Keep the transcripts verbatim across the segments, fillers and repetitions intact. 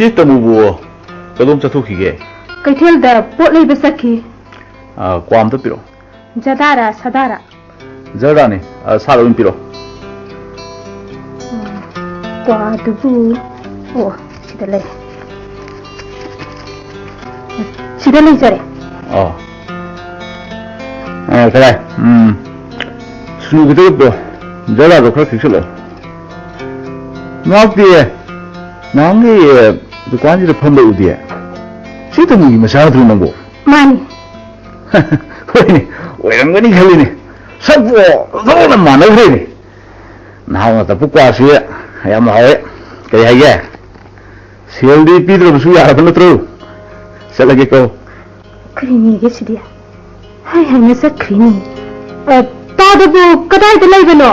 ꯁꯤ ꯇꯃꯨꯕꯨ ꯀꯗꯣꯝ ꯆꯠꯊꯣꯛꯈꯤꯒꯦ? ꯀꯩꯊꯦꯜꯗ ꯄꯣꯠ ꯂꯩꯕ ꯆꯠꯈꯤ꯫ ꯑ, ꯀ꯭ꯋꯥ ꯑꯝꯇ ꯄꯤꯔꯛꯑꯣ꯫ ꯖꯗꯥꯔꯥ, ꯁꯗꯥꯔꯥ? ꯖꯔꯗꯥꯅꯤ꯫ ꯑ, ꯁꯥꯗ ꯑꯣꯏꯅ ꯄꯤꯔꯛꯑꯣ꯫ ꯎꯝ, ꯀ꯭ꯋꯥꯗꯨꯕꯨ, ꯑꯣ, ꯁꯤꯗ ꯂꯩ꯫ ꯁꯤꯗ ꯂꯩꯖꯔꯦ꯫ ꯑꯣ꯫ ꯑ, ꯀꯗꯥꯏ? ꯎꯝ, ꯁꯨꯅꯨ ꯈꯤꯇ ꯄꯤꯔꯛꯑꯣ꯫ ꯖꯔꯗꯥꯗꯣ ꯈꯔ ꯈꯤꯛꯆꯜꯂꯣ꯫ ꯉꯥꯛꯇꯦ꯫ ꯅꯍꯥꯟꯒꯤ ꯗꯨꯀꯥꯟꯁꯤꯗ ꯐꯝꯕ ꯎꯗꯦ꯫ ꯁꯤ ꯇꯃꯨꯒꯤ ꯃꯆꯥ ꯅꯠꯇ꯭ꯔꯣ ꯅꯪꯕꯨ? ꯃꯥꯅꯤ꯫ ꯍꯣꯏꯅꯦ, ꯑꯣꯏꯔꯝꯒꯅꯤ ꯈꯜꯂꯤꯅꯦ꯫ ꯁꯛꯄꯨ ꯑꯣꯟꯊꯣꯛꯅ ꯃꯥꯟꯅꯈ꯭ꯔꯦꯅꯦ꯫ ꯅꯍꯥꯛꯅ ꯇꯞꯄꯨ ꯀ꯭ꯋꯥꯁꯤ ꯌꯥꯝ ꯍꯥꯎꯋꯦ꯫ ꯀꯔꯤ ꯍꯥꯏꯒꯦ? ꯁꯦꯜꯗꯤ ꯄꯤꯗ꯭ꯔꯕꯁꯨ ꯌꯥꯔꯕ ꯅꯠꯇ꯭ꯔꯣ? ꯆꯠꯂꯒꯦꯀꯣ꯫ ꯀꯔꯤꯅꯤꯒꯦ ꯁꯤꯗꯤ? ꯍꯥꯏ ꯍꯥꯏꯅ ꯆꯠꯈ꯭ꯔꯤꯅꯤ꯫ ꯑ, ꯇꯥꯗꯕꯨ ꯀꯗꯥꯏꯗ ꯂꯩꯕꯅꯣ?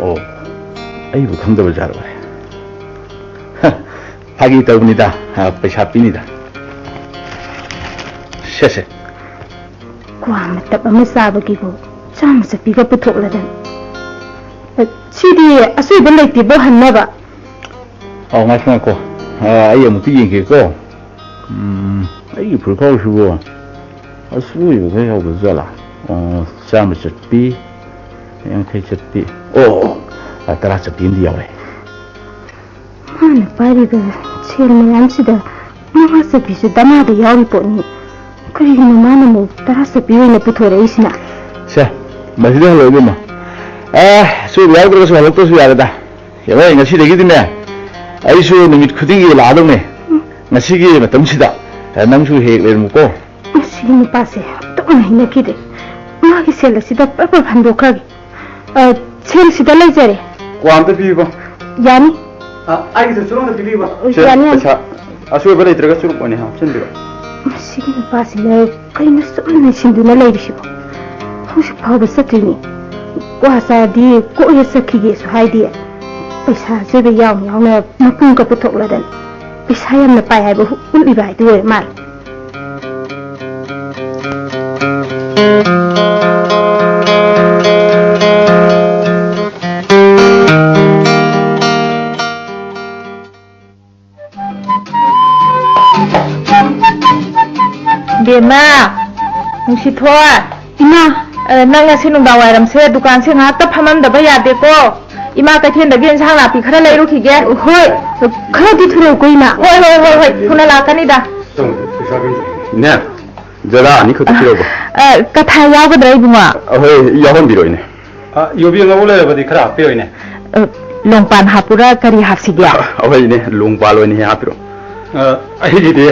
ꯑꯣ, ꯑꯩꯕꯨ ꯈꯪꯗꯕ ꯖꯥꯠꯂꯣ? ꯍ, ꯐꯥꯒꯤ ꯇꯧꯕꯅꯤꯗ, ꯑ, ꯄꯩꯁꯥ ꯄꯤꯅꯤꯗ꯫ ꯁꯦ, ꯁꯦ꯫ ꯀ꯭ꯋꯥ ꯃꯇꯞ ꯑꯃ ꯆꯥꯕꯒꯤꯕꯨ ꯆꯥꯝꯃ ꯆꯠꯄꯤꯒ ꯄꯨꯊꯣꯛꯂꯗꯅ꯫ ꯑ, ꯁꯤꯗꯤ ꯑꯁꯣꯏꯕ ꯂꯩꯇꯦꯕꯣ ꯍꯟꯅꯕ꯫ ꯑꯧ, ꯉꯥꯏꯈꯣ, ꯉꯥꯏꯈꯣ꯫ ꯑ, ꯑꯩ ꯑꯃꯨꯛꯇ ꯌꯦꯡꯒꯦꯀꯣ꯫ ꯎꯝ, ꯑꯩꯒꯤ ꯐꯨꯔꯤꯠꯈꯥꯎꯁꯤꯕꯨ ꯑꯁꯣꯏꯕ ꯈꯔ ꯌꯥꯎꯗ ꯖꯥꯠꯂꯥ? ꯑꯣ, ꯆꯥꯝꯃ ꯆꯠꯄꯤ, ꯌꯥꯡꯈꯩ ꯆꯠꯄꯤ꯫ ꯑꯣ, ꯑꯣ, ꯑ, ꯇꯔꯥ ꯆꯠꯄꯤ ꯑꯃꯗꯤ ꯌꯥꯎꯔꯦ꯫ ꯃꯥꯅ ꯄꯥꯏꯔꯤꯕ ꯁꯦꯜ ꯃꯌꯥꯝꯁꯤꯗ ꯃꯉꯥ ꯆꯠꯄꯤꯁꯨ ꯗꯃꯥꯗ ꯌꯥꯎꯔꯤ ꯄꯣꯠꯅꯤ꯫ ꯀꯔꯤꯒꯤꯅꯣ ꯃꯥꯅ ꯑꯃꯨꯛ ꯇꯔꯥ ꯆꯠꯄꯤ ꯑꯣꯏꯅ ꯄꯨꯊꯣꯔꯛꯏꯁꯤꯅ? ꯁꯦ, ꯃꯁꯤꯗ ꯍꯜꯂꯣ ꯏꯕꯦꯝꯃ꯫ ꯑꯦ, ꯑꯁꯣꯏꯕ ꯌꯥꯎꯗ꯭ꯔꯒꯁꯨ ꯍꯜꯂꯛꯇ꯭ꯔꯁꯨ ꯌꯥꯔꯦꯗ꯫ ꯌꯦꯡꯉꯣ, ꯉꯁꯤꯗꯒꯤꯗꯤꯅꯦ, ꯑꯩꯁꯨ ꯅꯨꯃꯤꯠ ꯈꯨꯗꯤꯡꯒꯤ ꯂꯥꯛꯑꯗꯧꯅꯦ꯫ ꯎꯝ꯫ ꯉꯁꯤꯒꯤ ꯃꯇꯝꯁꯤꯗ, ꯑꯦ, ꯅꯪꯁꯨ ꯍꯦꯛ ꯂꯩꯔꯝꯃꯨꯀꯣ꯫ ꯃꯁꯤꯒꯤ ꯅꯨꯄꯥꯁꯦ ꯑꯣꯟꯊꯣꯛꯅ ꯍꯩꯅꯈꯤꯗꯦ꯫ ꯃꯥꯒꯤ ꯁꯦꯜ ꯑꯁꯤꯗ ꯄ꯭ꯔꯞ ꯄ꯭ꯔꯞ ꯍꯟꯗꯣꯛꯈ꯭ꯔꯒꯦ꯫ ꯑ, ꯁꯦꯜ ꯁꯤꯗ ꯂꯩꯖꯔꯦ꯫ ꯀ꯭ꯋꯥ ꯑꯝꯇ ꯄꯤꯌꯨꯕ꯫ ꯌꯥꯅꯤ꯫ ꯑ, ꯑꯩꯒꯤꯁꯨ ꯆꯨꯔꯨꯞ ꯑꯝꯇ ꯄꯤꯕꯤꯌꯨꯕ꯫ ꯑ, ꯁꯦ, ꯌꯥꯅꯤ, ꯌꯥꯅꯤ꯫ ꯄꯩꯁꯥ ꯑꯁꯣꯏꯕ ꯂꯩꯇ꯭ꯔꯒ ꯆꯨꯔꯨꯞ ꯑꯣꯏꯅ ꯍꯥꯞꯆꯤꯟꯕꯤꯔꯣ꯫ ꯃꯁꯤꯒꯤ ꯅꯨꯄꯥꯁꯤꯅ ꯀꯩꯅꯣ ꯁꯨꯝ ꯂꯩꯁꯤꯟꯗꯨꯅ ꯂꯩꯔꯤꯁꯤꯕꯣ? ꯍꯧꯖꯤꯛ ꯐꯥꯎꯕ ꯆꯠꯇ꯭ꯔꯤꯅꯤ꯫ ꯀ꯭ꯋꯥ ꯆꯥꯔꯗꯤ ꯀꯣꯛ ꯍꯦꯛ ꯆꯠꯈꯤꯒꯦꯁꯨ ꯍꯥꯏꯗꯦ꯫ ꯄꯩꯁꯥ ꯑꯆꯣꯏꯕ ꯌꯥꯎꯅ ꯌꯥꯎꯅ ꯃꯄꯨꯝꯒ ꯄꯨꯊꯣꯛꯂꯗꯅ ꯄꯩꯁꯥ ꯌꯥꯝꯅ ꯄꯥꯏ ꯍꯥꯏꯕ ꯎꯠꯂꯤꯕ ꯍꯥꯏꯗꯨ ꯑꯣꯏꯔ ꯃꯥꯜꯂꯦ꯫ ꯏꯃꯥ, ꯅꯨꯡꯁꯤꯊꯣꯏ꯫ ꯏꯃꯥ꯫ ꯑ, ꯅꯪ ꯉꯁꯤ ꯅꯨꯡꯗꯥꯡ ꯋꯥꯏꯔꯝꯁꯦ ꯗꯨꯀꯥꯟꯁꯦ ꯉꯥꯏꯍꯥꯛꯇ ꯐꯝꯃꯝꯗꯕ ꯌꯥꯗꯦꯀꯣ꯫ ꯏꯃꯥ ꯀꯩꯊꯦꯜꯗꯒꯤ ꯏꯟꯁꯥꯡ ꯅꯥꯄꯤ ꯈꯔ ꯂꯩꯔꯨꯈꯤꯒꯦ꯫ ꯍꯣꯏ, ꯈꯔꯗꯤ ꯊꯨꯔꯛꯎꯀꯣ, ꯏꯃꯥ꯫ ꯍꯣꯏ, ꯍꯣꯏ, ꯍꯣꯏ, ꯍꯣꯏ, ꯊꯨꯅ ꯂꯥꯛꯀꯅꯤꯗ꯫ ꯏꯅꯦ, ꯖꯔꯗꯥ ꯑꯅꯤꯈꯛꯇ ꯄꯤꯔꯧꯕ꯫ ꯑ, ꯀꯊꯥ ꯌꯥꯎꯒꯗ꯭ꯔꯥ, ꯏꯕꯨꯡꯉꯣ? ꯑꯍꯣꯏ, ꯌꯥꯎꯍꯟꯕꯤꯔꯣ, ꯏꯅꯦ꯫ ꯑ, ꯌꯨꯕꯤ ꯑꯉꯧꯕ ꯂꯩꯔꯕꯗꯤ ꯈꯔ ꯍꯥꯞꯄꯤꯌꯨ, ꯏꯅꯦ꯫ ꯑ, ꯂꯣꯡꯄꯥꯟ ꯍꯥꯞꯄꯨꯔꯥ, ꯀꯔꯤ ꯍꯥꯞꯁꯤꯒꯦ? ꯑꯍꯣꯏ, ꯏꯅꯦ, ꯂꯣꯡꯄꯥꯟ ꯑꯣꯏꯅ ꯍꯦꯛ ꯍꯥꯞꯄꯤꯔꯣ꯫ ꯑ, ꯑꯩꯒꯤꯗꯤ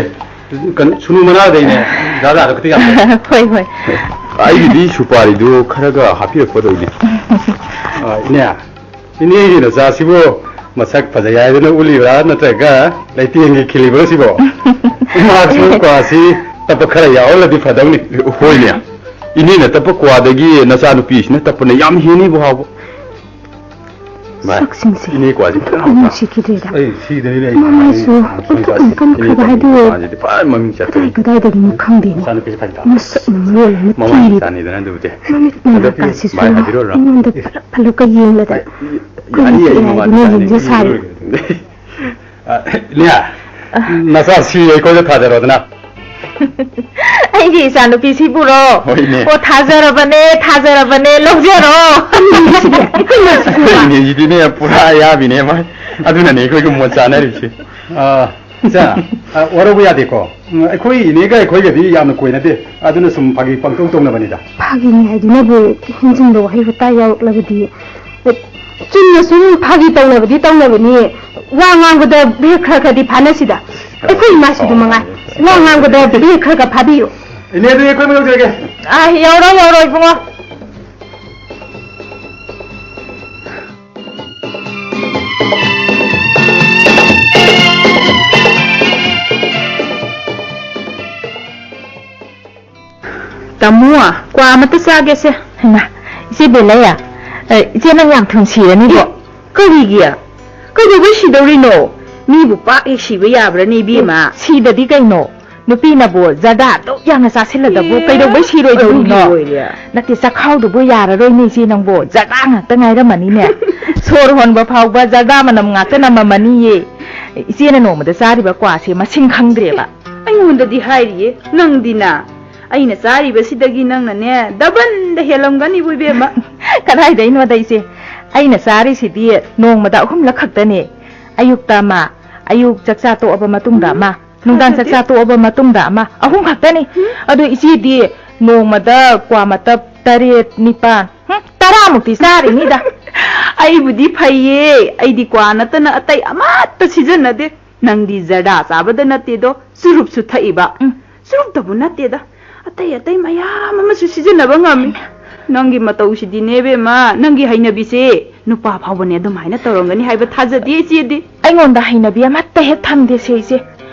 ꯀꯩꯅꯣ, ꯁꯨꯅꯨ ꯃꯅꯥꯗꯩꯅꯦ, ꯖꯥꯖꯥꯗꯣ ꯈꯤꯇꯪ ꯌꯥꯝ ꯍꯣꯏ, ꯍꯣꯏ꯫ ꯑꯩꯒꯤꯗꯤ ꯁꯨꯄꯥꯔꯤꯗꯨ ꯈꯔꯒ ꯍꯥꯞꯄꯤꯔꯛꯄꯗꯣ, ꯏꯅꯦ꯫ ꯑ, ꯏꯅꯦ, ꯏꯅꯦꯒꯤ ꯅꯆꯥꯁꯤꯕꯨ ꯃꯁꯛ ꯐꯖꯩ ꯍꯥꯏꯗꯨꯅ ꯎꯠꯂꯤꯕ꯭ꯔꯥ, ꯅꯠꯇ꯭ꯔꯒ ꯂꯩꯇꯦꯡꯒꯤ ꯈꯤꯜꯂꯤꯕ꯭ꯔꯥ ꯁꯤꯕꯣ? ꯃꯍꯥꯛꯁꯨ ꯀ꯭ꯋꯥꯁꯤ ꯇꯞꯄ ꯈꯔ ꯌꯥꯎꯍꯜꯂꯗꯤ ꯐꯗꯧꯅꯤ꯫ ꯍꯣꯏꯅꯦ, ꯏꯅꯦꯅ ꯇꯞꯄ ꯀ꯭ꯋꯥꯗꯒꯤ ꯅꯆꯥꯅꯨꯄꯤꯁꯤꯅ ꯇꯞꯄꯅ ꯌꯥꯝ ꯍꯦꯟꯅꯤꯕꯨ ꯍꯥꯎꯕ꯫ ꯚꯥꯏ, ꯁꯛꯁꯤꯡꯁꯦ ꯏꯅꯦ ꯀ꯭ꯋꯥꯁꯤ ꯐꯖꯅ ꯍꯥꯎꯇ꯭ꯔꯥ? ꯅꯨꯡꯁꯤꯈꯤꯗ꯭ꯔꯦꯗ꯫ ꯑꯩ ꯁꯤꯗꯅꯤꯅꯦ ꯑꯩ ꯃꯃꯥꯏꯁꯨ ꯁꯥꯎꯅꯤꯡꯉꯤꯁꯦ꯫ ꯎꯟꯇꯛ ꯎꯟꯇꯛ ꯏꯅꯦ ꯈ꯭ꯔꯕ ꯀ꯭ꯋꯥꯁꯤ ꯍꯥꯏꯗꯨ ꯃꯥꯁꯤꯗꯤ ꯐꯖꯅ ꯃꯃꯤꯡ ꯆꯠꯄꯅꯤ꯫ ꯀꯗꯥꯏ ꯀꯗꯥꯏꯗꯒꯤꯅꯣ ꯈꯪꯗꯦꯅꯦ꯫ ꯏꯆꯥꯅꯨꯄꯤꯁꯦ ꯐꯩꯗ꯫ ꯃꯁꯛꯅ ꯃꯔꯣꯜ ꯑꯃ ꯃꯃꯥꯏ ꯊꯤꯔꯤꯕ꯫ ꯆꯥꯅꯤꯗꯅ ꯑꯗꯨꯕꯨꯗꯤ꯫ ꯃꯃꯤꯠ ꯍꯟꯗꯛꯇꯤ ꯃꯅꯥꯀꯥꯁꯤꯁꯨ ꯚꯥꯏ ꯍꯥꯏꯕꯤꯔꯨꯔꯣ? ꯑꯩꯉꯣꯟꯗ ꯐꯂꯛ ꯐꯂꯛꯀ ꯌꯦꯡꯂꯗ ꯚꯥꯏ, ꯀꯔꯤ ꯌꯥꯅꯤ, ꯑꯩ ꯀꯔꯤ ꯃꯃꯥꯗꯤ ꯍꯥꯏꯗꯨꯅ ꯆꯥꯅꯤ ꯌꯦꯡꯖ ꯁꯥꯔꯤ꯫ ꯍꯥꯏꯕꯤꯔꯨꯔꯣ꯫ ꯑ, ꯏꯅꯦ, ꯅꯆꯥꯁꯤ ꯑꯩꯈꯣꯏꯗ ꯊꯥꯖꯔꯣꯗꯅ꯫ ꯑꯩꯒꯤ ꯏꯆꯥꯅꯨꯄꯤꯁꯤꯕꯨꯔꯣ? ꯍꯣꯏꯅꯦ꯫ ꯑꯣ, ꯊꯥꯖꯔꯕꯅꯦ, ꯊꯥꯖꯔꯕꯅꯦ, ꯂꯧꯖꯔꯣ꯫ ꯑꯩꯈꯣꯏ ꯏꯅꯦꯁꯤꯗꯤꯅꯦ ꯄꯨꯔꯥ ꯑꯌꯥꯕꯤꯅꯦ ꯃꯥ꯫ ꯑꯗꯨꯅꯅꯦ ꯑꯩꯈꯣꯏꯒ ꯃꯣꯠ ꯆꯥꯅꯔꯤꯁꯦ꯫ ꯑ, ꯏꯆꯥ, ꯑ, ꯋꯥꯔꯧꯕ ꯌꯥꯗꯦꯀꯣ꯫ ꯎꯝ, ꯑꯩꯈꯣꯏ ꯏꯅꯦꯒ ꯑꯩꯈꯣꯏꯒꯗꯤ ꯌꯥꯝꯅ ꯀꯣꯏꯅꯗꯦ꯫ ꯑꯗꯨꯅ ꯁꯨꯝ ꯐꯥꯒꯤ ꯄꯪꯇꯧ ꯇꯧꯅꯕꯅꯤꯗ꯫ ꯐꯥꯒꯤꯅꯤ ꯍꯥꯏꯗꯨꯅꯕꯨ ꯍꯦꯟꯖꯤꯟꯕ ꯋꯥꯍꯩ ꯋꯥꯇꯥ ꯌꯥꯎꯔꯛꯂꯕꯗꯤ ꯆꯨꯝꯅ ꯁꯨꯝ ꯐꯥꯒꯤ ꯇꯧꯅꯕꯗꯤ ꯇꯧꯅꯕꯅꯤ, ꯋꯥ ꯉꯥꯡꯕꯗ ꯕ꯭ꯔꯦꯛ ꯈꯔ ꯈꯔꯗꯤ ꯐꯥꯅꯁꯤꯗ꯫ ꯑꯩꯈꯣꯏ ꯏꯃꯥꯁꯨ ꯑꯗꯨ ꯃꯉꯥꯏ, ꯋꯥ ꯉꯥꯡꯕꯗ ꯕ꯭ꯔꯦꯛ ꯈꯔ ꯈꯔ ꯐꯥꯕꯤꯌꯨ꯫ ꯏꯅꯦ, ꯑꯗꯨꯗꯤ ꯑꯩꯈꯣꯏ ꯌꯧꯖꯔꯒꯦ꯫ ꯑꯥ, ꯌꯧꯔꯣ, ꯌꯧꯔꯣ, ꯏꯕꯨꯡꯉꯣ꯫ ꯇꯥꯃꯣ, ꯀ꯭ꯋꯥ ꯑꯃꯠꯇ ꯆꯥꯒꯦꯁꯦ꯫ ꯍꯩꯃꯥ, ꯏꯆꯦ ꯕꯦꯂꯩ, ꯑ, ꯏꯆꯦ ꯅꯪ ꯌꯥꯝ ꯊꯨꯅ ꯁꯤꯔꯅꯤꯕꯣ꯫ ꯑꯦ, ꯀꯔꯤꯒꯤ? ꯀꯩꯗꯧꯕꯩ ꯁꯤꯗꯧꯔꯤꯅꯣ? ꯃꯤꯕꯨ ꯄꯥꯛ ꯍꯦꯛ ꯁꯤꯕ ꯌꯥꯕ꯭ꯔꯅꯦ, ꯏꯕꯦꯝꯃ? ꯑꯦ, ꯁꯤꯗꯗꯤ ꯀꯩꯅꯣ? ꯅꯨꯄꯤꯅꯕꯨ ꯖꯔꯗꯥ ꯑꯗꯨꯛ ꯌꯥꯝꯅ ꯆꯥꯁꯤꯜꯂꯗꯕꯨ ꯑꯦ, ꯀꯩꯗꯧꯕꯩ ꯁꯤꯔꯣꯏꯗꯧꯔꯤꯅꯣ? ꯑꯗꯨꯒꯤ ꯑꯣꯏꯔꯦ꯫ ꯅꯠꯇꯦ, ꯆꯈꯥꯎꯗꯨꯕꯨ ꯌꯥꯔꯔꯣꯏꯅꯦ ꯏꯆꯦ ꯅꯪꯕꯨ꯫ ꯖꯔꯗꯥ ꯉꯥꯛꯇ ꯉꯥꯏꯔꯝꯃꯅꯤꯅꯦ꯫ ꯁꯣꯔ ꯍꯣꯟꯕ ꯐꯥꯎꯕ ꯖꯔꯗꯥ ꯃꯅꯝ ꯉꯥꯛꯇ ꯅꯝꯃꯝꯃꯅꯤꯌꯦ꯫ ꯏꯆꯦꯅ ꯅꯣꯡꯃꯗ ꯆꯥꯔꯤꯕ ꯀ꯭ꯋꯥꯁꯦ ꯃꯁꯤꯡ ꯈꯪꯗ꯭ꯔꯦꯕ꯫ ꯑꯩꯉꯣꯟꯗꯗꯤ ꯍꯥꯏꯔꯤꯌꯦ, ꯅꯪꯗꯤꯅ꯫ ꯑꯩꯅ ꯆꯥꯔꯤꯕꯁꯤꯗꯒꯤ ꯅꯪꯅꯅꯦ, ꯗꯕꯟꯗ ꯍꯦꯜꯂꯝꯒꯅꯤꯕꯨ, ꯏꯕꯦꯝꯃ꯫ ꯀꯗꯥꯏꯗꯩꯅꯣꯗ, ꯏꯆꯦ? ꯑꯩꯅ ꯆꯥꯔꯤꯁꯤꯗꯤ ꯅꯣꯡꯃꯗ ꯑꯍꯨꯝꯂꯛ ꯈꯛꯇꯅꯦ꯫ ꯑꯌꯨꯛꯇ ꯑꯃ, ꯑꯌꯨꯛ ꯆꯥꯛꯆꯥ ꯇꯣꯛꯑꯕ ꯃꯇꯨꯡꯗ ꯎꯝ, ꯑꯃ, ꯅꯨꯡꯗꯥꯡ ꯊꯥꯖꯗꯦ꯫ ꯆꯥꯛꯆꯥ ꯇꯣꯛꯑꯕ ꯃꯇꯨꯡꯗ ꯑꯃ, ꯑꯍꯨꯝ ꯈꯛꯇꯅꯤ꯫ ꯎꯝ꯫ ꯑꯗꯣ ꯏꯆꯦꯗꯤ ꯅꯣꯡꯃꯗ ꯀ꯭ꯋꯥ ꯃꯇꯞ ꯇꯔꯦꯠ, ꯅꯤꯄꯥꯟ, ꯍꯨꯝ, ꯇꯔꯥꯃꯨꯛꯇꯤ ꯆꯥꯔꯤꯅꯤꯗ꯫ ꯑꯩꯕꯨꯗꯤ ꯐꯩꯌꯦ, ꯑꯩꯗꯤ ꯀ꯭ꯋꯥ ꯅꯠꯇꯅ ꯑꯇꯩ ꯑꯃꯠꯇ ꯁꯤꯖꯤꯟꯅꯗꯦ꯫ ꯅꯪꯗꯤ ꯖꯔꯗꯥ ꯆꯥꯕꯗ ꯅꯠꯇꯦꯗꯣ, ꯆꯨꯔꯨꯞꯁꯨ ꯊꯛꯏꯕ꯫ ꯎꯝ꯫ ꯆꯨꯔꯨꯞꯇꯕꯨ ꯅꯠꯇꯦꯗ, ꯑꯇꯩ ꯑꯇꯩ ꯃꯌꯥꯝ ꯑꯃꯁꯨ ꯁꯤꯖꯤꯟꯅꯕ ꯉꯝꯃꯤ꯫ ꯅꯪꯒꯤ ꯃꯇꯧꯁꯤꯗꯤꯅꯦ, ꯏꯕꯦꯝꯃ, ꯅꯪꯒꯤ ꯍꯩꯅꯕꯤꯁꯦ ꯅꯨꯄꯥ ꯐꯥꯎꯕꯅꯦ ꯑꯗꯨꯃꯥꯏꯅ ꯇꯧꯔꯝꯒꯅꯤ ꯍꯥꯏꯕ ꯊꯥꯖꯗꯦ ꯏꯆꯦꯗꯤ꯫ ꯑꯩꯉꯣꯟꯗ ꯍꯩꯅꯕꯤ ꯑꯃꯠꯇ ꯍꯦꯛ ꯊꯝꯗꯦꯁꯦ, ꯏꯆꯦ꯫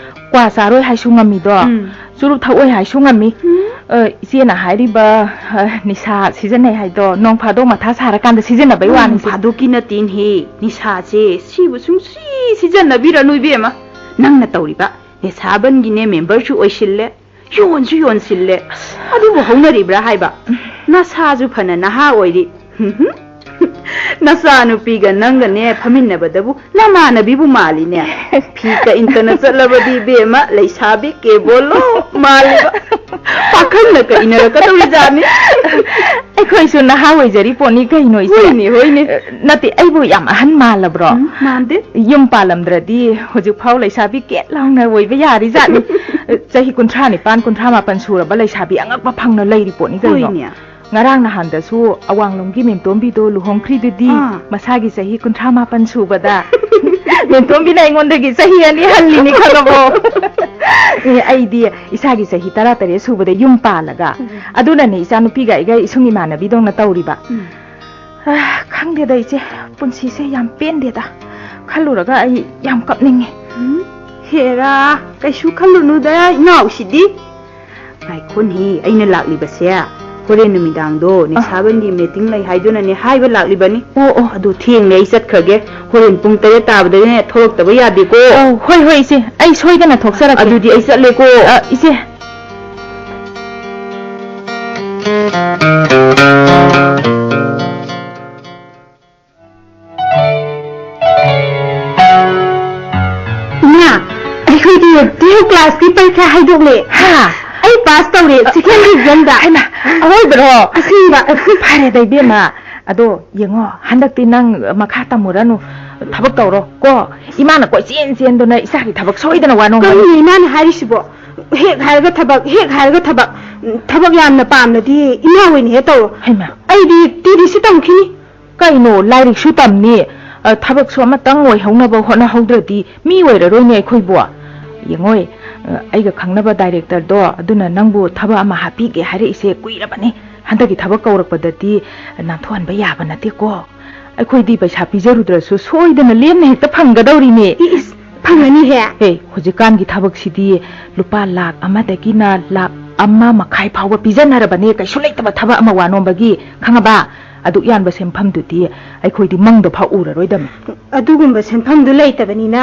ꯀ꯭ꯋꯥ ꯆꯥꯔꯣꯏ ꯍꯥꯏꯁꯨ ꯉꯝꯃꯤꯗꯣ, ꯎꯝ꯫ ꯆꯨꯔꯨꯞ ꯊꯛꯑꯣꯏ ꯍꯥꯏꯁꯨ ꯉꯝꯃꯤ꯫ ꯎꯝ꯫ ꯑ, ꯏꯆꯦꯅ ꯍꯥꯏꯔꯤꯕ, ꯑ, ꯅꯤꯁꯥ ꯁꯤꯖꯤꯟꯅꯩ ꯍꯥꯏꯗꯣ ꯅꯣꯡ ꯐꯥꯗꯣꯛ ꯃꯊꯥ ꯁꯥꯔꯀꯥꯟꯗ ꯁꯤꯖꯤꯟꯅꯕꯩ ꯅꯣꯡ ꯋꯥꯅꯤꯁꯦ꯫ ꯐꯥꯗꯣꯛꯀꯤ ꯅꯠꯇꯦꯅꯦꯍꯦ, ꯅꯤꯁꯥꯁꯦ ꯁꯤꯕꯨ ꯁꯨꯡꯁꯤ ꯁꯤꯖꯤꯟꯅꯕꯤꯔꯅꯨ, ꯏꯕꯦꯝꯃ꯫ ꯅꯪꯅ ꯇꯧꯔꯤꯕ ꯅꯤꯁꯥꯕꯟꯒꯤꯅꯦ ꯃꯦꯝꯕꯔꯁꯨ ꯑꯣꯏꯁꯤꯜꯂꯦ, ꯌꯣꯟꯁꯨ ꯌꯣꯟꯁꯤꯜꯂꯦ꯫ ꯑꯗꯨꯕꯨ ꯍꯧꯅꯔꯤꯕ꯭ꯔꯥ ꯍꯥꯏꯕ? ꯅꯁꯥꯁꯨ ꯐꯅ ꯅꯍꯥ ꯑꯣꯏꯔꯤ꯫ ꯅꯆꯥꯅꯨꯄꯤꯒ ꯅꯪꯒꯅꯦ ꯐꯝꯃꯤꯟꯅꯕꯗꯕꯨ ꯅꯃꯥꯟꯅꯕꯤꯕꯨ ꯃꯥꯜꯂꯤꯅꯦ꯫ ꯐꯤꯀ ꯏꯟꯇꯅ ꯆꯠꯂꯕꯗꯤ ꯏꯕꯦꯝꯃ ꯂꯩꯁꯥꯕꯤ ꯀꯦꯕꯣꯜꯂꯣ ꯃꯥꯜꯂꯤꯕ꯫ ꯄꯥꯈꯪꯅꯒ ꯏꯟꯅꯔꯛꯀꯗꯧꯔꯤꯖꯥꯠꯅꯤ꯫ ꯑꯩꯈꯣꯏꯁꯨ ꯅꯍꯥ ꯑꯣꯏꯖꯔꯤ ꯄꯣꯠꯅꯤ ꯀꯩꯅꯣ, ꯏꯆꯦ꯫ ꯍꯣꯏꯅꯦ, ꯍꯣꯏꯅꯦ꯫ ꯑ, ꯅꯠꯇꯦ, ꯑꯩꯕꯨ ꯌꯥꯝ ꯑꯍꯟ ꯃꯥꯜꯂꯕ꯭ꯔꯣ? ꯎꯝ, ꯃꯥꯟꯗꯦ꯫ ꯌꯨꯝ ꯄꯥꯜꯂꯝꯗ꯭ꯔꯗꯤ ꯍꯧꯖꯤꯛꯐꯥꯎ ꯂꯩꯁꯥꯕꯤ ꯀꯦꯠ ꯂꯥꯎꯅ ꯑꯣꯏꯕ ꯌꯥꯔꯤꯖꯥꯠꯅꯤ꯫ ꯆꯍꯤ ꯀꯨꯟꯊ꯭ꯔꯥ ꯅꯤꯄꯥꯟ, ꯀꯨꯟꯊ꯭ꯔꯥ ꯃꯥꯄꯟ ꯁꯨꯔꯕ ꯂꯩꯁꯥꯕꯤ ꯑꯉꯛꯄ ꯐꯪꯅ ꯂꯩꯔꯤ ꯄꯣꯠꯅꯤ ꯀꯩꯅꯣ꯫ ꯍꯣꯏꯅꯦ꯫ ꯉꯔꯥꯡ ꯅꯍꯥꯟꯗꯁꯨ ꯑꯋꯥꯡꯂꯣꯝꯒꯤ ꯃꯦꯝꯇꯣꯝꯕꯤꯗꯣ ꯂꯨꯍꯣꯡꯈ꯭ꯔꯤꯗꯨꯗꯤ ꯑꯥ꯫ ꯃꯁꯥꯒꯤ ꯆꯍꯤ ꯀꯨꯟꯊ꯭ꯔꯥ ꯃꯥꯄꯟ ꯁꯨꯕꯗ꯫ ꯃꯦꯝꯇꯣꯝꯕꯤꯅ ꯑꯩꯉꯣꯟꯗꯒꯤ ꯆꯍꯤ ꯑꯅꯤ ꯍꯜꯂꯤꯅꯤ, ꯈꯪꯉꯕꯣ? ꯑꯦ, ꯑꯩꯗꯤ ꯏꯁꯥꯒꯤ ꯆꯍꯤ ꯇꯔꯥ ꯇꯔꯦꯠ ꯁꯨꯕꯗ ꯌꯨꯝ ꯄꯥꯜꯂꯒ꯫ ꯎꯝ꯫ ꯑꯗꯨꯅꯅꯦ ꯏꯆꯥ ꯅꯨꯄꯤꯒ ꯑꯩꯒ ꯏꯁꯨꯡ ꯏꯃꯥꯟꯅꯕꯤꯗꯧꯅ ꯇꯧꯔꯤꯕ꯫ ꯎꯝ꯫ ꯑ, ꯈꯪꯗꯦꯗ ꯏꯆꯦ, ꯄꯨꯟꯁꯤꯁꯦ ꯌꯥꯝ ꯄꯦꯟꯗꯦꯗ꯫ ꯈꯜꯂꯨꯔꯒ ꯑꯩ ꯌꯥꯝ ꯀꯞꯅꯤꯡꯉꯦ꯫ ꯎꯝ, ꯍꯦꯔꯥ, ꯀꯩꯁꯨ ꯈꯜꯂꯨꯅꯨꯗ, ꯏꯅꯥꯎꯁꯤꯗꯤ꯫ ꯉꯥꯏꯈꯣꯅꯦꯍꯦ, ꯑꯩꯅ ꯂꯥꯛꯂꯤꯕꯁꯦ ꯍꯣꯔꯦꯟ ꯅꯨꯃꯤꯗꯥꯡꯗꯣ ꯑ꯫ ꯅꯤꯁꯥꯕꯟꯒꯤ ꯃꯤꯇꯤꯡ ꯂꯩ ꯍꯥꯏꯗꯨꯅꯅꯦ ꯍꯥꯏꯕ ꯂꯥꯛꯂꯤꯕꯅꯤ꯫ ꯑꯣ, ꯑꯣ꯫ ꯑꯗꯨ ꯊꯦꯡꯂꯦ, ꯑꯩ ꯆꯠꯈ꯭ꯔꯒꯦ꯫ ꯍꯣꯔꯦꯟ ꯄꯨꯡ ꯇꯔꯦꯠ ꯇꯥꯕꯗꯅꯦ ꯊꯣꯛꯂꯛꯇꯕ ꯌꯥꯗꯦꯀꯣ꯫ ꯑꯧ, ꯍꯣꯏ, ꯍꯣꯏ, ꯏꯆꯦ, ꯑꯩ ꯁꯣꯏꯗꯅ ꯊꯣꯛꯆꯔꯛꯀꯦ꯫ ꯑꯗꯨꯗꯤ ꯑꯩ ꯆꯠꯂꯦꯀꯣ꯫ ꯑ, ꯏꯆꯦ꯫ ꯏꯃꯥ, ꯑꯩꯈꯣꯏꯗꯤ ꯇꯨꯌꯦꯜꯐ ꯀ꯭ꯂꯥꯁꯀꯤ ꯄꯔꯤꯈꯥ ꯍꯥꯏꯗꯣꯛꯂꯦ꯫ ꯍꯥ? ꯑꯩ ꯄꯥꯁ ꯇꯧꯔꯦ, ꯁꯦꯀꯦꯟ ꯗꯤꯕꯤꯖꯟꯗ꯫ ꯍꯩꯃꯥ, ꯑꯋꯣꯏꯕꯔꯣ? ꯑꯁꯦꯡꯕ꯫ ꯐꯔꯦꯗ, ꯏꯕꯦꯝꯃ꯫ ꯑꯗꯣ ꯌꯦꯡꯉꯣ, ꯍꯟꯗꯛꯇꯤ ꯅꯪ ꯃꯈꯥ ꯇꯝꯃꯨꯔꯅꯨ, ꯊꯕꯛ ꯇꯧꯔꯣ ꯀꯣ꯫ ꯏꯃꯥꯅ ꯀꯣꯏꯆꯦꯟ ꯆꯦꯟꯗꯨꯅ ꯏꯆꯥꯒꯤ ꯊꯕꯛ ꯁꯣꯏꯗꯅ ꯋꯥꯅꯣꯝꯒꯅꯤ꯫ ꯀꯔꯤꯅꯣ ꯏꯃꯥꯅ ꯍꯥꯏꯔꯤꯁꯤꯕꯣ? ꯍꯦꯛ ꯍꯥꯏꯔꯒ ꯊꯕꯛ, ꯍꯦꯛ ꯍꯥꯏꯔꯒ ꯊꯕꯛ꯫ ꯎꯝ, ꯊꯕꯛ ꯌꯥꯝꯅ ꯄꯥꯝꯂꯗꯤ ꯏꯃꯥ ꯑꯣꯏꯅ ꯍꯦꯛ ꯇꯧꯔꯣ꯫ ꯍꯩꯃꯥ꯫ ꯑꯩꯗꯤ ꯇꯤ ꯗꯤ ꯁꯤ ꯇꯝꯈꯤꯅꯤ꯫ ꯀꯩꯅꯣ, ꯂꯥꯏꯔꯤꯛꯁꯨ ꯇꯝꯅꯤ, ꯑ, ꯊꯕꯛꯁꯨ ꯑꯃꯇꯪ ꯑꯣꯏꯍꯧꯅꯕ ꯍꯣꯠꯅꯍꯧꯗ꯭ꯔꯗꯤ ꯃꯤ ꯑꯣꯏꯔꯔꯣꯏꯅꯦ ꯑꯩꯈꯣꯏꯕꯨ꯫ ꯌꯦꯡꯉꯣꯏ, ꯑ, ꯑꯩꯒ ꯈꯪꯅꯕ ꯗꯥꯏꯔꯦꯛꯇꯔꯗꯣ, ꯑꯗꯨꯅ ꯅꯪꯕꯨ ꯊꯕꯛ ꯑꯃ ꯍꯥꯞꯄꯤꯒꯦ ꯍꯥꯏꯔꯛꯏꯁꯦ ꯀꯨꯏꯔꯕꯅꯤ꯫ ꯍꯟꯗꯛꯀꯤ ꯊꯕꯛ ꯀꯧꯔꯛꯄꯗꯗꯤ ꯅꯥꯟꯊꯣꯛꯍꯟꯕ ꯌꯥꯕ ꯅꯠꯇꯦꯀꯣ꯫ ꯑꯩꯈꯣꯏꯗꯤ ꯄꯩꯁꯥ ꯄꯤꯖꯔꯨꯗ꯭ꯔꯁꯨ ꯁꯣꯏꯗꯅ ꯂꯦꯝꯅ ꯍꯦꯛꯇ ꯐꯪꯒꯗꯧꯔꯤꯅꯦ꯫ ꯏ-, ꯏꯁ, ꯐꯪꯉꯅꯤꯍꯦ꯫ ꯍꯦ, ꯍꯧꯖꯤꯛꯀꯥꯟꯒꯤ ꯊꯕꯛꯁꯤꯗꯤ ꯂꯨꯄꯥ ꯂꯥꯛ ꯑꯃꯗꯒꯤꯅ ꯂꯥꯛ ꯑꯃ ꯃꯈꯥꯏ ꯐꯥꯎꯕ ꯄꯤꯖꯅꯔꯕꯅꯦ, ꯀꯩꯁꯨ ꯂꯩꯇꯕ ꯊꯕꯛ ꯑꯃ ꯋꯥꯅꯣꯝꯕꯒꯤ, ꯈꯪꯉꯕ? ꯑꯗꯨꯛ ꯌꯥꯟꯕ ꯁꯦꯟꯐꯝꯗꯨꯗꯤ ꯑꯩꯈꯣꯏꯗꯤ ꯃꯪꯗ ꯐꯥꯎ ꯎꯔꯔꯣꯏꯗꯕꯅꯤ꯫ ꯑꯗꯨꯒꯨꯝꯕ ꯁꯦꯟꯐꯝꯗꯨ ꯂꯩꯇꯕꯅꯤꯅ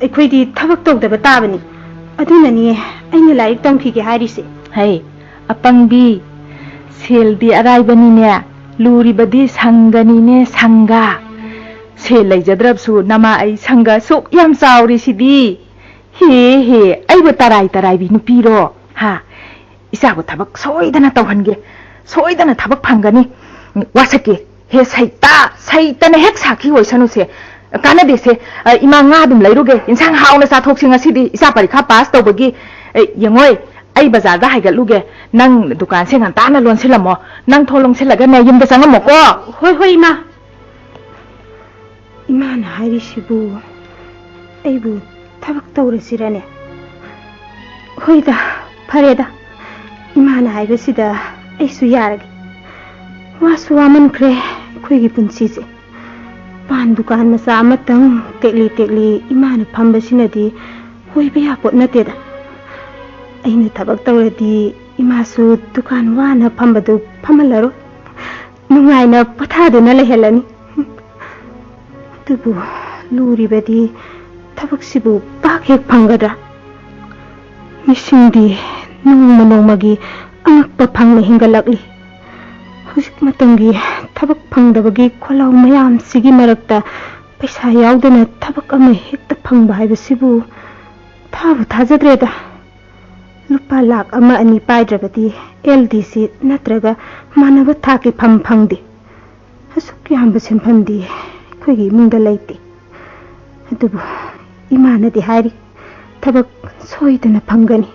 ꯑꯩꯈꯣꯏꯗꯤ ꯊꯕꯛ ꯇꯧꯗꯕ ꯇꯥꯕꯅꯤ꯫ ꯑꯗꯨꯅꯅꯤ ꯑꯩꯅ ꯂꯥꯏꯔꯤꯛ ꯇꯝꯈꯤꯒꯦ ꯍꯥꯏꯔꯤꯁꯦ꯫ ꯍꯩ, ꯑꯄꯪꯕꯤ, ꯁꯦꯜꯗꯤ ꯑꯔꯥꯏꯕꯅꯤꯅꯦ, ꯂꯨꯔꯤꯕꯗꯤ ꯁꯪꯒꯅꯤꯅꯦ, ꯁꯪꯒ꯫ ꯁꯦꯜ ꯂꯩꯖꯗ꯭ꯔꯕꯁꯨ ꯅꯃꯥ ꯑꯩ ꯁꯪꯒ ꯑꯁꯨꯛ ꯌꯥꯝ ꯆꯥꯎꯔꯤꯁꯤꯗꯤ꯫ ꯍꯦ, ꯍꯦ, ꯑꯩꯕꯨ ꯇꯔꯥꯏ ꯇꯔꯥꯏꯕꯤ ꯅꯨꯄꯤꯔꯣ? ꯍꯥ? ꯏꯆꯥꯕꯨ ꯊꯕꯛ ꯁꯣꯏꯗꯅ ꯇꯧꯍꯟꯒꯦ꯫ ꯁꯣꯏꯗꯅ ꯊꯕꯛ ꯐꯪꯒꯅꯤ꯫ ꯋꯥꯁꯛꯀꯦ꯫ ꯍꯦ, ꯁꯩꯇ, ꯁꯩꯇꯅ ꯍꯦꯛ ꯁꯥꯈꯤ ꯑꯣꯏꯁꯅꯨꯁꯦ꯫ ꯀꯥꯟꯅꯗꯦꯁꯦ꯫ ꯑ, ꯏꯃꯥ, ꯉꯥ ꯑꯗꯨꯝ ꯂꯩꯔꯨꯒꯦ꯫ ꯏꯟꯁꯥꯡ ꯍꯥꯎꯅ ꯆꯥꯊꯣꯛꯁꯤ ꯉꯁꯤꯗꯤ, ꯏꯆꯥ ꯄꯔꯤꯈꯥ ꯄꯥꯁ ꯇꯧꯕꯒꯤ꯫ ꯑꯦ, ꯌꯦꯡꯉꯣꯏ, ꯑꯩ ꯕꯖꯥꯔꯗ ꯍꯥꯏꯒꯠꯂꯨꯒꯦ꯫ ꯅꯪ ꯗꯨꯀꯥꯟꯁꯦ ꯉꯟꯇꯥꯅ ꯂꯣꯟꯁꯤꯜꯂꯝꯃꯣ꯫ ꯅꯪ ꯊꯣꯡ ꯂꯣꯟꯁꯤꯜꯂꯒꯅꯦ, ꯌꯨꯝꯗ ꯆꯪꯉꯝꯃꯣꯀꯣ꯫ ꯍꯣꯏ, ꯍꯣꯏ, ꯏꯃꯥ꯫ ꯏꯃꯥꯅ ꯍꯥꯏꯔꯤꯁꯤꯕꯨ ꯑꯩꯕꯨ ꯊꯕꯛ ꯇꯧꯔꯁꯤꯔꯅꯦ? ꯍꯣꯏꯗ, ꯐꯔꯦꯗ, ꯏꯃꯥꯅ ꯍꯥꯏꯕꯁꯤꯗ ꯑꯩꯁꯨ ꯌꯥꯔꯒꯦ꯫ ꯋꯥꯁꯨ ꯋꯥꯃꯟꯈ꯭ꯔꯦ ꯑꯩꯈꯣꯏꯒꯤ ꯄꯨꯟꯁꯤꯁꯦ꯫ ꯄꯥꯟ ꯗꯨꯀꯥꯟ ꯃꯆꯥ ꯑꯃꯇꯪ ꯇꯦꯛꯂꯤ ꯇꯦꯛꯂꯤ ꯏꯃꯥꯅ ꯐꯝꯕꯁꯤꯅꯗꯤ ꯑꯣꯏꯕ ꯌꯥꯄꯣꯠ ꯅꯠꯇꯦꯗ꯫ ꯑꯩꯅ ꯊꯕꯛ ꯇꯧꯔꯗꯤ ꯏꯃꯥꯁꯨ ꯗꯨꯀꯥꯟ ꯋꯥꯅ ꯐꯝꯕꯗꯨ ꯐꯝꯍꯜꯂꯔꯣꯏ꯫ ꯅꯨꯡꯉꯥꯏꯅ ꯄꯣꯊꯥꯗꯨꯅ ꯂꯩꯍꯜꯂꯅꯤ꯫ ꯑꯗꯨꯕꯨ ꯂꯨꯔꯤꯕꯗꯤ ꯊꯕꯛꯁꯤꯕꯨ ꯄꯥꯛ ꯍꯦꯛ ꯐꯪꯒꯗ꯭ꯔꯥ? ꯃꯤꯁꯤꯡꯗꯤ ꯅꯣꯡꯃ ꯅꯣꯡꯃꯒꯤ ꯑꯉꯛꯄ ꯐꯪꯅ ꯍꯦꯟꯒꯠꯂꯛꯂꯤ꯫ ꯍꯧꯖꯤꯛ ꯃꯇꯝꯒꯤ ꯊꯕꯛ ꯐꯪꯗꯕꯒꯤ ꯈꯣꯜꯂꯥꯎ ꯃꯌꯥꯝꯁꯤꯒꯤ ꯃꯔꯛꯇ ꯄꯩꯁꯥ ꯌꯥꯎꯗꯅ ꯊꯕꯛ ꯑꯃ ꯍꯦꯛꯇ ꯐꯪꯕ ꯍꯥꯏꯕꯁꯤꯕꯨ ꯊꯥꯕꯨ ꯊꯥꯖꯗ꯭ꯔꯦꯗ꯫ ꯂꯨꯄꯥ ꯂꯥꯛ ꯑꯃ ꯑꯅꯤ ꯄꯥꯏꯗ꯭ꯔꯕꯗꯤ ꯑꯦꯜ ꯗꯤ ꯁꯤ ꯅꯠꯇ꯭ꯔꯒ ꯃꯥꯟꯅꯕ ꯊꯥꯛꯀꯤ ꯐꯝ ꯐꯪꯗꯦ꯫ ꯑꯁꯨꯛ ꯌꯥꯝꯕ ꯁꯦꯟꯐꯝꯗꯤ ꯑꯩꯈꯣꯏꯒꯤ ꯏꯃꯨꯡꯗ ꯂꯩꯇꯦ꯫ ꯑꯗꯨꯕꯨ ꯏꯃꯥꯅꯗꯤ ꯍꯥꯏꯔꯤ, ꯊꯕꯛ ꯁꯣꯏꯗꯅ ꯐꯪꯒꯅꯤ꯫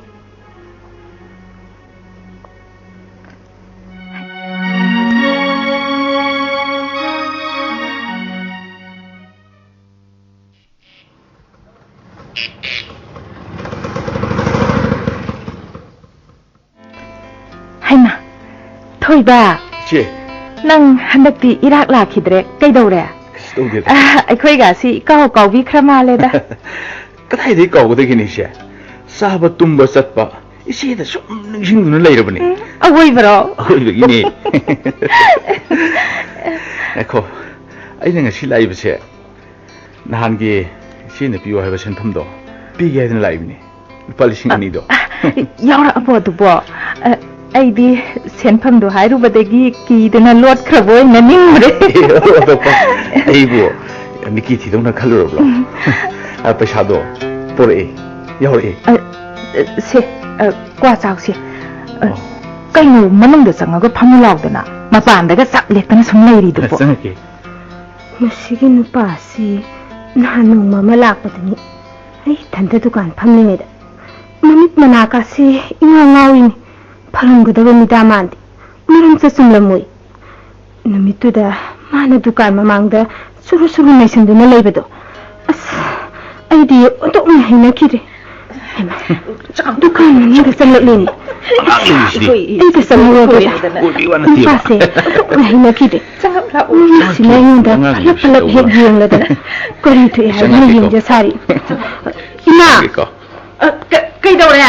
ꯍꯩꯃꯥ, ꯊꯣꯏꯕ꯫ ꯏꯆꯦ꯫ ꯅꯪ ꯍꯟꯗꯛꯇꯤ ꯏꯔꯥꯛ ꯂꯥꯛꯈꯤꯗ꯭ꯔꯦ, ꯀꯩꯗꯧꯔꯦ? ꯀꯩꯁꯨ ꯇꯧꯗꯦꯗ꯫ ꯑ, ꯑꯩꯈꯣꯏꯒꯁꯤ ꯏꯀꯥꯎ ꯀꯥꯎꯕꯤꯈ꯭ꯔ ꯃꯥꯜꯂꯦꯗ꯫ ꯀꯗꯥꯏꯗꯒꯤ ꯀꯥꯎꯒꯗꯒꯦꯅꯦ, ꯏꯆꯦ? ꯆꯥꯕ ꯇꯨꯝꯕ ꯆꯠꯄ ꯏꯆꯦꯗ ꯁꯨꯝ ꯅꯤꯡꯁꯤꯡꯗꯨꯅ ꯂꯩꯔꯕꯅꯦ꯫ ꯎꯝ, ꯑꯋꯣꯏꯕꯔꯣ? ꯑꯋꯣꯏꯕꯒꯤꯅꯦ꯫ ꯉꯥꯏꯈꯣ, ꯑꯩꯅ ꯉꯁꯤ ꯂꯥꯛꯏꯕꯁꯦ ꯅꯍꯥꯟꯒꯤ ꯏꯆꯦꯅ ꯄꯤꯌꯣ ꯍꯥꯏꯕ ꯁꯦꯟꯐꯝꯗꯣ ꯄꯤꯒꯦ ꯍꯥꯏꯗꯅ ꯂꯥꯛꯏꯕꯅꯦ, ꯂꯨꯄꯥ ꯂꯤꯁꯤꯡ ꯑꯅꯤꯗꯣ꯫ ꯑ, ꯌꯥꯎꯔꯛꯑꯕꯣ ꯑꯗꯨꯕꯣ? ꯑ, ꯑꯩꯗꯤ ꯁꯦꯟꯐꯝꯗꯣ ꯍꯥꯏꯔꯨꯕꯗꯒꯤ ꯀꯤꯗꯅ ꯂꯣꯠꯈ꯭ꯔꯕ ꯑꯣꯏꯅ ꯅꯤꯡꯉꯨꯔꯦ꯫ ꯑꯦ, ꯑꯣ, ꯑꯇꯣꯞꯄ, ꯑꯩꯕꯨ ꯃꯤꯀꯤ ꯊꯤꯗꯧꯅ ꯈꯜꯂꯨꯔꯕ꯭ꯔꯣ? ꯎꯝ꯫ ꯑ, ꯄꯩꯁꯥꯗꯣ ꯄꯣꯔꯛꯑꯦ, ꯌꯥꯎꯔꯛꯑꯦ꯫ ꯑ, ꯑ, ꯁꯦ, ꯑ, ꯀ꯭ꯋꯥ ꯆꯥꯎꯁꯦ꯫ ꯑ, ꯑꯣ꯫ ꯀꯩꯅꯣ ꯃꯅꯨꯡꯗ ꯆꯪꯉꯒ ꯐꯝꯃꯨ ꯂꯥꯎꯗꯅ, ꯃꯄꯥꯟꯗꯒ ꯆꯞ ꯂꯦꯞꯇꯅ ꯁꯨꯝ ꯂꯩꯔꯤꯗꯨꯕꯣ? ꯆꯪꯉꯛꯀꯦ꯫ ꯃꯁꯤꯒꯤ ꯅꯨꯄꯥꯁꯤ ꯅꯍꯥꯟ ꯅꯣꯡꯃ ꯑꯃ ꯂꯥꯛꯄꯗꯅꯤ ꯑꯩ ꯏꯊꯟꯇ ꯗꯨꯀꯥꯟ ꯐꯝꯂꯤꯉꯩꯗ ꯃꯃꯤꯠ ꯃꯅꯥꯀꯥꯁꯤ ꯏꯉꯥꯎ ꯉꯥꯎꯏꯅꯤ꯫ ꯐꯔꯝꯒꯗꯕ ꯃꯤꯗꯥ ꯃꯥꯟꯗꯦ꯫ ꯃꯔꯝ ꯆꯠ ꯆꯨꯝꯂꯝꯃꯣꯏ꯫ ꯅꯨꯃꯤꯠꯇꯨꯗ ꯃꯥꯅ ꯗꯨꯀꯥꯟ ꯃꯃꯥꯡꯗ ꯁꯨꯔꯨ ꯁꯨꯔꯨ ꯅꯩꯁꯤꯟꯗꯨꯅ ꯂꯩꯕꯗꯣ, ꯑꯁ, ꯑꯩꯗꯤ ꯑꯣꯟꯊꯣꯛꯅ ꯍꯩꯅꯈꯤꯗ꯭ꯔꯦ꯫ ꯍꯩꯃꯥ, ꯗꯨꯀꯥꯟ ꯃꯅꯨꯡꯗ ꯆꯪꯂꯛꯂꯦꯅꯦ꯫ ꯑꯉꯥꯡ ꯂꯩꯔꯤꯁꯤꯗꯤ꯫ ꯑꯩꯗ ꯆꯪꯍꯧꯔꯒꯦꯗ꯫ ꯀꯣꯏꯕꯩ ꯋꯥ ꯅꯠꯇꯦꯕ꯫ ꯅꯨꯄꯥꯁꯦ ꯑꯣꯟꯊꯣꯛꯅ ꯍꯩꯅꯈꯤꯗ꯭ꯔꯦ꯫ ꯆꯪꯉꯛꯂꯥꯛꯑꯣ꯫ ꯃꯤꯁꯤꯅ ꯑꯩꯉꯣꯟꯗ ꯑꯉꯥꯡ ꯄꯂꯞ ꯂꯩꯔꯤꯁꯤꯗ ꯄꯂꯞ ꯍꯦꯛ ꯇꯧꯕ꯫ ꯌꯦꯡꯂꯗꯅ ꯀꯔꯤ ꯊꯣꯛꯑꯦ ꯍꯥꯏꯗꯨꯅ ꯆꯪꯉꯛꯀꯦꯀꯣ꯫ ꯌꯦꯡꯖ ꯁꯥꯔꯤ꯫ ꯏꯃꯥ! ꯆꯪꯉꯛꯀꯦꯀꯣ꯫ ꯑ, ꯀ-, ꯀꯩꯗꯧꯔꯦ?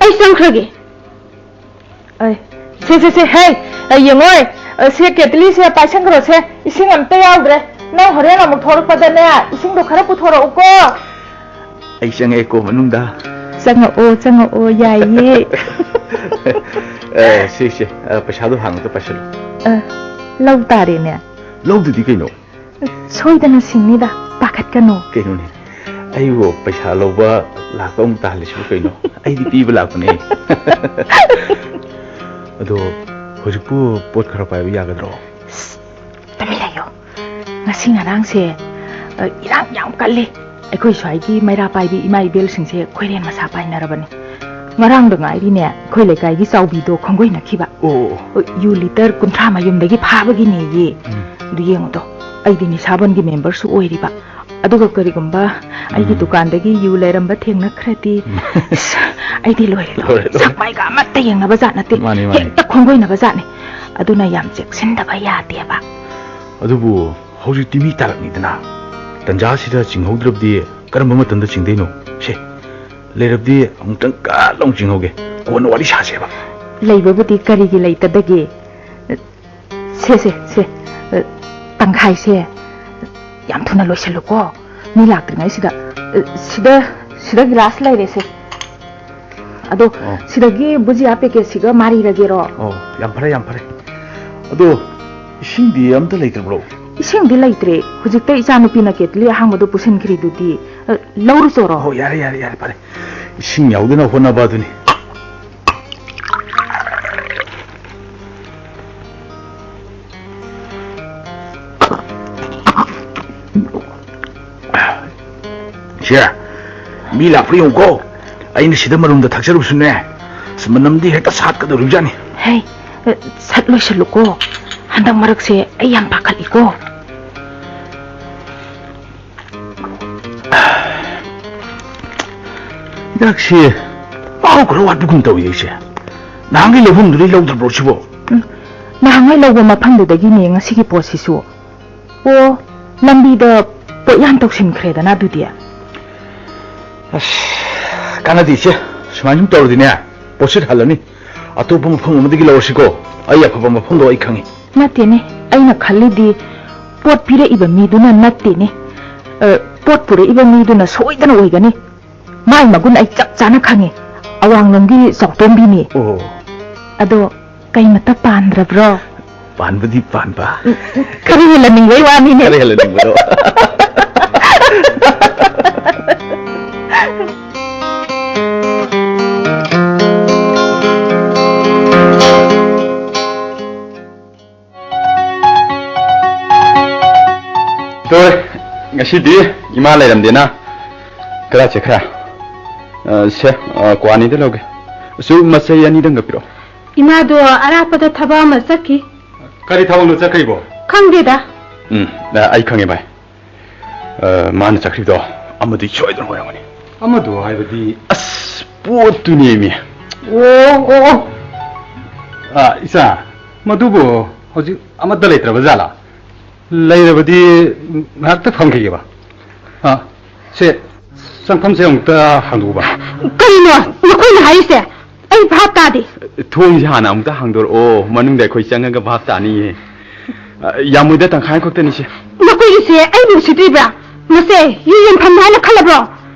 ꯑꯩ ꯆꯪꯈ꯭ꯔꯒꯦ꯫ ꯑꯩ, ꯁꯦ, ꯁꯦ, ꯁꯦ, ꯍꯦ! ꯑ, ꯌꯦꯡꯉꯣꯏ! ꯑ, ꯁꯦ, ꯀꯦꯇꯂꯤꯁꯦ ꯄꯥꯏꯁꯟꯈ꯭ꯔꯣꯁꯦ꯫ ꯏꯁꯤꯡ ꯑꯝꯇ ꯌꯥꯎꯗ꯭ꯔꯦ꯫ ꯅꯪ ꯍꯣꯔꯦꯟ ꯑꯃꯨꯛ ꯊꯣꯔꯛꯄꯗꯅꯦ, ꯏꯁꯤꯡꯗꯣ ꯈꯔ ꯄꯨꯊꯣꯔꯛꯎꯀꯣ꯫ ꯑꯩ ꯆꯪꯉꯛꯑꯦꯀꯣ ꯃꯅꯨꯡꯗ꯫ ꯆꯪꯉꯛꯑꯣ, ꯆꯪꯉꯛꯑꯣ, ꯌꯥꯏꯌꯦ꯫ ꯑ, ꯁꯦ, ꯁꯦ, ꯑ, ꯄꯩꯁꯥꯗꯣ ꯍꯥꯟꯅ ꯑꯝꯇ ꯄꯥꯏꯁꯜꯂꯨ꯫ ꯑ, ꯂꯧ ꯇꯥꯔꯦꯅꯦ꯫ ꯂꯧꯗꯗꯤ ꯀꯩꯅꯣ? ꯁꯣꯏꯗꯅ ꯁꯤꯡꯅꯤꯗ, ꯄꯥꯈꯠꯀꯅꯨ꯫ ꯀꯩꯅꯣꯅꯦ? ꯑꯩꯕꯨ ꯄꯩꯁꯥ ꯂꯧꯕ ꯂꯥꯛꯄ ꯑꯃꯨꯛ ꯇꯥꯍꯜꯂꯤꯁꯤꯕꯨ ꯀꯩꯅꯣ? ꯑꯩꯗꯤ ꯄꯤꯕ ꯂꯥꯛꯄꯅꯦ꯫ ꯑꯗꯣ ꯍꯧꯖꯤꯛꯄꯨ ꯄꯣꯠ ꯈꯔ ꯄꯥꯏꯕ ꯌꯥꯒꯗ꯭ꯔꯣ? ꯇꯨꯃꯤꯟ ꯂꯩꯌꯣ꯫ ꯉꯁꯤ ꯉꯔꯥꯡꯁꯦ, ꯑ, ꯏꯔꯥꯡ ꯌꯥꯝ ꯀꯜꯂꯤ꯫ ꯑꯩꯈꯣꯏ ꯁ꯭ꯋꯥꯏꯒꯤ ꯃꯩꯔꯥ ꯄꯥꯏꯕꯤ ꯏꯃꯥ ꯏꯕꯦꯜꯁꯤꯡꯁꯦ ꯈꯣꯏꯔꯦꯟ ꯃꯁꯥ ꯄꯥꯏꯅꯔꯕꯅꯤ꯫ ꯉꯔꯥꯡꯗ ꯉꯥꯏꯔꯤꯅꯦ, ꯑꯩꯈꯣꯏ ꯂꯩꯀꯥꯏꯒꯤ ꯆꯥꯎꯕꯤꯗꯣ ꯈꯣꯡꯒꯣꯏꯅꯈꯤꯕ꯫ ꯑꯣ, ꯑꯣ, ꯑꯣ꯫ ꯌꯨ ꯂꯤꯇꯔ ꯀꯨꯟꯊ꯭ꯔꯥ ꯃꯌꯨꯝꯗꯒꯤ ꯐꯥꯕꯒꯤꯅꯦꯌꯦ꯫ ꯎꯝ꯫ ꯑꯗꯨ ꯌꯦꯡꯉꯨꯗꯣ, ꯑꯩꯗꯤ ꯅꯤꯁꯥꯕꯟꯒꯤ ꯃꯦꯝꯕꯔꯁꯨ ꯑꯣꯏꯔꯤꯕ꯫ ꯑꯗꯨꯒ ꯀꯔꯤꯒꯨꯝꯕ ꯑꯩꯒꯤ ꯎꯝ꯫ ꯗꯨꯀꯥꯟꯗꯒꯤ ꯌꯨ ꯂꯩꯔꯝꯕ ꯊꯦꯡꯅꯈ꯭ꯔꯗꯤ, ꯎꯝ꯫ ꯑꯁ, ꯑꯩꯗꯤ ꯂꯣꯏꯔꯦꯗꯣ꯫ ꯂꯣꯏꯔꯦ, ꯂꯣꯏꯔꯦ꯫ ꯁꯛ ꯃꯥꯏꯒ ꯑꯃꯠꯇ ꯌꯦꯡꯅꯕ ꯖꯥꯠ ꯅꯠꯇꯦ꯫ ꯃꯥꯅꯤ, ꯃꯥꯅꯤ꯫ ꯍꯦꯛꯇ ꯈꯣꯡꯒꯣꯏꯅꯕ ꯖꯥꯠꯅꯤ꯫ ꯑꯗꯨꯅ ꯌꯥꯝ ꯆꯦꯛꯁꯤꯟꯗꯕ ꯌꯥꯗꯦꯕ꯫ ꯑꯗꯨꯕꯨ ꯍꯧꯖꯤꯛꯇꯤ ꯃꯤ ꯇꯥꯔꯛꯅꯤꯗꯅ꯫ ꯇꯟꯖꯥꯁꯤꯗ ꯆꯤꯡꯍꯧꯗ꯭ꯔꯕꯗꯤ ꯀꯔꯝꯕ ꯃꯇꯝꯗ ꯆꯤꯡꯗꯣꯏꯅꯣ? ꯁꯦ, ꯂꯩꯔꯕꯗꯤ ꯑꯃꯨꯛꯇꯪ ꯀꯟꯅ ꯑꯃꯨꯛ ꯆꯤꯡꯍꯧꯒꯦ꯫ ꯀꯣꯟꯅ ꯋꯥꯔꯤ ꯁꯥꯁꯦꯕ꯫ ꯂꯩꯕꯕꯨꯗꯤ ꯀꯔꯤꯒꯤ ꯂꯩꯇꯗꯒꯦ? ꯁꯦ, ꯁꯦ, ꯁꯦ, ꯑ, ꯇꯪꯈꯥꯏꯁꯦ ꯌꯥꯝ ꯊꯨꯅ ꯂꯣꯏꯁꯤꯜꯂꯨꯀꯣ꯫ ꯃꯤ ꯂꯥꯛꯇ꯭ꯔꯤꯉꯩꯁꯤꯗ, ꯑ, ꯁꯤꯗ, ꯁꯤꯗ ꯒꯤꯂꯥꯁ ꯂꯩꯔꯦꯁꯦ꯫ ꯑꯗꯣ ꯑꯣ꯫ ꯁꯤꯗꯒꯤ ꯕꯨꯖꯤꯌꯥ ꯄꯦꯀꯦꯠꯁꯤꯒ ꯃꯥꯔꯤꯔꯒꯦꯔꯣ? ꯑꯣ, ꯌꯥꯝ ꯐꯔꯦ, ꯌꯥꯝ ꯐꯔꯦ꯫ ꯑꯗꯣ ꯏꯁꯤꯡꯗꯤ ꯑꯝꯇ ꯂꯩꯇ꯭ꯔꯕ꯭ꯔꯣ? ꯏꯁꯤꯡꯗꯤ ꯂꯩꯇ꯭ꯔꯦ꯫ ꯍꯧꯖꯤꯛꯇ ꯏꯆꯥꯅꯨꯄꯤꯅ ꯀꯦꯇꯂꯤ ꯑꯍꯥꯡꯕꯗꯣ ꯄꯨꯁꯤꯟꯈ꯭ꯔꯤꯗꯨꯗꯤ꯫ ꯑ, ꯂꯧꯔꯨꯆꯣꯔꯣ? ꯑꯣ, ꯌꯥꯔꯦ, ꯌꯥꯔꯦ, ꯌꯥꯔꯦ, ꯐꯔꯦ꯫ ꯏꯁꯤꯡ ꯌꯥꯎꯗꯅ ꯍꯣꯠꯅꯕ ꯑꯗꯨꯅꯤ꯫ ꯁꯦ, ꯃꯤ ꯂꯥꯛꯄ꯭ꯔꯥ ꯌꯦꯡꯉꯨꯀꯣ꯫ ꯑꯩꯅ ꯁꯤꯗ ꯃꯔꯨꯝꯗ ꯊꯛꯆꯔꯨꯕꯁꯨꯅꯦ, ꯑꯁ, ꯃꯅꯝꯗꯤ ꯍꯦꯛꯇ ꯁꯥꯠꯀꯗꯧꯔꯤꯕꯖꯥꯠꯅꯤ꯫ ꯍꯦ, ꯁꯠ ꯂꯣꯏꯁꯜꯂꯨꯀꯣ꯫ ꯍꯟꯗꯛ ꯃꯔꯛꯁꯦ ꯑꯩ ꯌꯥꯝ ꯄꯥꯈꯠꯂꯤꯀꯣ꯫ ꯍꯤꯗꯥꯛꯁꯤ ꯃꯍꯥꯎ ꯈꯔ ꯋꯥꯠꯄꯒꯨꯝ ꯇꯧꯏ ꯑꯩꯁꯦ꯫ ꯅꯍꯥꯟꯒꯩ ꯂꯧꯐꯝꯗꯨꯗꯩ ꯂꯧꯗ꯭ꯔꯕ꯭ꯔꯣ ꯁꯤꯕꯣ? ꯎꯝ, ꯅꯍꯥꯟꯒꯩ ꯂꯧꯕ ꯃꯐꯝꯗꯨꯗꯒꯤꯅꯦ ꯉꯁꯤꯒꯤ ꯄꯣꯠꯁꯤꯁꯨ꯫ ꯑꯣ, ꯂꯝꯕꯤꯗ ꯄꯣꯠꯌꯥꯟ ꯇꯧꯁꯤꯟꯈ꯭ꯔꯦꯗꯅ ꯑꯗꯨꯗꯤ꯫ ꯑꯁ, ꯀꯥꯟꯅꯗꯦ ꯏꯆꯦ, ꯁꯨꯃꯥꯏꯅ ꯁꯨꯝ ꯇꯧꯔꯗꯤꯅꯦ, ꯄꯣꯠꯁꯤꯠ ꯍꯜꯂꯅꯤ꯫ ꯑꯇꯣꯞꯄ ꯃꯐꯝ ꯑꯃꯗꯒꯤ ꯂꯧꯔꯁꯤꯀꯣ, ꯑꯩ ꯑꯐꯕ ꯃꯐꯝꯗꯣ ꯑꯩ ꯈꯪꯉꯤ꯫ ꯅꯠꯇꯦꯅꯦ, ꯑꯩꯅ ꯈꯜꯂꯤꯗꯤ ꯄꯣꯠ ꯄꯤꯔꯛꯏꯕ ꯃꯤꯗꯨꯅ ꯅꯠꯇꯦꯅꯦ꯫ ꯑ, ꯄꯣꯠ ꯄꯨꯔꯛꯏꯕ ꯃꯤꯗꯨꯅ ꯁꯣꯏꯗꯅ ꯑꯣꯏꯒꯅꯤ꯫ ꯃꯥꯏ ꯃꯒꯨꯟ ꯑꯩ ꯆꯞ ꯆꯥꯅ ꯈꯪꯉꯤ꯫ ꯑꯋꯥꯡꯂꯣꯝꯒꯤ ꯆꯥꯎꯇꯣꯝꯕꯤꯅꯤ꯫ ꯑꯣ꯫ ꯑꯗꯣ ꯀꯩꯃꯇ ꯄꯥꯟꯗ꯭ꯔꯕ꯭ꯔꯣ? ꯄꯥꯟꯕꯗꯤ ꯄꯥꯟꯕ꯫ ꯎꯝ, ꯎꯝ, ꯈꯔ ꯍꯦꯜꯍꯟꯅꯤꯡꯕꯩ ꯋꯥꯅꯤꯅꯦ꯫ ꯈꯔ ꯍꯦꯜꯍꯟꯅꯤꯡꯕꯗꯣ꯫ ꯍꯣꯏ, ꯉꯁꯤꯗꯤ ꯏꯃꯥ ꯂꯩꯔꯝꯗꯦꯅ꯫ ꯀꯗꯥꯏ ꯆꯠꯈ꯭ꯔꯦ? ꯑ, ꯁꯦ, ꯑ, ꯀ꯭ꯋꯥꯅꯤꯗ ꯂꯧꯒꯦ꯫ ꯑꯁꯨ ꯃꯆꯩ ꯑꯅꯤꯗꯪꯒ ꯄꯤꯔꯛꯑꯣ꯫ ꯏꯃꯥꯗꯣ ꯑꯔꯥꯞꯄꯗ ꯊꯕꯛ ꯑꯃ ꯆꯠꯈꯤ꯫ ꯀꯔꯤ ꯊꯕꯛꯅꯣ ꯆꯠꯈ꯭ꯔꯤꯕꯣ? ꯈꯪꯗꯦꯗ꯫ ꯎꯝ, ꯑ, ꯑꯩ ꯈꯪꯉꯦ, ꯚꯥꯏ꯫ ꯑ, ꯃꯥꯅ ꯆꯠꯈ꯭ꯔꯤꯗꯣ ꯑꯃꯗꯤ ꯁꯣꯏꯗꯅ ꯑꯣꯏꯔꯝꯒꯅꯤ꯫ ꯑꯃꯗꯣ ꯍꯥꯏꯕꯗꯤ? ꯑꯁ, ꯄꯣꯠꯇꯨꯅꯦꯃꯤ꯫ ꯑꯣ, ꯑꯣ, ꯑꯣ꯫ ꯑ, ꯏꯆꯥ, ꯃꯗꯨꯕꯨ ꯍꯧꯖꯤꯛ ꯑꯃꯠꯇ ꯂꯩꯇ꯭ꯔꯕ ꯖꯥꯠꯂꯥ? ꯂꯩꯔꯕꯗꯤ ꯉꯥꯏꯍꯥꯛꯇ ꯐꯝꯈꯤꯒꯦꯕ꯫ ꯑ, ꯁꯦ, ꯆꯪꯐꯝꯁꯦ ꯑꯃꯨꯛꯇ ꯍꯥꯡꯗꯣꯛꯎꯕ꯫ ꯀꯔꯤꯅꯣ ꯅꯈꯣꯏꯅ ꯍꯥꯏꯔꯤꯁꯦ? ꯑꯩ ꯚꯥꯞ ꯇꯥꯗꯦ꯫ ꯊꯣꯡꯁꯦ ꯍꯥꯟꯅ ꯑꯃꯨꯛꯇ ꯍꯥꯡꯗꯣꯔꯛꯑꯣ, ꯃꯅꯨꯡꯗ ꯑꯩꯈꯣꯏ ꯆꯪꯉꯒ ꯚꯥꯞ ꯇꯥꯅꯤꯌꯦ꯫ ꯑ, ꯌꯥꯝꯃꯣꯏꯗ, ꯇꯪꯈꯥꯏ ꯈꯛꯇꯅꯤ ꯁꯦ꯫ ꯅꯈꯣꯏꯒꯤꯁꯦ ꯑꯩꯕꯨ ꯎꯁꯤꯠꯇ꯭ꯔꯤꯕ꯭ꯔꯥ? ꯃꯁꯦ ꯌꯨ ꯌꯣꯟꯐꯝꯅꯤ ꯍꯥꯏꯅ ꯈꯜꯂꯕ꯭ꯔꯣ?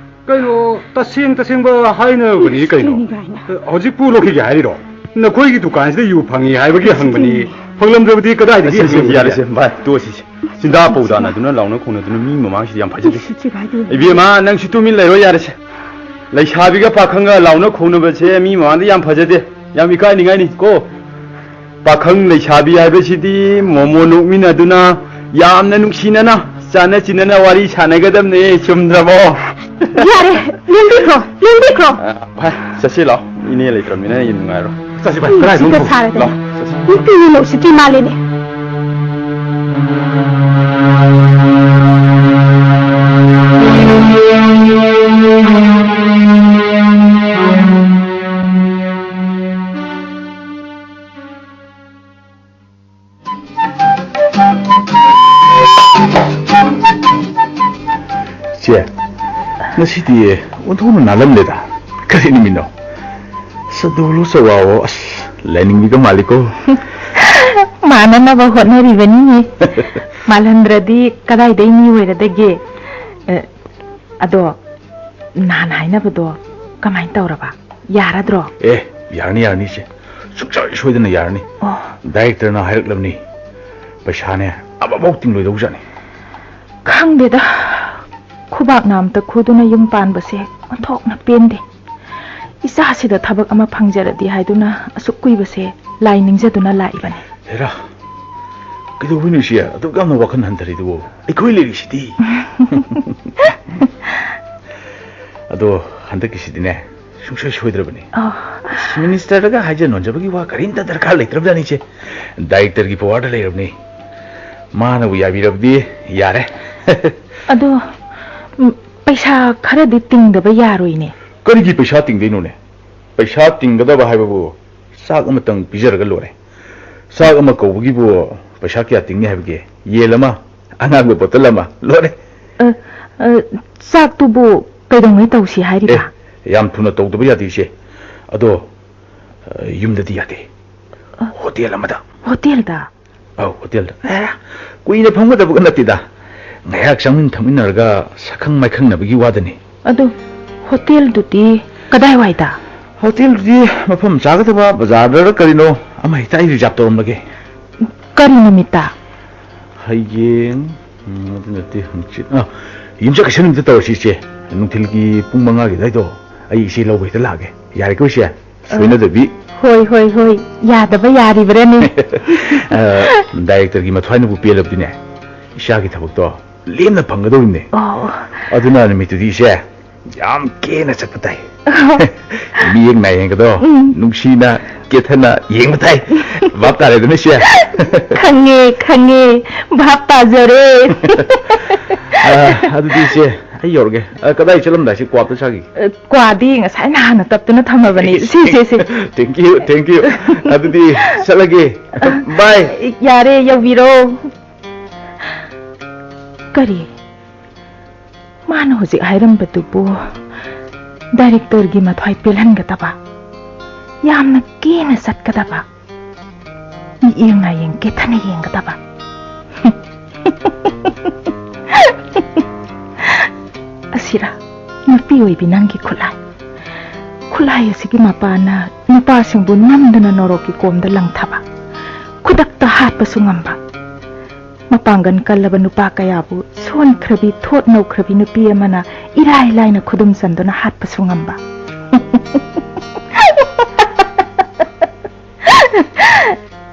ꯀꯩꯅꯣ, ꯇꯁꯦꯡ ꯇꯁꯦꯡꯕ ꯍꯥꯏꯅꯕꯅꯤ ꯀꯩꯅꯣ꯫ ꯎꯁꯤꯠꯇ꯭ꯔꯤꯅꯤ ꯀꯥꯏꯅ꯫ ꯍꯧꯖꯤꯛꯄꯨ ꯂꯧꯈꯤꯒꯦ ꯍꯥꯏꯔꯤꯔꯣ? ꯅꯈꯣꯏꯒꯤ ꯗꯨꯀꯥꯟꯁꯤꯗ ꯌꯨ ꯐꯪꯉꯤ ꯍꯥꯏꯕꯒꯤ ꯍꯪꯕꯅꯤ꯫ ꯎꯁꯤꯠꯇ꯭ꯔꯤꯅꯤ꯫ ꯐꯪꯂꯝꯗ꯭ꯔꯕꯗꯤ ꯀꯗꯥꯏꯗꯒꯤ ꯁꯦ, ꯁꯦ, ꯁꯦ, ꯍꯪꯒꯅꯤ? ꯌꯥꯔꯦ ꯁꯦ, ꯚꯥꯏ, ꯇꯣꯛꯑꯁꯤ ꯁꯦ꯫ ꯆꯤꯟꯖꯥꯛ ꯄꯧ ꯇꯥꯅꯗꯨꯅ ꯂꯥꯎꯅ ꯈꯣꯡꯅꯗꯨꯅ ꯃꯤ ꯃꯃꯥꯡꯁꯤꯗ ꯌꯥꯝ ꯐꯖꯗꯦ꯫ ꯎꯁꯤꯠꯇ꯭ꯔꯤꯕ ꯍꯥꯏꯗꯨ꯫ ꯏꯕꯦꯝꯃ, ꯅꯪꯁꯨ ꯇꯨꯃꯤꯟ ꯂꯩꯔꯣ ꯌꯥꯔꯦꯁꯦ꯫ ꯂꯩꯁꯥꯕꯤꯒ ꯄꯥꯈꯪꯒ ꯂꯥꯎꯅ ꯈꯣꯡꯅꯕꯁꯦ ꯃꯤ ꯃꯃꯥꯡꯗ ꯌꯥꯝ ꯐꯖꯗꯦ, ꯌꯥꯝ ꯏꯀꯥꯏꯅꯤꯡꯉꯥꯏꯅꯤ ꯀꯣ꯫ ꯄꯥꯈꯪ ꯂꯩꯁꯥꯕꯤ ꯍꯥꯏꯕꯁꯤꯗꯤ ꯃꯣꯃꯣꯟ ꯅꯣꯛꯃꯤꯟꯅꯗꯨꯅ ꯌꯥꯝꯅ ꯅꯨꯡꯁꯤꯅꯅ ꯆꯥꯅ ꯆꯤꯟꯅꯅ ꯋꯥꯔꯤ ꯁꯥꯟꯅꯒꯗꯕꯅꯦ, ꯆꯨꯝꯗ꯭ꯔꯕꯣ? ꯌꯥꯔꯦ, ꯂꯦꯡꯕꯤꯈ꯭ꯔꯣ, ꯂꯦꯡꯕꯤꯈ꯭ꯔꯣ꯫ ꯑ, ꯚꯥꯏ, ꯆꯠꯁꯤ ꯂꯥꯛꯑꯣ꯫ ꯏꯅꯦ ꯂꯩꯇ꯭ꯔꯕꯅꯤꯅ ꯑꯩ ꯅꯨꯡꯉꯥꯏꯔꯣꯏ꯫ ꯆꯠꯁꯤ ꯚꯥꯏ, ꯀꯗꯥꯏꯗ ꯁꯤꯗ ꯑꯃꯨꯛ ꯁꯥꯔꯗꯅ꯫ ꯂꯥꯛꯑꯣ, ꯆꯠꯁꯤ꯫ ꯅꯨꯄꯤꯅꯤꯅ ꯎꯁꯤꯠꯇ꯭ꯔꯤ ꯃꯥꯜꯂꯦꯅꯦ꯫ ꯆꯦ, ꯉꯁꯤꯗꯤ ꯑꯣꯟꯊꯣꯛꯅ ꯅꯥꯜꯂꯝꯂꯦꯗ꯫ ꯀꯔꯤ ꯅꯨꯃꯤꯠꯅꯣ? ꯁꯗꯨꯂꯨ ꯆꯋꯥꯋꯣ, ꯑꯁ, ꯂꯥꯏꯅꯤꯡꯕꯤꯒ ꯃꯥꯜꯂꯤꯀꯣ꯫ ꯃꯥꯟꯅꯅꯕ ꯍꯣꯠꯅꯔꯤꯕꯅꯤꯅꯦ꯫ ꯃꯥꯜꯍꯟꯗ꯭ꯔꯗꯤ ꯀꯗꯥꯏꯗꯩ ꯃꯤ ꯑꯣꯏꯔꯗꯒꯦ? ꯑꯦ, ꯑꯗꯣ ꯅꯍꯥꯟ ꯍꯥꯏꯅꯕꯗꯣ ꯀꯃꯥꯏꯅ ꯇꯧꯔꯕ? ꯌꯥꯔꯗ꯭ꯔꯣ? ꯑꯦ, ꯌꯥꯔꯅꯤ, ꯌꯥꯔꯅꯤ, ꯏꯆꯦ꯫ ꯁꯨꯡꯁꯣꯏ ꯁꯣꯏꯗꯅ ꯌꯥꯔꯅꯤ꯫ ꯑꯣ꯫ ꯗꯥꯏꯔꯦꯛꯇꯔꯅ ꯍꯥꯏꯔꯛꯂꯕꯅꯤ꯫ ꯄꯩꯁꯥꯅꯦ ꯑꯃꯐꯥꯎ ꯇꯤꯡꯂꯣꯏꯗꯧꯖꯥꯠꯅꯤ꯫ ꯈꯪꯗꯦꯗ, ꯈꯨꯕꯥꯛꯅ ꯑꯝꯇ ꯈꯨꯗꯨꯅ ꯌꯨꯝ ꯄꯥꯟꯕꯁꯦ ꯑꯣꯟꯊꯣꯛꯅ ꯄꯦꯟꯗꯦ꯫ ꯏꯆꯥꯁꯤꯗ ꯊꯕꯛ ꯑꯃ ꯐꯪꯖꯔꯗꯤ ꯍꯥꯏꯗꯨꯅ ꯑꯁꯨꯛ ꯀꯨꯏꯕꯁꯦ ꯂꯥꯏ ꯅꯤꯡꯖꯗꯨꯅ ꯂꯥꯛꯏꯕꯅꯤ꯫ ꯍꯦꯔꯥ, ꯀꯩꯗꯧꯕꯩꯅꯣ ꯏꯆꯦ ꯑꯗꯨꯛ ꯌꯥꯝꯅ ꯋꯥꯈꯜ ꯍꯟꯊꯔꯤꯗꯨꯕꯨ? ꯑꯩꯈꯣꯏ ꯂꯩꯔꯤꯁꯤꯗꯤ꯫ ꯑꯗꯣ ꯍꯟꯗꯛꯀꯤꯁꯤꯗꯤꯅꯦ, ꯁꯨꯡꯁꯣꯏ ꯁꯣꯏꯗ꯭ꯔꯕꯅꯤ꯫ ꯑꯣ꯫ ꯑꯁ, ꯃꯤꯅꯤꯁꯇꯔꯗꯒ ꯍꯥꯏꯖ ꯅꯣꯟꯖꯕꯒꯤ ꯋꯥ ꯀꯔꯤꯝꯇ ꯗꯔꯀꯥꯔ ꯂꯩꯇ꯭ꯔꯕꯖꯥꯠꯅꯤ ꯏꯆꯦ꯫ ꯗꯥꯏꯔꯦꯛꯇꯔꯒꯤ ꯄꯋꯥꯔꯗ ꯂꯩꯔꯕꯅꯤ꯫ ꯃꯥꯅꯕꯨ ꯌꯥꯕꯤꯔꯕꯗꯤ ꯌꯥꯔꯦ꯫ ꯑꯗꯣ, ꯎꯝ, ꯄꯩꯁꯥ ꯈꯔꯗꯤ ꯇꯤꯡꯗꯕ ꯌꯥꯔꯣꯏꯅꯦ꯫ ꯀꯔꯤꯒꯤ ꯄꯩꯁꯥ ꯇꯤꯡꯗꯣꯏꯅꯣꯅꯦ? ꯄꯩꯁꯥ ꯇꯤꯡꯒꯗꯕ ꯍꯥꯏꯕꯕꯨ ꯆꯥꯛ ꯑꯃꯇꯪ ꯄꯤꯖꯔꯒ ꯂꯣꯏꯔꯦ꯫ ꯆꯥꯛ ꯑꯃ ꯀꯧꯕꯒꯤꯕꯨ ꯄꯩꯁꯥ ꯀꯌꯥ ꯇꯤꯡꯅꯤ ꯍꯥꯏꯕꯒꯦ? ꯌꯦꯟ ꯑꯃ, ꯑꯉꯥꯡꯕ ꯕꯣꯇꯜ ꯑꯃ, ꯂꯣꯏꯔꯦ꯫ ꯑ, ꯑ, ꯆꯥꯛꯇꯨꯕꯨ ꯀꯩꯗꯧꯉꯩ ꯇꯧꯁꯤ ꯍꯥꯏꯔꯤꯕ? ꯑꯦ, ꯌꯥꯝ ꯊꯨꯅ ꯇꯧꯗꯕ ꯌꯥꯗꯦ ꯏꯆꯦ꯫ ꯑꯗꯣ, ꯑ, ꯌꯨꯝꯗꯗꯤ ꯌꯥꯗꯦ꯫ ꯑ, ꯍꯣꯇꯦꯜ ꯑꯃꯗ꯫ ꯍꯣꯇꯦꯜꯗ? ꯑꯧ, ꯍꯣꯇꯦꯜꯗ꯫ ꯑꯦ, ꯀꯨꯏꯅ ꯐꯝꯒꯗꯕꯒ ꯅꯠꯇꯦꯗ꯫ ꯉꯥꯏꯍꯥꯛ ꯆꯥꯃꯤꯟ ꯊꯛꯃꯤꯟꯅꯔꯒ ꯁꯛꯈꯪ ꯃꯥꯏꯈꯪꯅꯕꯒꯤ ꯋꯥꯗꯅꯤ꯫ ꯑꯗꯨ ꯍꯣꯇꯦꯜꯗꯨꯗꯤ ꯀꯗꯥꯏꯋꯥꯏꯗ? ꯍꯣꯇꯦꯜꯗꯨꯗꯤ ꯃꯐꯝ ꯆꯥꯒꯗꯕ ꯕꯖꯥꯔꯗꯔ ꯀꯔꯤꯅꯣ ꯑꯃ ꯍꯦꯛꯇ ꯑꯩ ꯔꯤꯖꯥꯕ ꯇꯧꯔꯝꯂꯒꯦ꯫ ꯀꯔꯤ ꯅꯨꯃꯤꯠꯇ? ꯍꯌꯦꯡ, ꯎꯝ, ꯑꯗꯨ ꯅꯠꯇꯦ, ꯍꯪꯆꯤꯠ, ꯑ, ꯌꯨꯝꯁꯀꯩꯁ ꯅꯨꯃꯤꯠꯇ ꯇꯧꯔꯁꯤ ꯏꯆꯦ꯫ ꯅꯨꯡꯊꯤꯜꯒꯤ ꯄꯨꯡ ꯃꯉꯥꯒꯤ ꯑꯗꯨꯋꯥꯏꯗꯣ ꯑꯩ ꯏꯆꯦ ꯂꯧꯕ ꯍꯦꯛꯇ ꯂꯥꯛꯑꯒꯦ꯫ ꯌꯥꯔꯦꯀꯣ ꯏꯆꯦ? ꯁꯣꯏꯅꯗꯕꯤ꯫ ꯍꯣꯏ, ꯍꯣꯏ, ꯍꯣꯏ꯫ ꯌꯥꯗꯕ ꯌꯥꯔꯤꯕ꯭ꯔꯥꯅꯦ? ꯑ, ꯗꯥꯏꯔꯦꯛꯇꯔꯒꯤ ꯃꯊ꯭ꯋꯥꯏꯅꯕꯨ ꯄꯦꯜꯂꯕꯗꯤꯅꯦ, ꯏꯆꯥꯒꯤ ꯊꯕꯛꯇꯣ ꯂꯦꯝꯅ ꯐꯪꯒꯗꯧꯔꯤꯅꯦ꯫ ꯑꯣ꯫ ꯑꯗꯨꯅ ꯅꯨꯃꯤꯠꯇꯨꯗꯤ ꯏꯆꯦ, ꯌꯥꯝ ꯀꯦꯅ ꯆꯠꯄ ꯇꯥꯏ꯫ ꯑꯣ꯫ ꯃꯤꯠꯌꯦꯡ ꯅꯥꯌꯦꯡꯒꯗꯣ ꯎꯝ꯫ ꯅꯨꯡꯁꯤꯅ ꯀꯦꯊꯅ ꯌꯦꯡꯕ ꯇꯥꯏ꯫ ꯚꯥꯞ ꯇꯥꯔꯦꯗꯅ ꯏꯆꯦ? ꯈꯪꯉꯦ, ꯈꯪꯉꯦ꯫ ꯚꯥꯞ ꯇꯥꯖꯔꯦ꯫ ꯑ, ꯑꯗꯨꯗꯤ ꯏꯆꯦ, ꯑꯩ ꯌꯧꯔꯒꯦ꯫ ꯑ, ꯀꯗꯥꯏ ꯆꯠꯂꯝꯗꯥꯏꯁꯤ ꯀ꯭ꯋꯥ ꯑꯝꯇ ꯆꯥꯈꯤꯒꯦ꯫ ꯑ, ꯀ꯭ꯋꯥꯗꯤ ꯉꯁꯥꯏ ꯅꯍꯥꯟꯅ ꯇꯞꯇꯨꯅ ꯊꯝꯃꯕꯅꯤ꯫ ꯁꯤ, ꯁꯤ, ꯁꯤ꯫ Thank you, thank you꯫ ꯑꯗꯨꯗꯤ ꯆꯠꯂꯒꯦ꯫ Bye꯫ ꯌꯥꯔꯦ, ꯌꯧꯕꯤꯔꯣ꯫ ꯀꯔꯤ? ꯃꯥꯅ ꯍꯧꯖꯤꯛ ꯍꯥꯏꯔꯝꯕꯗꯨꯕꯨ ꯗꯥꯏꯔꯦꯛꯇꯔꯒꯤ ꯃꯊ꯭ꯋꯥꯏ ꯄꯦꯜꯍꯟꯒꯗꯕ, ꯌꯥꯝꯅ ꯀꯦꯅ ꯆꯠꯀꯗꯕ, ꯃꯤꯠꯌꯦꯡ ꯅꯥꯌꯦꯡ ꯀꯦꯊꯅ ꯌꯦꯡꯒꯗꯕ꯫ ꯑꯁꯤꯔ ꯅꯨꯄꯤ ꯑꯣꯏꯕꯤ ꯅꯪꯒꯤ ꯈꯨꯠꯂꯥꯏ? ꯈꯨꯠꯂꯥꯏ ꯑꯁꯤꯒꯤ ꯃꯄꯥꯅ ꯅꯨꯄꯥꯁꯤꯡꯕꯨ ꯅꯝꯗꯅ ꯅꯣꯔꯣꯛꯀꯤ ꯀꯣꯝꯗ ꯂꯪꯊꯕ, ꯈꯨꯗꯛꯇ ꯍꯥꯠꯄꯁꯨ ꯉꯝꯕ, ꯃꯄꯥꯡꯒꯜ ꯀꯜꯂꯕ ꯅꯨꯄꯥ ꯀꯌꯥꯕꯨ ꯁꯣꯟꯈ꯭ꯔꯕꯤ, ꯊꯣꯠ ꯅꯧꯈ꯭ꯔꯕꯤ ꯅꯨꯄꯤ ꯑꯃꯅ ꯏꯔꯥꯏ ꯂꯥꯏꯅ ꯈꯨꯗꯨꯝ ꯆꯟꯗꯨꯅ ꯍꯥꯠꯄꯁꯨ ꯉꯝꯕ꯫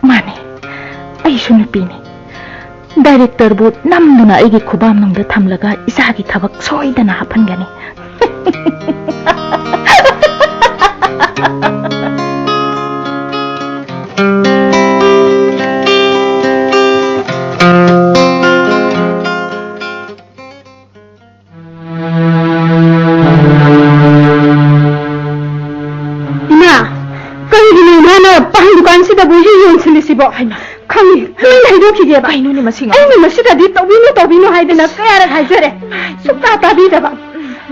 ꯃꯥꯅꯤ, ꯑꯩꯁꯨ ꯅꯨꯄꯤꯅꯤ꯫ ꯗꯥꯏꯔꯦꯛꯇꯔꯕꯨ ꯅꯝꯗꯨꯅ ꯑꯩꯒꯤ ꯈꯨꯕꯥꯝꯅꯨꯡꯗ ꯊꯝꯂꯒ ꯏꯆꯥꯒꯤ ꯊꯕꯛ ꯁꯣꯏꯗꯅ ꯍꯥꯞꯍꯟꯒꯅꯤ꯫ ꯏꯃꯥ, ꯀꯔꯤꯒꯤꯅꯣ ꯏꯃꯥꯅ ꯄꯥꯟ ꯗꯨꯀꯥꯟꯁꯤꯗꯕꯨ ꯌꯨ ꯌꯣꯟꯁꯤꯜꯂꯤꯁꯤꯕꯣ? ꯍꯩꯃꯥ꯫ ꯈꯪꯉꯤ, ꯂꯣꯏꯅ ꯍꯩꯗꯣꯛꯈꯤꯒꯦꯕ꯫ ꯀꯩꯅꯣꯅꯦ ꯃꯁꯤ ꯉꯥꯡ- ꯑꯩꯅ ꯃꯁꯤꯗꯗꯤ ꯇꯧꯕꯤꯅꯨ, ꯇꯧꯕꯤꯅꯨ ꯍꯥꯏꯗꯅ ꯀꯌꯥꯔꯛ ꯍꯥꯏꯖꯔꯦ꯫ ꯏꯃꯥ, ꯁꯨꯛꯇꯥ ꯇꯥꯕꯤꯗꯕ꯫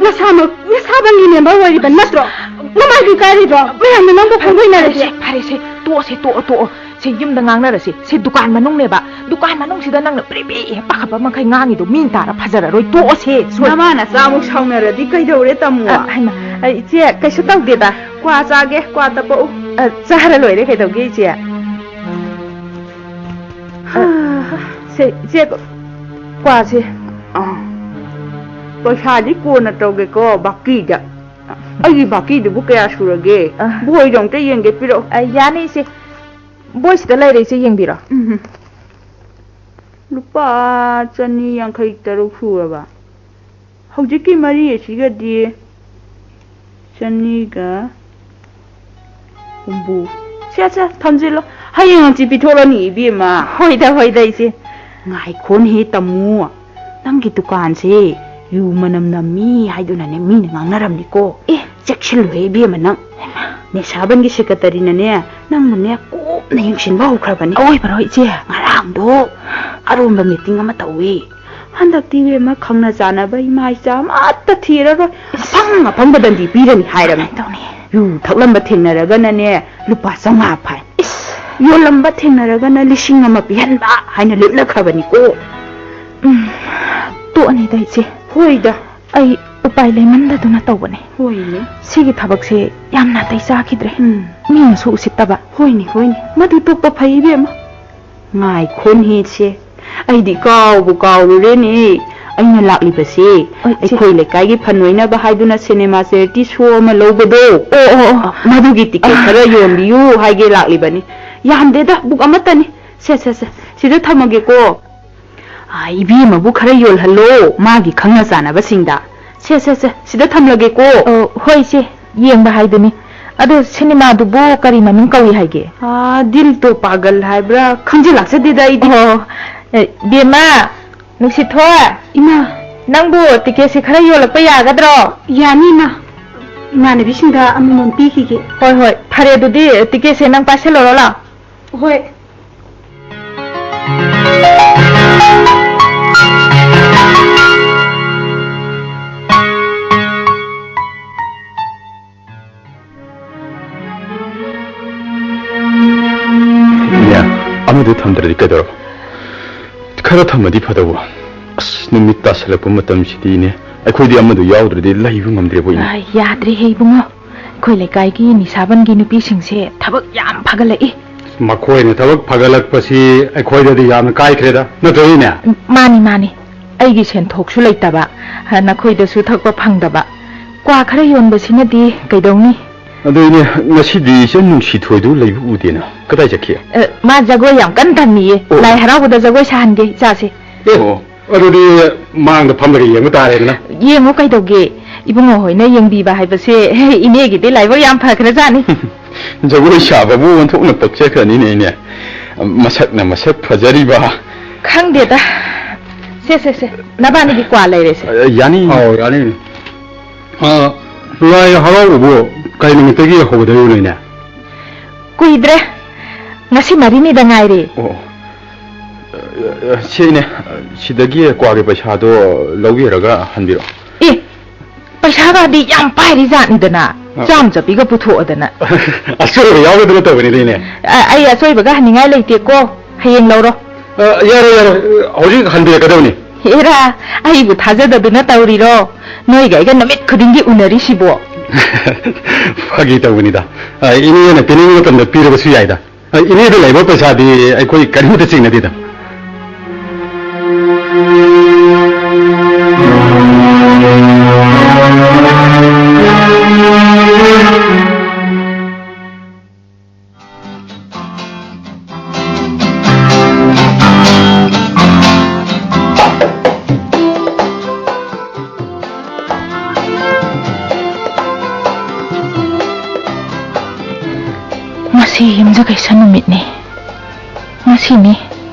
ꯅꯁꯥꯃꯛ ꯅꯁꯥꯕꯟꯒꯤ ꯃꯦꯝꯕꯔ ꯑꯣꯏꯔꯤꯕ ꯅꯠꯇ꯭ꯔꯣ? ꯅꯃꯥꯏꯗꯨ ꯀꯥꯏꯔꯤꯕ꯭ꯔꯣ? ꯃꯌꯥꯝꯅ ꯅꯪꯕꯨ ꯐꯣꯡꯗꯣꯏꯅꯔꯗꯤ꯫ ꯐꯔꯦꯁꯦ, ꯐꯔꯦꯁꯦ, ꯇꯣꯛꯑꯁꯦ, ꯇꯣꯛꯑꯣ, ꯇꯣꯛꯑꯣ꯫ ꯁꯦ, ꯌꯨꯝꯗ ꯉꯥꯡꯅꯔꯁꯦ꯫ ꯁꯦ, ꯗꯨꯀꯥꯟ ꯃꯅꯨꯡꯅꯦꯕ꯫ ꯗꯨꯀꯥꯟ ꯃꯅꯨꯡꯁꯤꯗ ꯅꯪꯅ ꯄ꯭ꯔꯤꯕꯤ ꯍꯦꯛ ꯄꯥꯈꯠꯄ ꯃꯈꯩ ꯉꯥꯡꯉꯤꯗꯣ ꯃꯤꯅ ꯇꯥꯔ ꯐꯖꯔꯔꯣꯏ꯫ ꯇꯣꯛꯑꯁꯦ, ꯁꯣꯏ- ꯅꯃꯥ ꯅꯆꯥꯃꯨꯛ ꯁꯥꯎꯅꯔꯗꯤ ꯀꯩꯗꯧꯔꯦ, ꯇꯥꯃꯣ? ꯑ, ꯍꯩꯃꯥ, ꯑ, ꯏꯆꯦ, ꯀꯩꯁꯨ ꯇꯧꯗꯦꯗ꯫ ꯀ꯭ꯋꯥ ꯆꯥꯒꯦ, ꯀ꯭ꯋꯥ ꯇꯞꯄꯛꯎ꯫ ꯑ, ꯆꯥꯔ ꯂꯣꯏꯔꯦ, ꯀꯩꯗꯧꯒꯦ, ꯏꯆꯦ? ꯑ, ꯁꯦ, ꯏꯆꯦ, ꯀ꯭ꯋꯥꯁꯦ꯫ ꯑ, ꯄꯩꯁꯥꯗꯤ ꯀꯣꯟꯅ ꯇꯧꯒꯦꯀꯣ, ꯕꯥꯀꯤꯗ꯫ ꯑꯩꯒꯤ ꯕꯥꯀꯤꯗꯨꯕꯨ ꯀꯌꯥ ꯁꯨꯔꯒꯦ? ꯑ꯫ ꯕꯣꯏꯗꯣ ꯑꯝꯇ ꯌꯦꯡꯒꯦ, ꯄꯤꯔꯛꯑꯣ꯫ ꯑ, ꯌꯥꯅꯤ, ꯏꯆꯦ꯫ ꯕꯣꯏꯁꯤꯗ ꯂꯩꯔꯦ, ꯏꯆꯦ, ꯌꯦꯡꯕꯤꯔꯣ꯫ ꯎꯝ꯫ ꯂꯨꯄꯥ ꯆꯅꯤ ꯌꯥꯡꯈꯩ ꯇꯔꯨꯛ ꯁꯨꯔꯕ? ꯍꯧꯖꯤꯛꯀꯤ ꯃꯔꯤ ꯑꯁꯤꯒꯗꯤ ꯆꯅꯤꯒ ꯍꯨꯝꯐꯨ꯫ ꯁꯦ, ꯁꯦ, ꯊꯝꯖꯤꯜꯂꯣ꯫ ꯍꯌꯦꯡ ꯍꯪꯆꯤꯠ ꯄꯤꯊꯣꯛꯂꯅꯤ, ꯏꯕꯦꯝꯃ꯫ ꯍꯣꯏꯗ, ꯍꯣꯏꯗ, ꯏꯆꯦ꯫ ꯉꯥꯏꯈꯣꯅꯦꯍꯦ, ꯇꯥꯃꯣ꯫ ꯅꯪꯒꯤ ꯗꯨꯀꯥꯟꯁꯦ ꯌꯨ ꯃꯅꯝ ꯅꯝꯃꯤ ꯍꯥꯏꯗꯨꯅꯅꯦ ꯃꯤꯅ ꯉꯥꯡꯅꯔꯝꯅꯤꯀꯣ꯫ ꯑꯦ꯫ ꯆꯦꯛꯁꯤꯜꯂꯨꯍꯦ, ꯏꯕꯦꯝꯃ, ꯅꯪ꯫ ꯍꯩꯃꯥ꯫ ꯅꯦꯁꯥꯕꯟꯒꯤ ꯁꯦꯀ꯭ꯔꯦꯇꯔꯤꯅꯅꯦ ꯅꯪꯕꯨꯅꯦ ꯀꯨꯞꯅ ꯌꯦꯡꯁꯤꯟꯕ ꯍꯧꯈ꯭ꯔꯕꯅꯤ꯫ ꯑꯋꯣꯏꯕꯔꯣ, ꯏꯆꯦ? ꯉꯔꯥꯡꯗꯣ ꯑꯔꯣꯝꯕ ꯃꯤꯇꯤꯡ ꯑꯃ ꯇꯧꯏ꯫ ꯍꯟꯗꯛꯇꯤ, ꯏꯕꯦꯝꯃ, ꯈꯪꯅ ꯆꯥꯟꯅꯕ ꯏꯃꯥ ꯏꯆꯥ ꯑꯃꯠꯇ ꯊꯤꯔꯔꯣꯏ꯫ ꯏꯁ꯫ ꯑꯐꯪ ꯑꯐꯪꯕ ꯗꯟꯗꯤ ꯄꯤꯔꯅꯤ ꯍꯥꯏꯔꯕꯅꯤ꯫ ꯀꯃꯥꯏꯅ ꯇꯧꯅꯤ? ꯌꯨ ꯊꯛꯂꯝꯕ ꯊꯦꯡꯅꯔꯒꯅꯅꯦ ꯂꯨꯄꯥ ꯆꯥꯝꯃꯉꯥ ꯐꯥꯏꯟ꯫ ꯏꯁ꯫ ꯌꯣꯜꯂꯝꯕ ꯊꯦꯡꯅꯔꯒꯅ ꯂꯤꯁꯤꯡ ꯑꯃ ꯄꯤꯍꯟꯕ ꯍꯥꯏꯅ ꯂꯦꯞꯅꯈ꯭ꯔꯕꯅꯤꯀꯣ꯫ ꯎꯝ, ꯇꯣꯛꯑꯅꯤꯗ, ꯏꯆꯦ꯫ ꯍꯣꯏꯗ꯫ ꯑꯩ ꯎꯄꯥꯏ ꯂꯩꯃꯟꯗꯗꯨꯅ ꯇꯧꯕꯅꯦ꯫ ꯍꯣꯏꯅꯦ꯫ ꯁꯤꯒꯤ ꯊꯕꯛꯁꯦ ꯌꯥꯝ ꯅꯥꯇꯩ ꯆꯥꯈꯤꯗ꯭ꯔꯦ꯫ ꯎꯝ꯫ ꯃꯤꯅꯁꯨ ꯎꯁꯤꯠꯇꯕ꯫ ꯍꯣꯏꯅꯦ, ꯍꯣꯏꯅꯦ꯫ ꯃꯗꯨ ꯇꯣꯛꯄ ꯐꯩ, ꯏꯕꯦꯝꯃ꯫ ꯉꯥꯏꯈꯣꯅꯦ ꯏꯆꯦ, ꯑꯩꯗꯤ ꯀꯥꯎꯕꯨ ꯀꯥꯎꯔꯨꯔꯦꯅꯦ꯫ ꯑꯩꯅ ꯂꯥꯛꯂꯤꯕꯁꯦ ꯍꯣꯏ, ꯏꯆꯦ꯫ ꯑꯩꯈꯣꯏ ꯂꯩꯀꯥꯏꯒꯤ ꯐꯟ ꯑꯣꯏꯅꯕ ꯍꯥꯏꯗꯨꯅ ꯁꯤꯅꯦꯃꯥ ꯆꯦꯔꯤꯇꯤ ꯁꯣ ꯑꯃ ꯂꯧꯕꯗꯣ, ꯑꯣ, ꯑꯣ, ꯑꯣ꯫ ꯃꯗꯨꯒꯤ ꯇꯤꯀꯦꯠ ꯑ꯫ ꯈꯔ ꯌꯣꯟꯕꯤꯌꯨ ꯍꯥꯏꯒꯦ ꯂꯥꯛꯂꯤꯕꯅꯤ꯫ ꯌꯥꯝꯗꯦꯗ, ꯕꯨꯛ ꯑꯃꯠꯇꯅꯤ꯫ ꯁꯦ, ꯁꯦ, ꯁꯦ, ꯁꯤꯗ ꯊꯝꯃꯒꯦꯀꯣ꯫ ꯑꯥ, ꯏꯕꯦꯝꯃꯕꯨ ꯈꯔ ꯌꯣꯜꯍꯜꯂꯣ, ꯃꯥꯒꯤ ꯈꯪꯅ ꯆꯥꯟꯅꯕꯁꯤꯡꯗ꯫ ꯁꯦ, ꯁꯦ, ꯁꯦ, ꯁꯤꯗ ꯊꯝꯂꯒꯦꯀꯣ꯫ ꯑꯣ, ꯍꯣꯏ, ꯏꯆꯦ, ꯌꯦꯡꯕ ꯍꯥꯏꯗꯨꯅꯤ꯫ ꯑꯗꯣ ꯁꯤꯅꯦꯃꯥꯗꯨꯕꯨ ꯀꯔꯤ ꯃꯃꯤꯡ ꯀꯧꯏ ꯍꯥꯏꯒꯦ? ꯑꯥ, ꯗꯤꯜ ꯇꯣ ꯄꯥꯒꯜ ꯍꯥꯏꯕ꯭ꯔꯥ? ꯈꯪꯖꯤꯜꯂꯛꯆꯗꯦꯗ ꯑꯩꯗꯤ꯫ ꯑꯣ, ꯑꯦ, ꯕꯦꯝꯃ, ꯅꯨꯡꯁꯤꯊꯣꯏ, ꯏꯃꯥ꯫ ꯅꯪꯕꯨ ꯇꯤꯀꯦꯠꯁꯦ ꯈꯔ ꯌꯣꯜꯂꯛꯄ ꯌꯥꯒꯗ꯭ꯔꯣ? ꯌꯥꯅꯤ, ꯏꯃꯥ꯫ ꯏꯃꯥꯟꯅꯕꯤꯁꯤꯡꯗ ꯑꯃꯃꯝ ꯄꯤꯈꯤꯒꯦ꯫ ꯍꯣꯏ, ꯍꯣꯏ, ꯐꯔꯦ, ꯑꯗꯨꯗꯤ ꯇꯤꯀꯦꯠꯁꯦ ꯅꯪ ꯄꯥꯏꯁꯜꯂꯣꯔꯣ, ꯂꯥꯎ꯫ ꯍꯣꯏ꯫ ꯏꯅꯦ, ꯑꯃꯗꯨ ꯊꯝꯗ꯭ꯔꯗꯤ ꯀꯩꯗꯧꯔꯕ? ꯈꯔ ꯊꯝꯃꯗꯤ ꯐꯗꯧꯕ꯫ ꯑꯁ, ꯅꯨꯃꯤꯠ ꯇꯥꯁꯜꯂꯛꯄ ꯃꯇꯝꯁꯤꯗꯤꯅꯦ, ꯑꯩꯈꯣꯏꯗꯤ ꯑꯃꯗꯨ ꯌꯥꯎꯗ꯭ꯔꯗꯤ ꯂꯩꯕ ꯉꯝꯗ꯭ꯔꯦꯕꯣ, ꯏꯅꯦ꯫ ꯑ, ꯌꯥꯗ꯭ꯔꯦꯍꯦ, ꯏꯕꯨꯡꯉꯣ꯫ ꯑꯩꯈꯣꯏ ꯂꯩꯀꯥꯏꯒꯤ ꯅꯤꯁꯥꯕꯟꯒꯤ ꯅꯨꯄꯤꯁꯤꯡꯁꯦ ꯊꯕꯛ ꯌꯥꯝ ꯐꯒꯠꯂꯛꯏ꯫ ꯃꯈꯣꯏꯅ ꯊꯕꯛ ꯐꯒꯠꯂꯛꯄꯁꯤ ꯑꯩꯈꯣꯏꯗꯗꯤ ꯌꯥꯝꯅ ꯀꯥꯏꯈ꯭ꯔꯦꯗ, ꯅꯠꯇ꯭ꯔꯣ, ꯏꯅꯦ? ꯃꯥꯅꯤ, ꯃꯥꯅꯤ꯫ ꯑꯩꯒꯤ ꯁꯦꯟꯊꯣꯛꯁꯨ ꯂꯩꯇꯕ, ꯅꯈꯣꯏꯗꯁꯨ ꯊꯛꯄ ꯐꯪꯗꯕ꯫ ꯀ꯭ꯋꯥ ꯈꯔ ꯌꯣꯟꯕꯁꯤꯅꯗꯤ ꯀꯩꯗꯧꯅꯤ? ꯑꯗꯨ, ꯏꯅꯦ, ꯉꯁꯤꯗꯤ ꯏꯆꯟ ꯅꯨꯡꯁꯤꯊꯣꯏꯗꯨ ꯂꯩꯕ ꯎꯗꯦꯅ꯫ ꯀꯗꯥꯏ ꯆꯠꯈꯤ? ꯑ, ꯃꯥ ꯖꯒꯣꯏ ꯌꯥꯝ ꯀꯟꯅ ꯇꯝꯃꯤꯌꯦ꯫ ꯑꯣ꯫ ꯂꯥꯏ ꯍꯔꯥꯎꯕꯗ ꯖꯒꯣꯏ ꯁꯥꯍꯟꯒꯦ ꯏꯆꯥꯁꯦ꯫ ꯑꯦ, ꯑꯣ꯫ ꯑꯗꯨꯗꯤ ꯃꯥꯡꯗ ꯐꯝꯂꯒ ꯌꯦꯡꯕ ꯇꯥꯔꯦꯗꯅ꯫ ꯌꯦꯡꯉꯨ ꯀꯩꯗꯧꯒꯦ? ꯏꯕꯨꯡꯉꯣ ꯍꯣꯏꯅ ꯌꯦꯡꯕꯤꯕ ꯍꯥꯏꯕꯁꯦ ꯏꯅꯦꯒꯤꯗꯤ ꯂꯥꯏꯕꯛ ꯌꯥꯝ ꯐꯈ꯭ꯔꯖꯥꯠꯅꯤ꯫ ꯖꯒꯣꯏ ꯁꯥꯕꯕꯨ ꯑꯣꯟꯊꯣꯛꯅ ꯄꯛꯆꯈ꯭ꯔꯅꯤꯅꯦ, ꯏꯅꯦ꯫ ꯃꯁꯛꯅ ꯃꯁꯛ ꯐꯖꯔꯤꯕ꯫ ꯈꯪꯗꯦꯗ꯫ ꯁꯦ, ꯁꯦ, ꯁꯦ, ꯅꯕꯥꯅꯤꯒꯤ ꯀ꯭ꯋꯥ ꯂꯩꯔꯦꯁꯦ꯫ ꯑ, ꯌꯥꯅꯤ꯫ ꯑꯧ, ꯌꯥꯅꯤ꯫ ꯑ, ꯂꯥꯏ ꯍꯔꯥꯎꯕꯕꯨ ꯀꯩ ꯅꯨꯃꯤꯠꯇꯒꯤ ꯍꯧꯒꯗꯣꯏꯅꯣ, ꯏꯅꯦ? ꯀꯨꯏꯗ꯭ꯔꯦ꯫ ꯉꯁꯤ ꯃꯔꯤꯅꯤꯗ ꯉꯥꯏꯔꯦ꯫ ꯑꯣ, ꯑ, ꯑ, ꯁꯤꯅꯦ, ꯁꯤꯗꯒꯤ ꯀ꯭ꯋꯥꯒꯤ ꯄꯩꯁꯥꯗꯣ ꯂꯧꯕꯤꯔꯒ ꯍꯟꯕꯤꯔꯣ꯫ ꯑꯦ, ꯄꯩꯁꯥꯒꯗꯤ ꯌꯥꯝ ꯄꯥꯏꯔꯤ ꯖꯥꯠꯅꯤꯗꯅ, ꯑ꯫ ꯆꯥꯝ ꯆꯠꯄꯤꯒ ꯄꯨꯊꯣꯛꯑꯗꯅ꯫ ꯑꯆꯣꯏꯕ ꯌꯥꯎꯒꯗꯅ ꯇꯧꯕꯅꯤꯗ, ꯏꯅꯦ꯫ ꯑ, ꯑꯩ ꯑꯆꯣꯏꯕꯒ ꯍꯟꯅꯤꯡꯉꯥꯏ ꯂꯩꯇꯦꯀꯣ, ꯍꯌꯦꯡ ꯂꯧꯔꯣ꯫ ꯑ, ꯌꯥꯔꯣꯏ, ꯌꯥꯔꯣꯏ, ꯍꯧꯖꯤꯛ ꯍꯟꯕꯤꯔꯛꯀꯗꯕꯅꯤ꯫ ꯍꯦꯔꯥ, ꯑꯩꯕꯨ ꯊꯥꯖꯗꯗꯨꯅ ꯇꯧꯔꯤꯔꯣ? ꯅꯣꯏꯒ ꯑꯩꯒ ꯅꯨꯃꯤꯠ ꯈꯨꯗꯤꯡꯒꯤ ꯎꯅꯔꯤꯁꯤꯕꯣ? ꯐꯥꯒꯤ ꯇꯧꯕꯅꯤꯗ꯫ ꯑ, ꯏꯅꯦꯅ ꯄꯤꯅꯤꯡꯕ ꯃꯇꯝꯗ ꯄꯤꯔꯕꯁꯨ ꯌꯥꯏꯗ꯫ ꯑ, ꯏꯅꯦꯗ ꯂꯩꯕ ꯄꯩꯁꯥꯗꯤ ꯑꯩꯈꯣꯏ ꯀꯔꯤꯝꯇ ꯆꯤꯡꯅꯗꯦꯗ꯫ ꯌꯨꯝꯁꯀꯩꯁ ꯅꯨꯃꯤꯠꯅꯤ꯫ ꯉꯁꯤꯅꯤ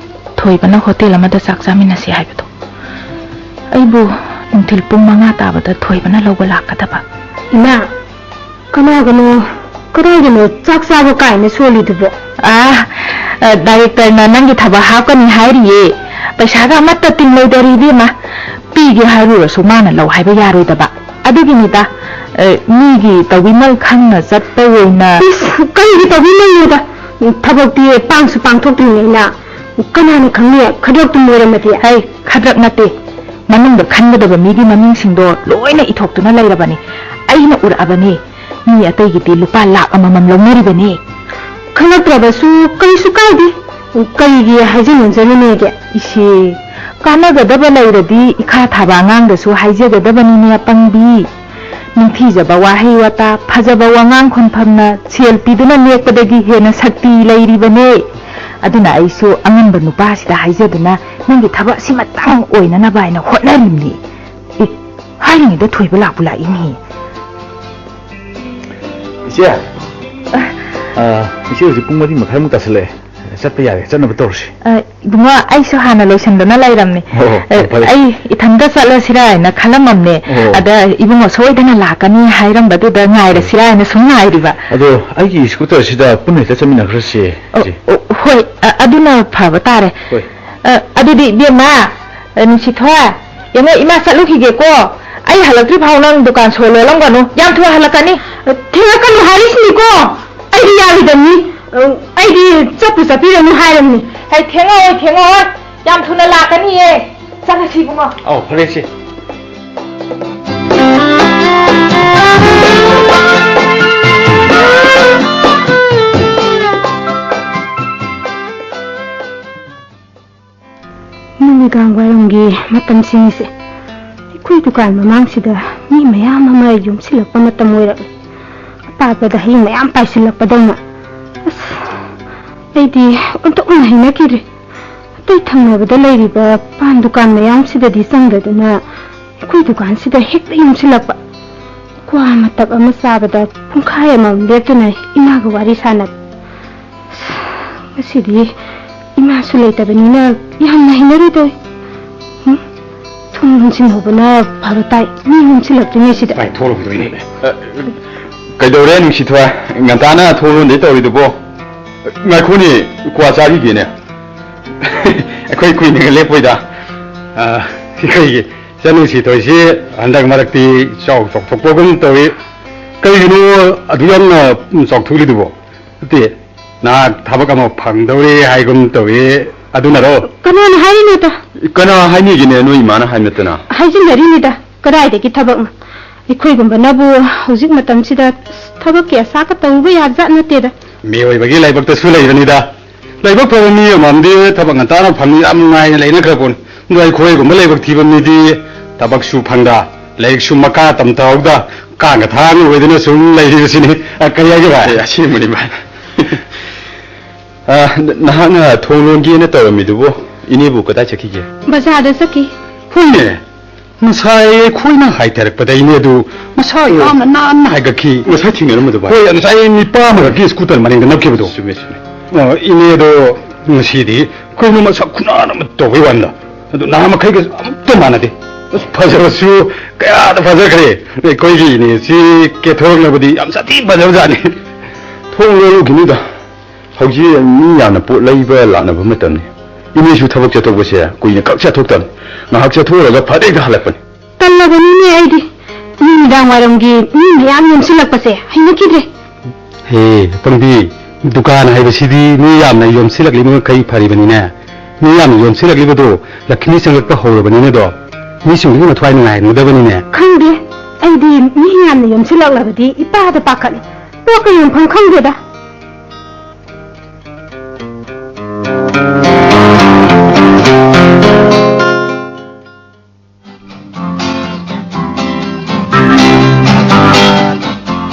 ꯊꯣꯏꯕꯅ ꯍꯣꯇꯦꯜ ꯑꯃꯗ ꯆꯥꯛ ꯆꯥꯃꯤꯟꯅꯁꯤ ꯍꯥꯏꯕꯗꯣ꯫ ꯑꯩꯕꯨ ꯅꯨꯡꯊꯤꯜ ꯄꯨꯡ ꯃꯉꯥ ꯇꯥꯕꯗ ꯊꯣꯏꯕꯅ ꯂꯧꯕ ꯂꯥꯛꯀꯗꯕ꯫ ꯏꯃꯥ, ꯀꯅꯥꯒꯅꯣ, ꯀꯗꯥꯏꯗꯅꯣ ꯆꯥꯛ ꯆꯥꯕ ꯀꯥꯏꯅ ꯁꯣꯜꯂꯤꯗꯨꯕꯣ? ꯑꯥ, ꯑ, ꯗꯥꯏꯔꯦꯛꯇꯔꯅ ꯅꯪꯒꯤ ꯊꯕꯛ ꯍꯥꯞꯀꯅꯤ ꯍꯥꯏꯔꯤꯌꯦ꯫ ꯄꯩꯁꯥꯒ ꯑꯃꯠꯇ ꯇꯤꯡꯂꯣꯏꯗꯧꯔꯤ ꯏꯕꯦꯝꯃ꯫ ꯄꯤꯒꯦ ꯍꯥꯏꯔꯨꯔꯁꯨ ꯃꯥꯅ ꯂꯧ ꯍꯥꯏꯕ ꯌꯥꯔꯣꯏꯗꯕ꯫ ꯑꯗꯨꯒꯤꯅꯤꯗ, ꯑ, ꯃꯤꯒꯤ ꯇꯧꯕꯤꯃꯜ ꯈꯪꯅ ꯆꯠꯄ ꯑꯣꯏꯅ꯫ ꯏꯁ, ꯀꯔꯤꯒꯤ ꯇꯧꯕꯤꯃꯜꯅꯣꯗ? ꯊꯕꯛꯇꯤ ꯄꯥꯡꯁꯨ ꯄꯥꯡꯊꯣꯛꯇ꯭ꯔꯤꯉꯩꯅ꯫ ꯀꯅꯥꯅ ꯈꯪꯅꯤ, ꯈꯗ꯭ꯔꯛꯇꯨ ꯃꯣꯏꯔꯝꯃꯗꯤ? ꯍꯩ, ꯈꯗ꯭ꯔꯛ ꯅꯠꯇꯦ꯫ ꯃꯅꯨꯡꯗ ꯈꯟꯒꯗꯕ ꯃꯤꯒꯤ ꯃꯃꯤꯡꯁꯤꯡꯗꯣ ꯂꯣꯏꯅ ꯏꯊꯣꯛꯇꯨꯅ ꯂꯩꯔꯕꯅꯤ꯫ ꯑꯩꯅ ꯎꯔꯛꯑꯕꯅꯤ꯫ ꯃꯤ ꯑꯇꯩꯒꯤꯗꯤ ꯂꯨꯄꯥ ꯂꯥꯛ ꯑꯃꯃꯝ ꯂꯧꯅꯔꯤꯕꯅꯤ꯫ ꯈꯜꯂꯛꯇ꯭ꯔꯕꯁꯨ ꯀꯔꯤꯁꯨ ꯀꯥꯏꯗꯦ꯫ ꯀꯔꯤꯒꯤ ꯍꯥꯏꯖꯤꯟꯅꯖꯔꯨꯅꯦꯒꯦ? ꯏꯁꯦ, ꯀꯥꯟꯅꯒꯗꯕ ꯂꯩꯔꯗꯤ ꯏꯈꯥ ꯊꯥꯕ ꯑꯉꯥꯡꯗꯁꯨ ꯍꯥꯏꯖꯒꯗꯕꯅꯤꯅꯦ, ꯑꯄꯪꯕꯤ꯫ ꯅꯤꯡꯊꯤꯖꯕ ꯋꯥꯍꯩ ꯋꯥꯇꯥ, ꯐꯖꯕ ꯋꯥꯉꯥꯡ ꯈꯣꯟꯐꯝꯅ ꯁꯦꯜ ꯄꯤꯗꯨꯅ ꯅꯦꯛꯄꯗꯒꯤ ꯍꯦꯟꯅ ꯁꯛꯇꯤ ꯂꯩꯔꯤꯕꯅꯦ꯫ ꯑꯗꯨꯅ ꯑꯩꯁꯨ ꯑꯉꯝꯕ ꯅꯨꯄꯥꯁꯤꯗ ꯍꯥꯏꯖꯗꯨꯅ ꯅꯪꯒꯤ ꯊꯕꯛ ꯑꯁꯤꯃꯇꯪ ꯑꯣꯏꯅꯅꯕ ꯍꯥꯏꯅ ꯍꯣꯠꯅꯔꯤꯕꯅꯤ꯫ ꯑꯦ, ꯍꯥꯏꯔꯤꯉꯩꯗ ꯊꯣꯏꯕ ꯂꯥꯛꯄꯨ ꯂꯥꯛꯏꯅꯦ꯫ ꯏꯆꯦ, ꯑ, ꯏꯆꯦ, ꯍꯧꯖꯤꯛ ꯄꯨꯡ ꯃꯔꯤ ꯃꯈꯥꯏꯃꯨꯛ ꯇꯥꯁꯜꯂꯛꯑꯦ꯫ ꯆꯠꯄ ꯌꯥꯔꯦ, ꯆꯠꯅꯕ ꯇꯧꯔꯁꯤ꯫ ꯑ, ꯏꯕꯨꯡꯉꯣ, ꯑꯩꯁꯨ ꯍꯥꯟꯅ ꯂꯣꯏꯁꯟꯗꯅ ꯂꯩꯔꯝꯅꯦ꯫ ꯑꯣ, ꯑ, ꯐꯔꯦ꯫ ꯑꯩ ꯏꯊꯟꯇ ꯆꯠꯂꯁꯤꯔꯥ ꯍꯥꯏꯅ ꯈꯜꯂꯝꯃꯝꯅꯦ꯫ ꯑꯣ꯫ ꯑꯗ ꯏꯕꯨꯡꯉꯣ ꯁꯣꯏꯗꯅ ꯂꯥꯛꯀꯅꯤ ꯍꯥꯏꯔꯝꯕꯗꯨꯗ ꯉꯥꯏꯔꯁꯤꯔꯥ ꯍꯥꯏꯅ ꯁꯨꯝ ꯉꯥꯏꯔꯤꯕ꯫ ꯑꯗꯣ ꯑꯩꯒꯤ ꯁ꯭ꯀꯨꯇꯔꯁꯤꯗ ꯄꯨꯟꯅ ꯍꯦꯛꯇ ꯆꯠꯃꯤꯟꯅꯈ꯭ꯔꯁꯦ, ꯑꯣ, ꯏꯆꯦ꯫ ꯑꯣ, ꯍꯣꯏ, ꯑ, ꯑꯗꯨꯅ ꯐꯕ ꯇꯥꯔꯦ꯫ ꯍꯣꯏ꯫ ꯑ, ꯑꯗꯨꯗꯤ ꯏꯕꯦꯝꯃ, ꯑ, ꯅꯨꯡꯁꯤꯊꯣꯏ, ꯌꯦꯡꯉꯣ, ꯏꯃꯥ ꯆꯠꯂꯨꯈꯤꯒꯦꯀꯣ꯫ ꯑꯩ ꯍꯜꯂꯛꯇ꯭ꯔꯤ ꯐꯥꯎ ꯅꯪ ꯗꯨꯀꯥꯟ ꯁꯣ ꯂꯣꯜꯂꯝꯒꯅꯨ꯫ ꯌꯥꯝ ꯊꯨꯅ ꯍꯜꯂꯛꯀꯅꯤ꯫ ꯊꯦꯡꯉꯛꯀꯅꯨ ꯍꯥꯏꯔꯤꯁꯤꯅꯤꯀꯣ꯫ ꯑꯩꯗꯤ ꯌꯥꯔꯣꯏꯗꯕꯅꯤ꯫ ꯑꯩꯗꯤ ꯆꯠꯄꯨ ꯆꯠꯄꯤꯔꯅꯨ ꯍꯥꯏꯔꯕꯅꯤ꯫ ꯍꯩ, ꯊꯦꯡꯉꯛꯑꯣꯏ, ꯊꯦꯡꯉꯛꯑꯣꯏ꯫ ꯌꯥꯝ ꯊꯨꯅ ꯂꯥꯛꯀꯅꯤꯌꯦ꯫ ꯆꯠꯂꯁꯤ ꯏꯕꯨꯡꯉꯣ꯫ ꯑꯧ, ꯐꯔꯦ ꯏꯆꯦ꯫ ꯅꯨꯃꯤꯗꯥꯡ ꯋꯥꯏꯔꯝꯒꯤ ꯃꯇꯝꯁꯤꯡꯁꯦ ꯑꯩꯈꯣꯏ ꯗꯨꯀꯥꯟ ꯃꯃꯥꯡꯁꯤꯗ ꯃꯤ ꯃꯌꯥꯝ ꯑꯃ ꯌꯣꯝꯁꯤꯜꯂꯛꯄ ꯃꯇꯝ ꯑꯣꯏꯔꯛꯂꯦ꯫ ꯑꯄꯥꯕꯗ ꯍꯌꯤꯡ ꯃꯌꯥꯝ ꯄꯥꯏꯁꯤꯜꯂꯛꯄꯗꯧꯅ꯫ ꯑꯁ, ꯑꯩꯗꯤ ꯑꯣꯟꯊꯣꯛꯅ ꯍꯩꯅꯈꯤꯗ꯭ꯔꯦ꯫ ꯑꯇꯩ ꯊꯪꯅꯕꯗ ꯂꯩꯔꯤꯕ ꯄꯥꯟ ꯗꯨꯀꯥꯟ ꯃꯌꯥꯝꯁꯤꯗꯗꯤ ꯆꯪꯗꯗꯨꯅ ꯑꯩꯈꯣꯏ ꯗꯨꯀꯥꯟꯁꯤꯗ ꯍꯦꯛꯇ ꯌꯣꯝꯁꯤꯜꯂꯛꯄ꯫ ꯀ꯭ꯋꯥ ꯃꯇꯞ ꯑꯃ ꯆꯥꯕꯗ ꯄꯨꯡꯈꯥꯏ ꯑꯃꯃꯝ ꯂꯦꯞꯇꯅ ꯏꯃꯥꯒ ꯋꯥꯔꯤ ꯁꯥꯟꯅꯕ꯫ ꯉꯁꯤꯗꯤ ꯏꯃꯥꯁꯨ ꯂꯩꯇꯕꯅꯤꯅ ꯌꯥꯝꯅ ꯍꯩꯅꯔꯣꯏꯗꯧꯔꯤ꯫ ꯎꯝ? ꯊꯣꯡ ꯂꯣꯟꯁꯤꯟꯍꯧꯕꯅ ꯐꯕ ꯇꯥꯏ, ꯃꯤ ꯍꯨꯝꯁꯤꯜꯂꯛꯇ꯭ꯔꯤꯉꯩꯁꯤꯗ꯫ ꯚꯥꯏ, ꯊꯣꯛꯂꯛꯈꯤꯗꯣꯏꯅꯦ꯫ ꯑ, ꯀꯩꯗꯧꯔꯦ, ꯅꯨꯡꯁꯤꯊꯣꯏ? ꯉꯟꯇꯥꯅ ꯊꯣꯡ ꯂꯣꯟꯗꯩ ꯇꯧꯔꯤꯗꯨꯕꯣ? ꯉꯥꯏꯈꯣꯅꯦ, ꯀ꯭ꯋꯥ ꯆꯥꯈꯤꯒꯦꯅꯦ꯫ ꯑꯩꯈꯣꯏ ꯀꯨꯏꯅꯒ ꯂꯦꯞꯄꯣꯏꯗ꯫ ꯑ, ꯑꯩꯈꯣꯏꯒꯤ ꯏꯆꯟ ꯅꯨꯡꯁꯤꯊꯣꯏꯁꯤ ꯍꯟꯗꯛ ꯃꯔꯛꯇꯤ ꯆꯥꯎ ꯆꯥꯎꯊꯣꯛꯄꯒꯨꯝ ꯇꯧꯏ꯫ ꯀꯩꯒꯤꯅꯣ ꯑꯗꯨ ꯌꯥꯝꯅ ꯆꯥꯎꯊꯣꯛꯂꯤꯗꯨꯕꯣ? ꯅꯠꯇꯦ, ꯅꯍꯥꯛ ꯊꯕꯛ ꯑꯃ ꯐꯪꯗꯧꯔꯦ ꯍꯥꯏꯒꯨꯝ ꯇꯧꯏ, ꯑꯗꯨꯅꯔꯣ? ꯀꯅꯥꯅ ꯍꯥꯏꯔꯤꯅꯣꯗ? ꯀꯅꯥ ꯍꯥꯏꯅꯤꯒꯦꯅꯦ, ꯅꯣꯏ ꯏꯃꯥꯅ ꯍꯥꯏ ꯅꯠꯇꯅ? ꯍꯥꯏꯖꯤꯟꯅꯔꯤꯅꯤꯗ, ꯀꯗꯥꯏꯗꯒꯤ ꯊꯕꯛꯅꯣ? ꯑꯩꯈꯣꯏꯒꯨꯝꯕꯅꯕꯨ ꯍꯧꯖꯤꯛ ꯃꯇꯝꯁꯤꯗ ꯊꯕꯛꯀꯤ ꯑꯁꯥꯒ ꯇꯧꯔꯨꯕ ꯌꯥꯕꯖꯥꯠ ꯅꯠꯇꯦꯗ꯫ ꯃꯤꯑꯣꯏꯕꯒꯤ ꯂꯥꯏꯕꯛꯇꯁꯨ ꯂꯩꯕꯅꯤꯗ꯫ ꯂꯥꯏꯕꯛ ꯐꯕ ꯃꯤ ꯑꯃꯃꯝꯗꯤ ꯊꯕꯛ ꯉꯟꯇꯥꯅ ꯐꯪꯉꯤ ꯌꯥꯝ ꯅꯨꯡꯉꯥꯏꯅ ꯂꯩꯅꯈ꯭ꯔ ꯄꯣꯠꯅꯤ꯫ ꯑꯗꯣ ꯑꯩꯈꯣꯏꯒꯨꯝꯕ ꯂꯥꯏꯕꯛ ꯊꯤꯕ ꯃꯤꯗꯤ ꯊꯕꯛꯁꯨ ꯐꯪꯗ, ꯂꯥꯏꯔꯤꯛꯁꯨ ꯃꯈꯥ ꯇꯝꯊꯍꯧꯗ, ꯀꯥꯡꯒ ꯊꯥꯡ ꯑꯣꯏꯗꯅ ꯁꯨꯝ ꯂꯩꯔꯤꯕꯁꯤꯅꯤ꯫ ꯑ, ꯀꯔꯤ ꯍꯥꯏꯒꯦ ꯚꯥꯏ? ꯑꯦ, ꯑꯁꯦꯡꯕꯅꯤ ꯚꯥꯏ꯫ ꯑ, ꯅ-, ꯅꯍꯥꯛꯅ ꯊꯣꯡ ꯂꯣꯟꯒꯦꯅ ꯇꯧꯔꯝꯃꯤꯗꯨꯕꯨ ꯏꯅꯦꯕꯨ ꯀꯗꯥꯏ ꯆꯠꯈꯤꯒꯦ? ꯕꯖꯥꯔꯗ ꯆꯠꯈꯤ꯫ ꯍꯣꯏꯅꯦ, ꯉꯁꯥꯏ ꯑꯩꯈꯣꯏꯅ ꯍꯥꯏꯊꯔꯛꯄꯗ ꯏꯅꯦꯗꯨ ꯃꯁꯥ ꯌꯥꯝꯅ ꯅꯥꯟꯅ ꯍꯥꯏꯒꯠꯈꯤ꯫ ꯉꯁꯥꯏ ꯊꯦꯡꯅꯔꯝꯕꯗꯣ ꯚꯥꯏ? ꯍꯣꯏ, ꯉꯁꯥꯏ ꯅꯤꯄꯥ ꯑꯃꯈꯛꯀꯤ ꯁ꯭ꯀꯨꯇꯔ ꯃꯅꯤꯡꯗ ꯅꯞꯈꯤꯕꯗꯣ꯫ ꯆꯨꯝꯃꯦ, ꯆꯨꯝꯃꯦ꯫ ꯑ, ꯏꯅꯦꯗꯣ ꯉꯁꯤꯗꯤ ꯀꯩꯅꯣ ꯃꯁꯛ ꯈꯨꯅꯥꯟ ꯑꯃ ꯇꯧꯕꯩ ꯋꯥꯅꯤꯗ꯫ ꯑꯗꯨ ꯅꯍꯥꯟ ꯃꯈꯩꯒ ꯑꯝꯇ ꯃꯥꯟꯅꯗꯦ꯫ ꯑꯁ, ꯐꯖꯕꯁꯨ ꯀꯌꯥꯗ ꯐꯖꯈ꯭ꯔꯦ꯫ ꯑꯩꯈꯣꯏꯒꯤ ꯏꯅꯦꯁꯤ ꯀꯦꯊꯣꯔꯛꯅꯕꯗꯤ ꯌꯥꯝ ꯁꯥꯊꯤ ꯐꯖꯕꯖꯥꯠꯅꯤ꯫ ꯊꯣꯡ ꯂꯣꯜꯂꯨꯈꯤꯅꯨꯗ꯫ ꯍꯧꯖꯤꯛ ꯃꯤ ꯌꯥꯝꯅ ꯄꯣꯠ ꯂꯩꯕ ꯂꯥꯛꯅꯕ ꯃꯇꯝꯅꯤ꯫ ꯏꯅꯦꯁꯨ ꯊꯕꯛ ꯆꯠꯊꯣꯛꯄꯁꯦ ꯀꯨꯏꯅ ꯀꯛ ꯆꯠꯊꯣꯛꯇꯕꯅꯤ꯫ ꯉꯥꯏꯍꯥꯛ ꯆꯠꯊꯣꯛꯎꯔꯒ ꯐꯠ ꯍꯦꯛꯇ ꯍꯜꯂꯛꯄꯅꯤ꯫ ꯇꯜꯂꯕꯅꯤꯅꯦ ꯑꯩꯗꯤ꯫ ꯅꯨꯃꯤꯗꯥꯡ ꯋꯥꯏꯔꯝꯒꯤ ꯃꯤ ꯃꯌꯥꯝ ꯌꯣꯝꯁꯤꯜꯂꯛꯄꯁꯦ ꯍꯩꯅꯈꯤꯗ꯭ꯔꯦ꯫ ꯍꯦ, ꯄꯪꯕꯤ, ꯗꯨꯀꯥꯟ ꯍꯥꯏꯕꯁꯤꯗꯤ ꯃꯤ ꯌꯥꯝꯅ ꯌꯣꯝꯁꯤꯜꯂꯛꯂꯤꯕ ꯃꯈꯩ ꯐꯔꯤꯕꯅꯤꯅꯦ꯫ ꯃꯤ ꯌꯥꯝꯅ ꯌꯣꯝꯁꯤꯜꯂꯛꯂꯤꯕꯗꯣ ꯂꯛꯈꯤꯃꯤ ꯆꯪꯂꯛꯄ ꯍꯧꯔꯕꯅꯤꯅꯦꯗꯣ꯫ ꯃꯤꯁꯤꯡꯗꯨꯒꯤ ꯃꯊ꯭ꯋꯥꯏ ꯅꯨꯡꯉꯥꯏꯍꯟꯒꯗꯕꯅꯤꯅꯦ꯫ ꯈꯪꯗꯦ, ꯑꯩꯗꯤ ꯃꯤ ꯌꯥꯝꯅ ꯌꯣꯝꯁꯤꯜꯂꯛꯂꯕꯗꯤ ꯏꯄꯥꯗ ꯄꯥꯈꯠꯂꯤ꯫ ꯄꯣꯠꯀ ꯌꯣꯟꯐꯝ ꯈꯪꯗꯦꯗ꯫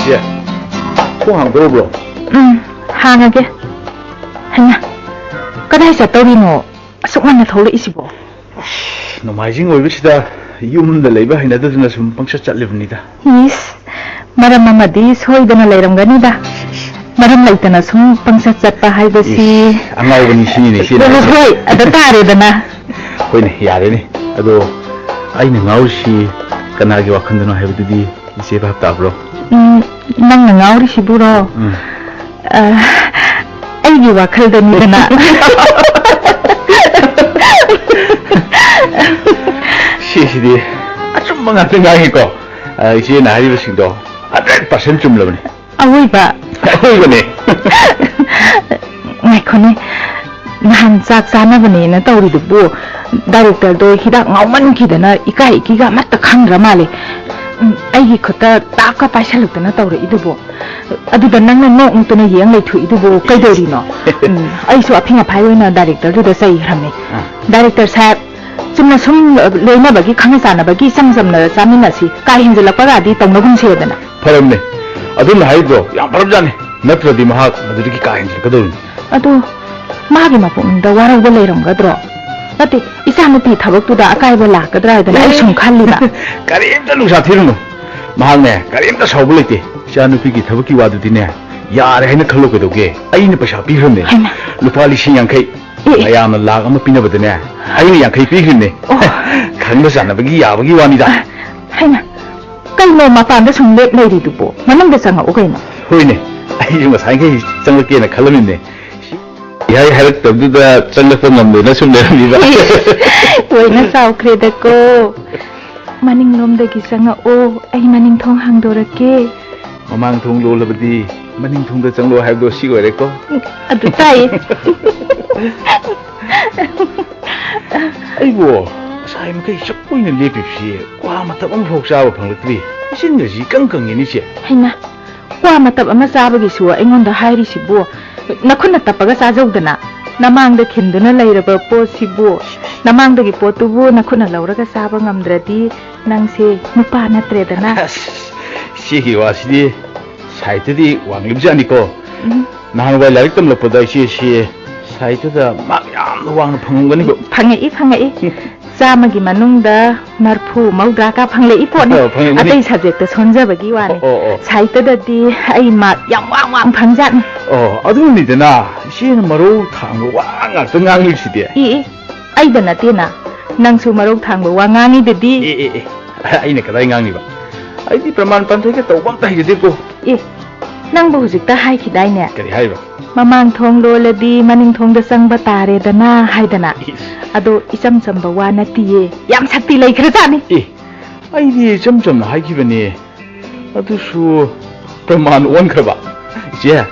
ꯆꯦ, ꯊꯣꯡ ꯍꯥꯡꯗꯣꯛꯎꯕ꯭ꯔꯣ? ꯎꯝ, ꯍꯥꯡꯉꯒꯦ꯫ ꯍꯩꯃꯥ, ꯀꯗꯥꯏ ꯆꯠꯇꯧꯔꯤꯅꯣ? ꯑꯁꯨꯛ ꯉꯟꯅ ꯊꯣꯛꯂꯛꯏꯁꯤꯕꯣ? ꯑꯁ, ꯅꯣꯡꯃꯥꯏꯖꯤꯡ ꯑꯣꯏꯕꯁꯤꯗ ꯌꯨꯝꯗ ꯂꯩꯕ ꯍꯩꯅꯗꯗꯅ ꯁꯨꯝ ꯄꯪꯆꯠ ꯆꯠꯂꯤꯕꯅꯤꯗ꯫ ꯏꯁ, ꯃꯔꯝ ꯑꯃꯗꯤ ꯁꯣꯏꯗꯅ ꯂꯩꯔꯝꯒꯅꯤꯗ꯫ ꯃꯔꯝ ꯂꯩꯇꯅ ꯁꯨꯝ ꯄꯪꯆꯠ ꯆꯠꯄ ꯍꯥꯏꯕꯁꯤ꯫ ꯏꯁ, ꯑꯉꯥꯎꯕꯅꯤ ꯁꯤꯅꯤꯅꯦ, ꯁꯤꯅ ꯍꯣꯏ, ꯍꯥꯏꯁꯦ꯫ ꯍꯣꯏ, ꯑꯗ ꯇꯥꯔꯦꯗꯅ꯫ ꯍꯣꯏꯅꯦ, ꯌꯥꯔꯦꯅꯦ꯫ ꯑꯗꯣ ꯑꯩꯅ ꯉꯥꯎꯔꯤꯁꯤ ꯀꯅꯥꯒꯤ ꯋꯥꯈꯜꯗꯅꯣ ꯍꯥꯏꯕꯗꯨꯗꯤ ꯏꯆꯦ ꯚꯥꯞ ꯇꯥꯕ꯭ꯔꯣ? ꯎꯝ, ꯅꯪꯅ ꯉꯥꯎꯔꯤꯁꯤꯕꯨꯔꯣ? ꯎꯝ꯫ ꯑ, ꯑꯩꯒꯤ ꯋꯥꯈꯜꯗꯅꯤꯗꯅ꯫ ꯁꯤꯁꯤꯗꯤ ꯑꯆꯨꯝꯕ ꯉꯥꯛꯇ ꯉꯥꯡꯉꯤꯀꯣ꯫ ꯑ, ꯏꯆꯦꯅ ꯍꯥꯏꯔꯤꯕꯁꯤꯡꯗꯣ hundred percent ꯆꯨꯝꯂꯕꯅꯤ꯫ ꯑꯋꯣꯏꯕ? ꯑꯋꯣꯏꯕꯅꯦ꯫ ꯉꯥꯏꯈꯣꯅꯦ, ꯅꯍꯥꯟ ꯆꯥꯛ ꯆꯥꯅꯕꯅꯦꯅ ꯇꯧꯔꯤꯗꯨꯕꯨ ꯗꯥꯏꯔꯦꯛꯇꯔꯗꯣ ꯍꯤꯗꯥꯛ ꯉꯥꯎꯃꯟꯈꯤꯗꯅ ꯏꯀꯥꯏ ꯏꯀꯤꯒ ꯑꯃꯠꯇ ꯈꯪꯗ꯭ꯔ ꯃꯥꯜꯂꯦ꯫ ꯎꯝ, ꯑꯩꯒꯤ ꯈꯨꯠꯇ ꯇꯥꯞꯀ ꯄꯥꯏꯁꯜꯂꯛꯇꯅ ꯇꯧꯔꯛꯏꯗꯨꯕꯨ꯫ ꯑꯗꯨꯗ ꯅꯪꯅ ꯅꯣꯛ ꯅꯣꯛꯇꯅ ꯌꯦꯡ ꯂꯩꯊꯣꯛꯏꯗꯨꯕꯨ ꯀꯩꯗꯧꯔꯤꯅꯣ? ꯎꯝ, ꯑꯩꯁꯨ ꯑꯐꯤꯡ ꯑꯐꯥꯏ ꯑꯣꯏꯅ ꯗꯥꯏꯔꯦꯛꯇꯔꯗꯨꯗ ꯆꯩꯈ꯭ꯔꯝꯅꯤ꯫ ꯑꯥ꯫ "ꯗꯥꯏꯔꯦꯛꯇꯔ ꯁꯥꯍꯦꯕ, ꯆꯨꯝꯅ ꯁꯨꯝ ꯂꯣꯏꯅꯕꯒꯤ, ꯈꯪꯅ ꯆꯥꯟꯅꯕꯒꯤ ꯏꯆꯝ ꯆꯝꯅ ꯆꯥꯃꯤꯟꯅꯁꯤ, ꯀꯥ ꯍꯦꯟꯖꯜꯂꯛꯄꯒꯗꯤ ꯇꯧꯅꯒꯨꯝꯁꯦꯗꯅ"꯫ ꯐꯔꯝꯅꯦ꯫ ꯑꯗꯨꯝꯅ ꯍꯥꯏꯔꯤꯗꯣ ꯌꯥꯝ ꯐꯔꯕꯖꯥꯠꯅꯤ꯫ ꯅꯠꯇ꯭ꯔꯗꯤ ꯃꯍꯥꯛ ꯃꯗꯨꯗꯒꯤ ꯀꯥ ꯍꯦꯟꯖꯜꯂꯛꯀꯗꯧꯔꯤꯅꯤ꯫ ꯑꯗꯣ ꯃꯥꯒꯤ ꯃꯄꯨꯛꯅꯤꯡꯗ ꯋꯥꯔꯧꯕ ꯂꯩꯔꯝꯒꯗ꯭ꯔꯣ? ꯅꯠꯇꯦ, ꯏꯆꯥꯅꯨꯄꯤ ꯊꯕꯛꯇꯨꯗ ꯑꯀꯥꯏꯕ ꯂꯥꯛꯀꯗ꯭ꯔꯥ ꯍꯥꯏꯗꯅ ꯑꯩ ꯁꯨꯝ ꯈꯜꯂꯤꯕ꯫ ꯀꯔꯤꯝꯇ ꯅꯨꯡꯁꯥ ꯊꯤꯔꯨꯅꯨ꯫ ꯃꯍꯥꯛꯅꯦ, ꯀꯔꯤꯝꯇ ꯁꯥꯎꯕ ꯂꯩꯇꯦ꯫ ꯏꯆꯥꯅꯨꯄꯤꯒꯤ ꯊꯕꯛꯀꯤ ꯋꯥꯗꯨꯗꯤꯅꯦ, ꯌꯥꯔꯦ ꯍꯥꯏꯅ ꯈꯜꯂꯣ ꯀꯩꯗꯧꯒꯦ? ꯑꯩꯅ ꯄꯩꯁꯥ ꯄꯤꯈ꯭ꯔꯕꯅꯦ꯫ ꯍꯩꯃꯥ꯫ ꯂꯨꯄꯥ ꯂꯤꯁꯤꯡ ꯌꯥꯡꯈꯩ꯫ ꯑꯦ, ꯑꯦ꯫ ꯃꯌꯥꯝꯅ ꯂꯥꯛ ꯑꯃ ꯄꯤꯅꯕꯗꯅꯦ, ꯑꯩꯅ ꯌꯥꯡꯈꯩ ꯄꯤꯈ꯭ꯔꯤꯕꯅꯦ꯫ ꯑꯣ꯫ ꯈꯪꯅ ꯆꯥꯟꯅꯕꯒꯤ ꯌꯥꯕꯒꯤ ꯋꯥꯅꯤꯗ꯫ ꯑ, ꯍꯩꯃꯥ꯫ ꯀꯩꯅꯣ ꯃꯄꯥꯟꯗ ꯁꯨꯝ ꯂꯦꯞ ꯂꯩꯔꯤꯗꯨꯕꯣ? ꯃꯅꯨꯡꯗ ꯆꯪꯉꯛꯎ ꯀꯩꯅꯣ꯫ ꯍꯣꯏꯅꯦ, ꯑꯩꯁꯨ ꯉꯁꯥꯏꯈꯩ ꯆꯪꯉꯛꯀꯦꯅ ꯈꯜꯂꯝꯃꯤꯅꯦ꯫ ꯏꯍꯥꯏ ꯍꯥꯏꯔꯛꯇꯕꯗꯨꯗ ꯆꯪꯂꯛꯄ ꯉꯝꯗꯅ ꯁꯨꯝ ꯂꯩꯔꯝꯃꯤꯕ꯫ ꯂꯣꯏꯅ ꯆꯥꯎꯈ꯭ꯔꯦꯗꯀꯣ꯫ ꯃꯅꯤꯡꯂꯣꯝꯗꯒꯤ ꯆꯪꯉꯛꯑꯣ, ꯑꯩ ꯃꯅꯤꯡ ꯊꯣꯡ ꯍꯥꯡꯗꯣꯔꯛꯀꯦ꯫ ꯃꯃꯥꯡ ꯊꯣꯡ ꯂꯣꯜꯂꯕꯗꯤ ꯃꯅꯤꯡ ꯊꯣꯡꯗ ꯆꯪꯂꯣ ꯍꯥꯏꯕꯗꯣ ꯁꯤ ꯑꯣꯏꯔꯦꯀꯣ꯫ ꯎꯝ, ꯑꯗꯨ ꯇꯥꯏꯌꯦ꯫ ꯑꯩꯕꯨ ꯉꯁꯥꯏ ꯃꯈꯩ ꯆꯞ ꯀꯨꯏꯅ ꯂꯦꯞꯄꯤꯕꯁꯤ ꯀ꯭ꯋꯥ ꯃꯇꯞ ꯑꯃꯐꯥꯎ ꯆꯥꯕ ꯐꯪꯂꯛꯇ꯭ꯔꯤ꯫ ꯏꯆꯤꯟꯒꯁꯤ ꯏꯀꯪ ꯀꯪꯉꯦꯅꯦ, ꯏꯆꯦ꯫ ꯍꯩꯃꯥ, ꯀ꯭ꯋꯥ ꯃꯇꯞ ꯑꯃ ꯆꯥꯕꯒꯤꯁꯨ ꯑꯩꯉꯣꯟꯗ ꯍꯥꯏꯔꯤꯁꯤꯕꯨ? ꯅꯈꯨꯠꯅ ꯇꯞꯄꯒ ꯆꯥꯖꯧꯗꯅ꯫ ꯅꯃꯥꯡꯗ ꯈꯤꯟꯗꯨꯅ ꯂꯩꯔꯕ ꯄꯣꯠꯁꯤꯕꯨ, ꯅꯃꯥꯡꯗꯒꯤ ꯄꯣꯠꯇꯨꯕꯨ ꯅꯈꯨꯠꯅ ꯂꯧꯔꯒ ꯆꯥꯕ ꯉꯝꯗ꯭ꯔꯗꯤ ꯅꯪꯁꯦ ꯅꯨꯄꯥ ꯅꯠꯇ꯭ꯔꯦꯗꯅ꯫ ꯑꯁ, ꯏꯆꯦꯒꯤ ꯋꯥꯁꯤꯗꯤ ꯁꯥꯍꯤꯇ꯭ꯌꯗꯤ ꯋꯥꯡꯂꯤꯕꯖꯥꯠꯅꯤꯀꯣ꯫ ꯎꯝ꯫ ꯅꯍꯥꯟꯋꯥꯏ ꯂꯥꯏꯔꯤꯛ ꯇꯝꯂꯛꯄꯗ ꯏꯆꯦꯁꯤ ꯁꯥꯍꯤꯇ꯭ꯌꯗ ꯃꯥꯔꯛ ꯌꯥꯝꯅ ꯋꯥꯡꯅ ꯐꯪꯉꯝꯒꯅꯤꯕ꯫ ꯐꯪꯉꯛꯏ, ꯐꯪꯉꯛꯏ꯫ ꯆꯥꯝꯃꯒꯤ ꯃꯅꯨꯡꯗ ꯃꯔꯐꯨ ꯃꯧꯗ꯭ꯔꯥ ꯀꯥ ꯐꯪꯂꯛꯏ ꯄꯣꯠꯅꯤ꯫ ꯑꯣ, ꯐꯪꯂꯛꯄꯅꯤ꯫ ꯑꯇꯩ ꯁꯕꯖꯦꯛꯇ ꯁꯣꯟꯖꯕꯒꯤ ꯋꯥꯅꯤ꯫ ꯑꯣ, ꯑꯣ, ꯑꯣ꯫ ꯁꯥꯍꯤꯇꯗꯗꯤ ꯑꯩ ꯃꯥꯔꯛ ꯌꯥꯝ ꯋꯥꯡ ꯋꯥꯡ ꯐꯪꯖꯥꯠꯅꯤ꯫ ꯑꯣ, ꯑꯗꯨꯅꯤꯗꯅ ꯏꯆꯦꯅ ꯃꯔꯧ ꯊꯥꯡꯕ ꯋꯥ ꯉꯥꯛꯇ ꯉꯥꯡꯂꯤꯁꯤꯗꯤ꯫ ꯏ, ꯏ, ꯑꯩꯗ ꯅꯠꯇꯦꯅ, ꯅꯪꯁꯨ ꯃꯔꯧ ꯊꯥꯡꯕ ꯋꯥ ꯉꯥꯡꯉꯤꯗꯨꯗꯤ꯫ ꯑꯦ, ꯑꯦ, ꯑꯦ, ꯑꯩꯅ ꯀꯗꯥꯏ ꯉꯥꯡꯉꯤꯕ? ꯑꯩꯗꯤ ꯄ꯭ꯔꯃꯥꯟ ꯄꯥꯟꯊꯩꯒ ꯇꯧꯕ ꯑꯝꯇ ꯍꯩꯖꯗꯦꯀꯣ꯫ ꯑꯦ, ꯅꯪꯕꯨ ꯍꯧꯖꯤꯛꯇ ꯍꯥꯏꯈꯤꯗꯥꯏꯅꯦ? ꯀꯔꯤ ꯍꯥꯏꯕ? "ꯃꯃꯥꯡ ꯊꯣꯡ ꯂꯣꯜꯂꯗꯤ ꯃꯅꯤꯡ ꯊꯣꯡꯗ ꯆꯪꯕ ꯇꯥꯔꯦꯗꯅ" ꯍꯥꯏꯗꯅ꯫ ꯏꯁ꯫ ꯑꯗꯣ ꯏꯆꯝ ꯆꯝꯕ ꯋꯥ ꯅꯠꯇꯤꯌꯦ, ꯌꯥꯝ ꯁꯛꯇꯤ ꯂꯩꯈ꯭ꯔꯖꯥꯠꯅꯤ꯫ ꯑꯦ, ꯑꯩꯗꯤ ꯏꯆꯝ ꯆꯝꯅ ꯍꯥꯏꯈꯤꯕꯅꯦ, ꯑꯗꯨꯁꯨ ꯄ꯭ꯔꯃꯥꯟ ꯑꯣꯟꯈ꯭ꯔꯕ꯫ ꯏꯆꯦ꯫ ꯑ,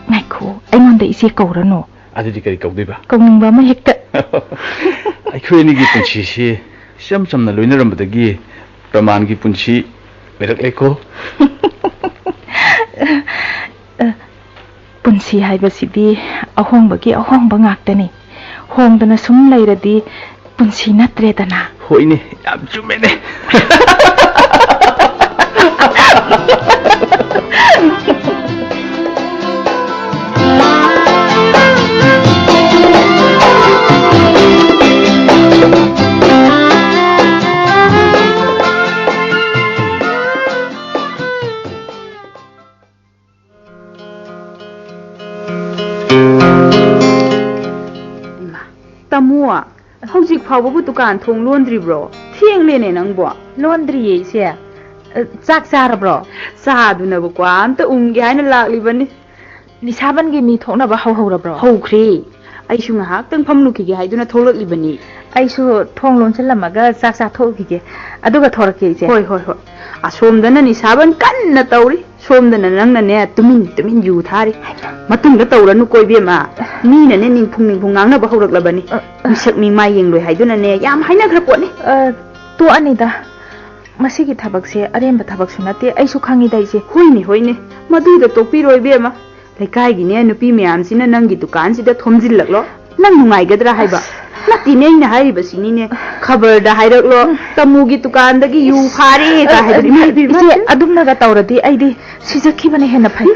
ꯉꯥꯏꯈꯣ, ꯑꯩꯉꯣꯟꯗ ꯏꯆꯦ ꯀꯧꯔꯅꯨ꯫ ꯑꯗꯨꯗꯤ ꯀꯔꯤ ꯀꯧꯗꯣꯏꯕ? ꯀꯧꯅꯤꯡꯕ ꯑꯃ ꯍꯦꯛꯇ꯫ ꯑꯩꯈꯣꯏ ꯑꯅꯤꯒꯤ ꯄꯨꯟꯁꯤꯁꯤ ꯏꯆꯝ ꯆꯝꯅ ꯂꯣꯏꯅꯔꯝꯕꯗꯒꯤ ꯄ꯭ꯔꯃꯥꯟꯒꯤ ꯄꯨꯟꯁꯤ ꯑꯣꯏꯔꯛꯂꯦꯀꯣ꯫ ꯑ, ꯄꯨꯟꯁꯤ ꯍꯥꯏꯕꯁꯤꯗꯤ ꯑꯍꯣꯡꯕꯒꯤ ꯑꯍꯣꯡꯕ ꯉꯥꯛꯇꯅꯤ꯫ ꯍꯣꯡꯗꯅ ꯁꯨꯝ ꯂꯩꯔꯗꯤ ꯄꯨꯟꯁꯤ ꯅꯠꯇ꯭ꯔꯦꯗꯅ꯫ ꯍꯣꯏꯅꯦ, ꯌꯥꯝ ꯆꯨꯝꯃꯦꯅꯦ꯫ ꯏꯃꯥ, ꯇꯥꯃꯣ, ꯍꯧꯖꯤꯛ ꯐꯥꯎꯕꯕꯨ ꯗꯨꯀꯥꯟ ꯊꯣꯡ ꯂꯣꯟꯗ꯭ꯔꯤꯕ꯭ꯔꯣ? ꯊꯦꯡꯂꯦꯅꯦ ꯅꯪꯕꯣ꯫ ꯂꯣꯟꯗ꯭ꯔꯤꯌꯦ, ꯏꯆꯦ꯫ ꯑ, ꯆꯥꯛ ꯆꯥꯔꯕ꯭ꯔꯣ? ꯆꯥꯗꯨꯅꯕꯨ ꯀ꯭ꯋꯥ ꯑꯝꯇ ꯎꯝꯒꯦ ꯍꯥꯏꯅ ꯂꯥꯛꯂꯤꯕꯅꯤ꯫ ꯅꯤꯁꯥꯕꯟꯒꯤ ꯃꯤ ꯊꯣꯛꯅꯕ ꯍꯧꯍꯧꯔꯕ꯭ꯔꯣ? ꯍꯧꯈ꯭ꯔꯦ꯫ ꯑꯩꯁꯨ ꯉꯥꯏꯍꯥꯛꯇꯪ ꯐꯝꯂꯨꯈꯤꯒꯦ ꯍꯥꯏꯗꯨꯅ ꯊꯣꯛꯂꯛꯂꯤꯕꯅꯤ꯫ ꯑꯩꯁꯨ ꯊꯣꯡ ꯂꯣꯟꯁꯤꯜꯂꯝꯃꯒ ꯆꯥꯛ ꯆꯥꯊꯣꯛꯎꯈꯤꯒꯦ, ꯑꯗꯨꯒ ꯊꯣꯔꯛꯀꯦ, ꯏꯆꯦ꯫ ꯍꯣꯏ, ꯍꯣꯏ, ꯍꯣꯏ꯫ ꯑꯁꯣꯝꯗꯅ ꯅꯤꯁꯥꯕꯟ ꯀꯟꯅ ꯇꯧꯔꯤ, ꯁꯣꯝꯗꯅ ꯅꯪꯅꯅꯦ ꯇꯨꯃꯤꯟ ꯇꯨꯃꯤꯟ ꯌꯨ ꯊꯥꯔꯤ꯫ ꯃꯇꯨꯡꯗ ꯇꯧꯔꯅꯨꯀꯣ ꯏꯕꯦꯝꯃ, ꯃꯤꯅꯅꯦ ꯅꯤꯡꯐꯨꯡ ꯅꯤꯡꯐꯨꯡ ꯉꯥꯡꯅꯕ ꯍꯧꯔꯛꯂꯕꯅꯤ꯫ ꯑ, ꯑ꯫ ꯃꯤꯁꯛ ꯃꯤꯃꯥꯏ ꯌꯦꯡꯂꯣꯏ ꯍꯥꯏꯗꯨꯅꯅꯦ ꯌꯥꯝ ꯍꯥꯏꯅꯈ꯭ꯔ ꯄꯣꯠꯅꯤ꯫ ꯑ, ꯇꯣꯛꯑꯅꯤꯗ꯫ ꯃꯁꯤꯒꯤ ꯊꯕꯛꯁꯦ ꯑꯔꯦꯝꯕ ꯊꯕꯛꯁꯨ ꯅꯠꯇꯦ, ꯑꯩꯁꯨ ꯈꯪꯉꯤꯗ ꯏꯆꯦ꯫ ꯍꯣꯏꯅꯦ, ꯍꯣꯏꯅꯦ, ꯃꯗꯨꯗ ꯇꯣꯛꯄꯤꯔꯣ ꯏꯕꯦꯝꯃ꯫ ꯂꯩꯀꯥꯏꯒꯤꯅꯦ ꯅꯨꯄꯤ ꯃꯌꯥꯝꯁꯤꯅ ꯅꯪꯒꯤ ꯗꯨꯀꯥꯟꯁꯤꯗ ꯊꯣꯝꯖꯤꯜꯂꯛꯂꯣ, ꯅꯪ ꯅꯨꯡꯉꯥꯏꯒꯗ꯭ꯔꯥ ꯍꯥꯏꯕ? ꯑꯁ꯫ ꯅꯠꯇꯦꯅꯦ, ꯑꯩꯅ ꯍꯥꯏꯔꯤꯕꯁꯤꯅꯤꯅꯦ, ꯈꯕꯔꯗ ꯍꯥꯏꯔꯛꯂꯣ, ꯎꯝ꯫ ꯇꯥꯃꯣꯒꯤ ꯗꯨꯀꯥꯟꯗꯒꯤ ꯌꯨ ꯐꯥꯔꯦ ꯀꯥꯏ ꯍꯥꯏꯗꯅ꯫ ꯏꯃꯥ ꯏꯕꯦꯝꯃ꯫ ꯏꯆꯦ, ꯑꯗꯨꯝꯅꯒ ꯇꯧꯔꯗꯤ ꯑꯩꯗꯤ ꯁꯤꯖꯈꯤꯕꯅ ꯍꯦꯟꯅ ꯐꯩ꯫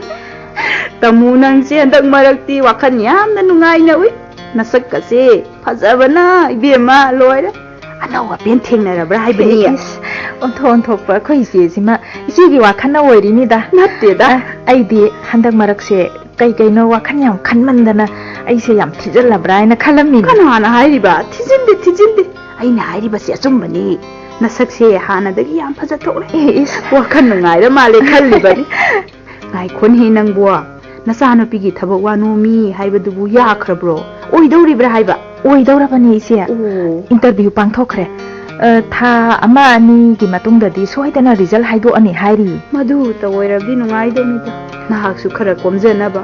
ꯇꯥꯃꯣ, ꯅꯪꯁꯦ ꯍꯟꯗꯛ ꯃꯔꯛꯇꯤ ꯋꯥꯈꯜ ꯌꯥꯝꯅ ꯅꯨꯡꯉꯥꯏꯅ ꯎꯏ, ꯅꯁꯛꯀꯁꯦ ꯐꯖꯕꯅ ꯏꯕꯦꯝꯃ ꯂꯣꯏꯔꯦ꯫ ꯑꯅꯧ ꯑꯄꯦꯟ ꯊꯦꯡꯅꯔꯕ꯭ꯔꯥ ꯍꯥꯏꯕꯅꯤ꯫ ꯏꯁ, ꯑꯣꯟꯊꯣꯛ ꯑꯣꯟꯊꯣꯛꯄ ꯑꯩꯈꯣꯏ ꯏꯆꯦꯁꯤꯃ ꯏꯆꯦꯒꯤ ꯋꯥꯈꯜꯅ ꯑꯣꯏꯔꯤꯅꯤꯗ꯫ ꯅꯠꯇꯦꯗ꯫ ꯑ, ꯑꯩꯗꯤ ꯍꯟꯗꯛ ꯃꯔꯛꯁꯦ ꯀꯩ ꯀꯩꯅꯣ ꯋꯥꯈꯜ ꯌꯥꯝ ꯈꯟꯃꯟꯗꯅ ꯑꯩꯁꯦ ꯌꯥꯝ ꯊꯤꯖꯤꯜꯂꯕ꯭ꯔꯥ ꯍꯥꯏꯅ ꯈꯜꯂꯝꯃꯤꯅꯦ꯫ ꯀꯅꯥꯅ ꯍꯥꯏꯔꯤꯕ? ꯊꯤꯖꯤꯟꯗꯦ, ꯊꯤꯖꯤꯟꯗꯦ꯫ ꯑꯩꯅ ꯍꯥꯏꯔꯤꯕꯁꯦ ꯑꯆꯨꯝꯕꯅꯤ꯫ ꯅꯁꯛꯁꯦ ꯍꯥꯟꯅꯗꯒꯤ ꯌꯥꯝ ꯐꯖꯊꯣꯛꯂꯦ꯫ ꯑꯦ, ꯏꯁ꯫ ꯋꯥꯈꯜ ꯅꯨꯡꯉꯥꯏꯔ ꯃꯥꯜꯂꯦ ꯈꯜꯂꯤꯕꯅꯤ꯫ ꯉꯥꯏꯈꯣꯅꯦꯍꯦ ꯅꯪꯕꯣ, ꯅꯆꯥꯅꯨꯄꯤꯒꯤ ꯊꯕꯛ ꯋꯥꯅꯣꯝꯃꯤ ꯍꯥꯏꯕꯗꯨꯕꯨ ꯌꯥꯈ꯭ꯔꯕ꯭ꯔꯣ? ꯑꯣꯏꯗꯧꯔꯤꯕ꯭ꯔꯥ ꯍꯥꯏꯕ? ꯑꯣꯏꯗꯧꯔꯕꯅꯦ ꯏꯆꯦ꯫ ꯑꯣ꯫ ꯏꯟꯇꯔꯚ꯭ꯌꯨ ꯄꯥꯡꯊꯣꯛꯈ꯭ꯔꯦ꯫ ꯑ, ꯊꯥ ꯑꯃ ꯑꯅꯤꯒꯤ ꯃꯇꯨꯡꯗꯗꯤ ꯁꯣꯏꯗꯅ ꯔꯤꯖꯜ ꯍꯥꯏꯗꯣꯛꯑꯅꯤ ꯍꯥꯏꯔꯤ꯫ ꯃꯗꯨꯇ ꯑꯣꯏꯔꯕꯗꯤ ꯅꯨꯡꯉꯥꯏꯗꯧꯅꯤꯗ꯫ ꯅꯍꯥꯛꯁꯨ ꯈꯔ ꯀꯣꯝꯖꯅꯕ꯫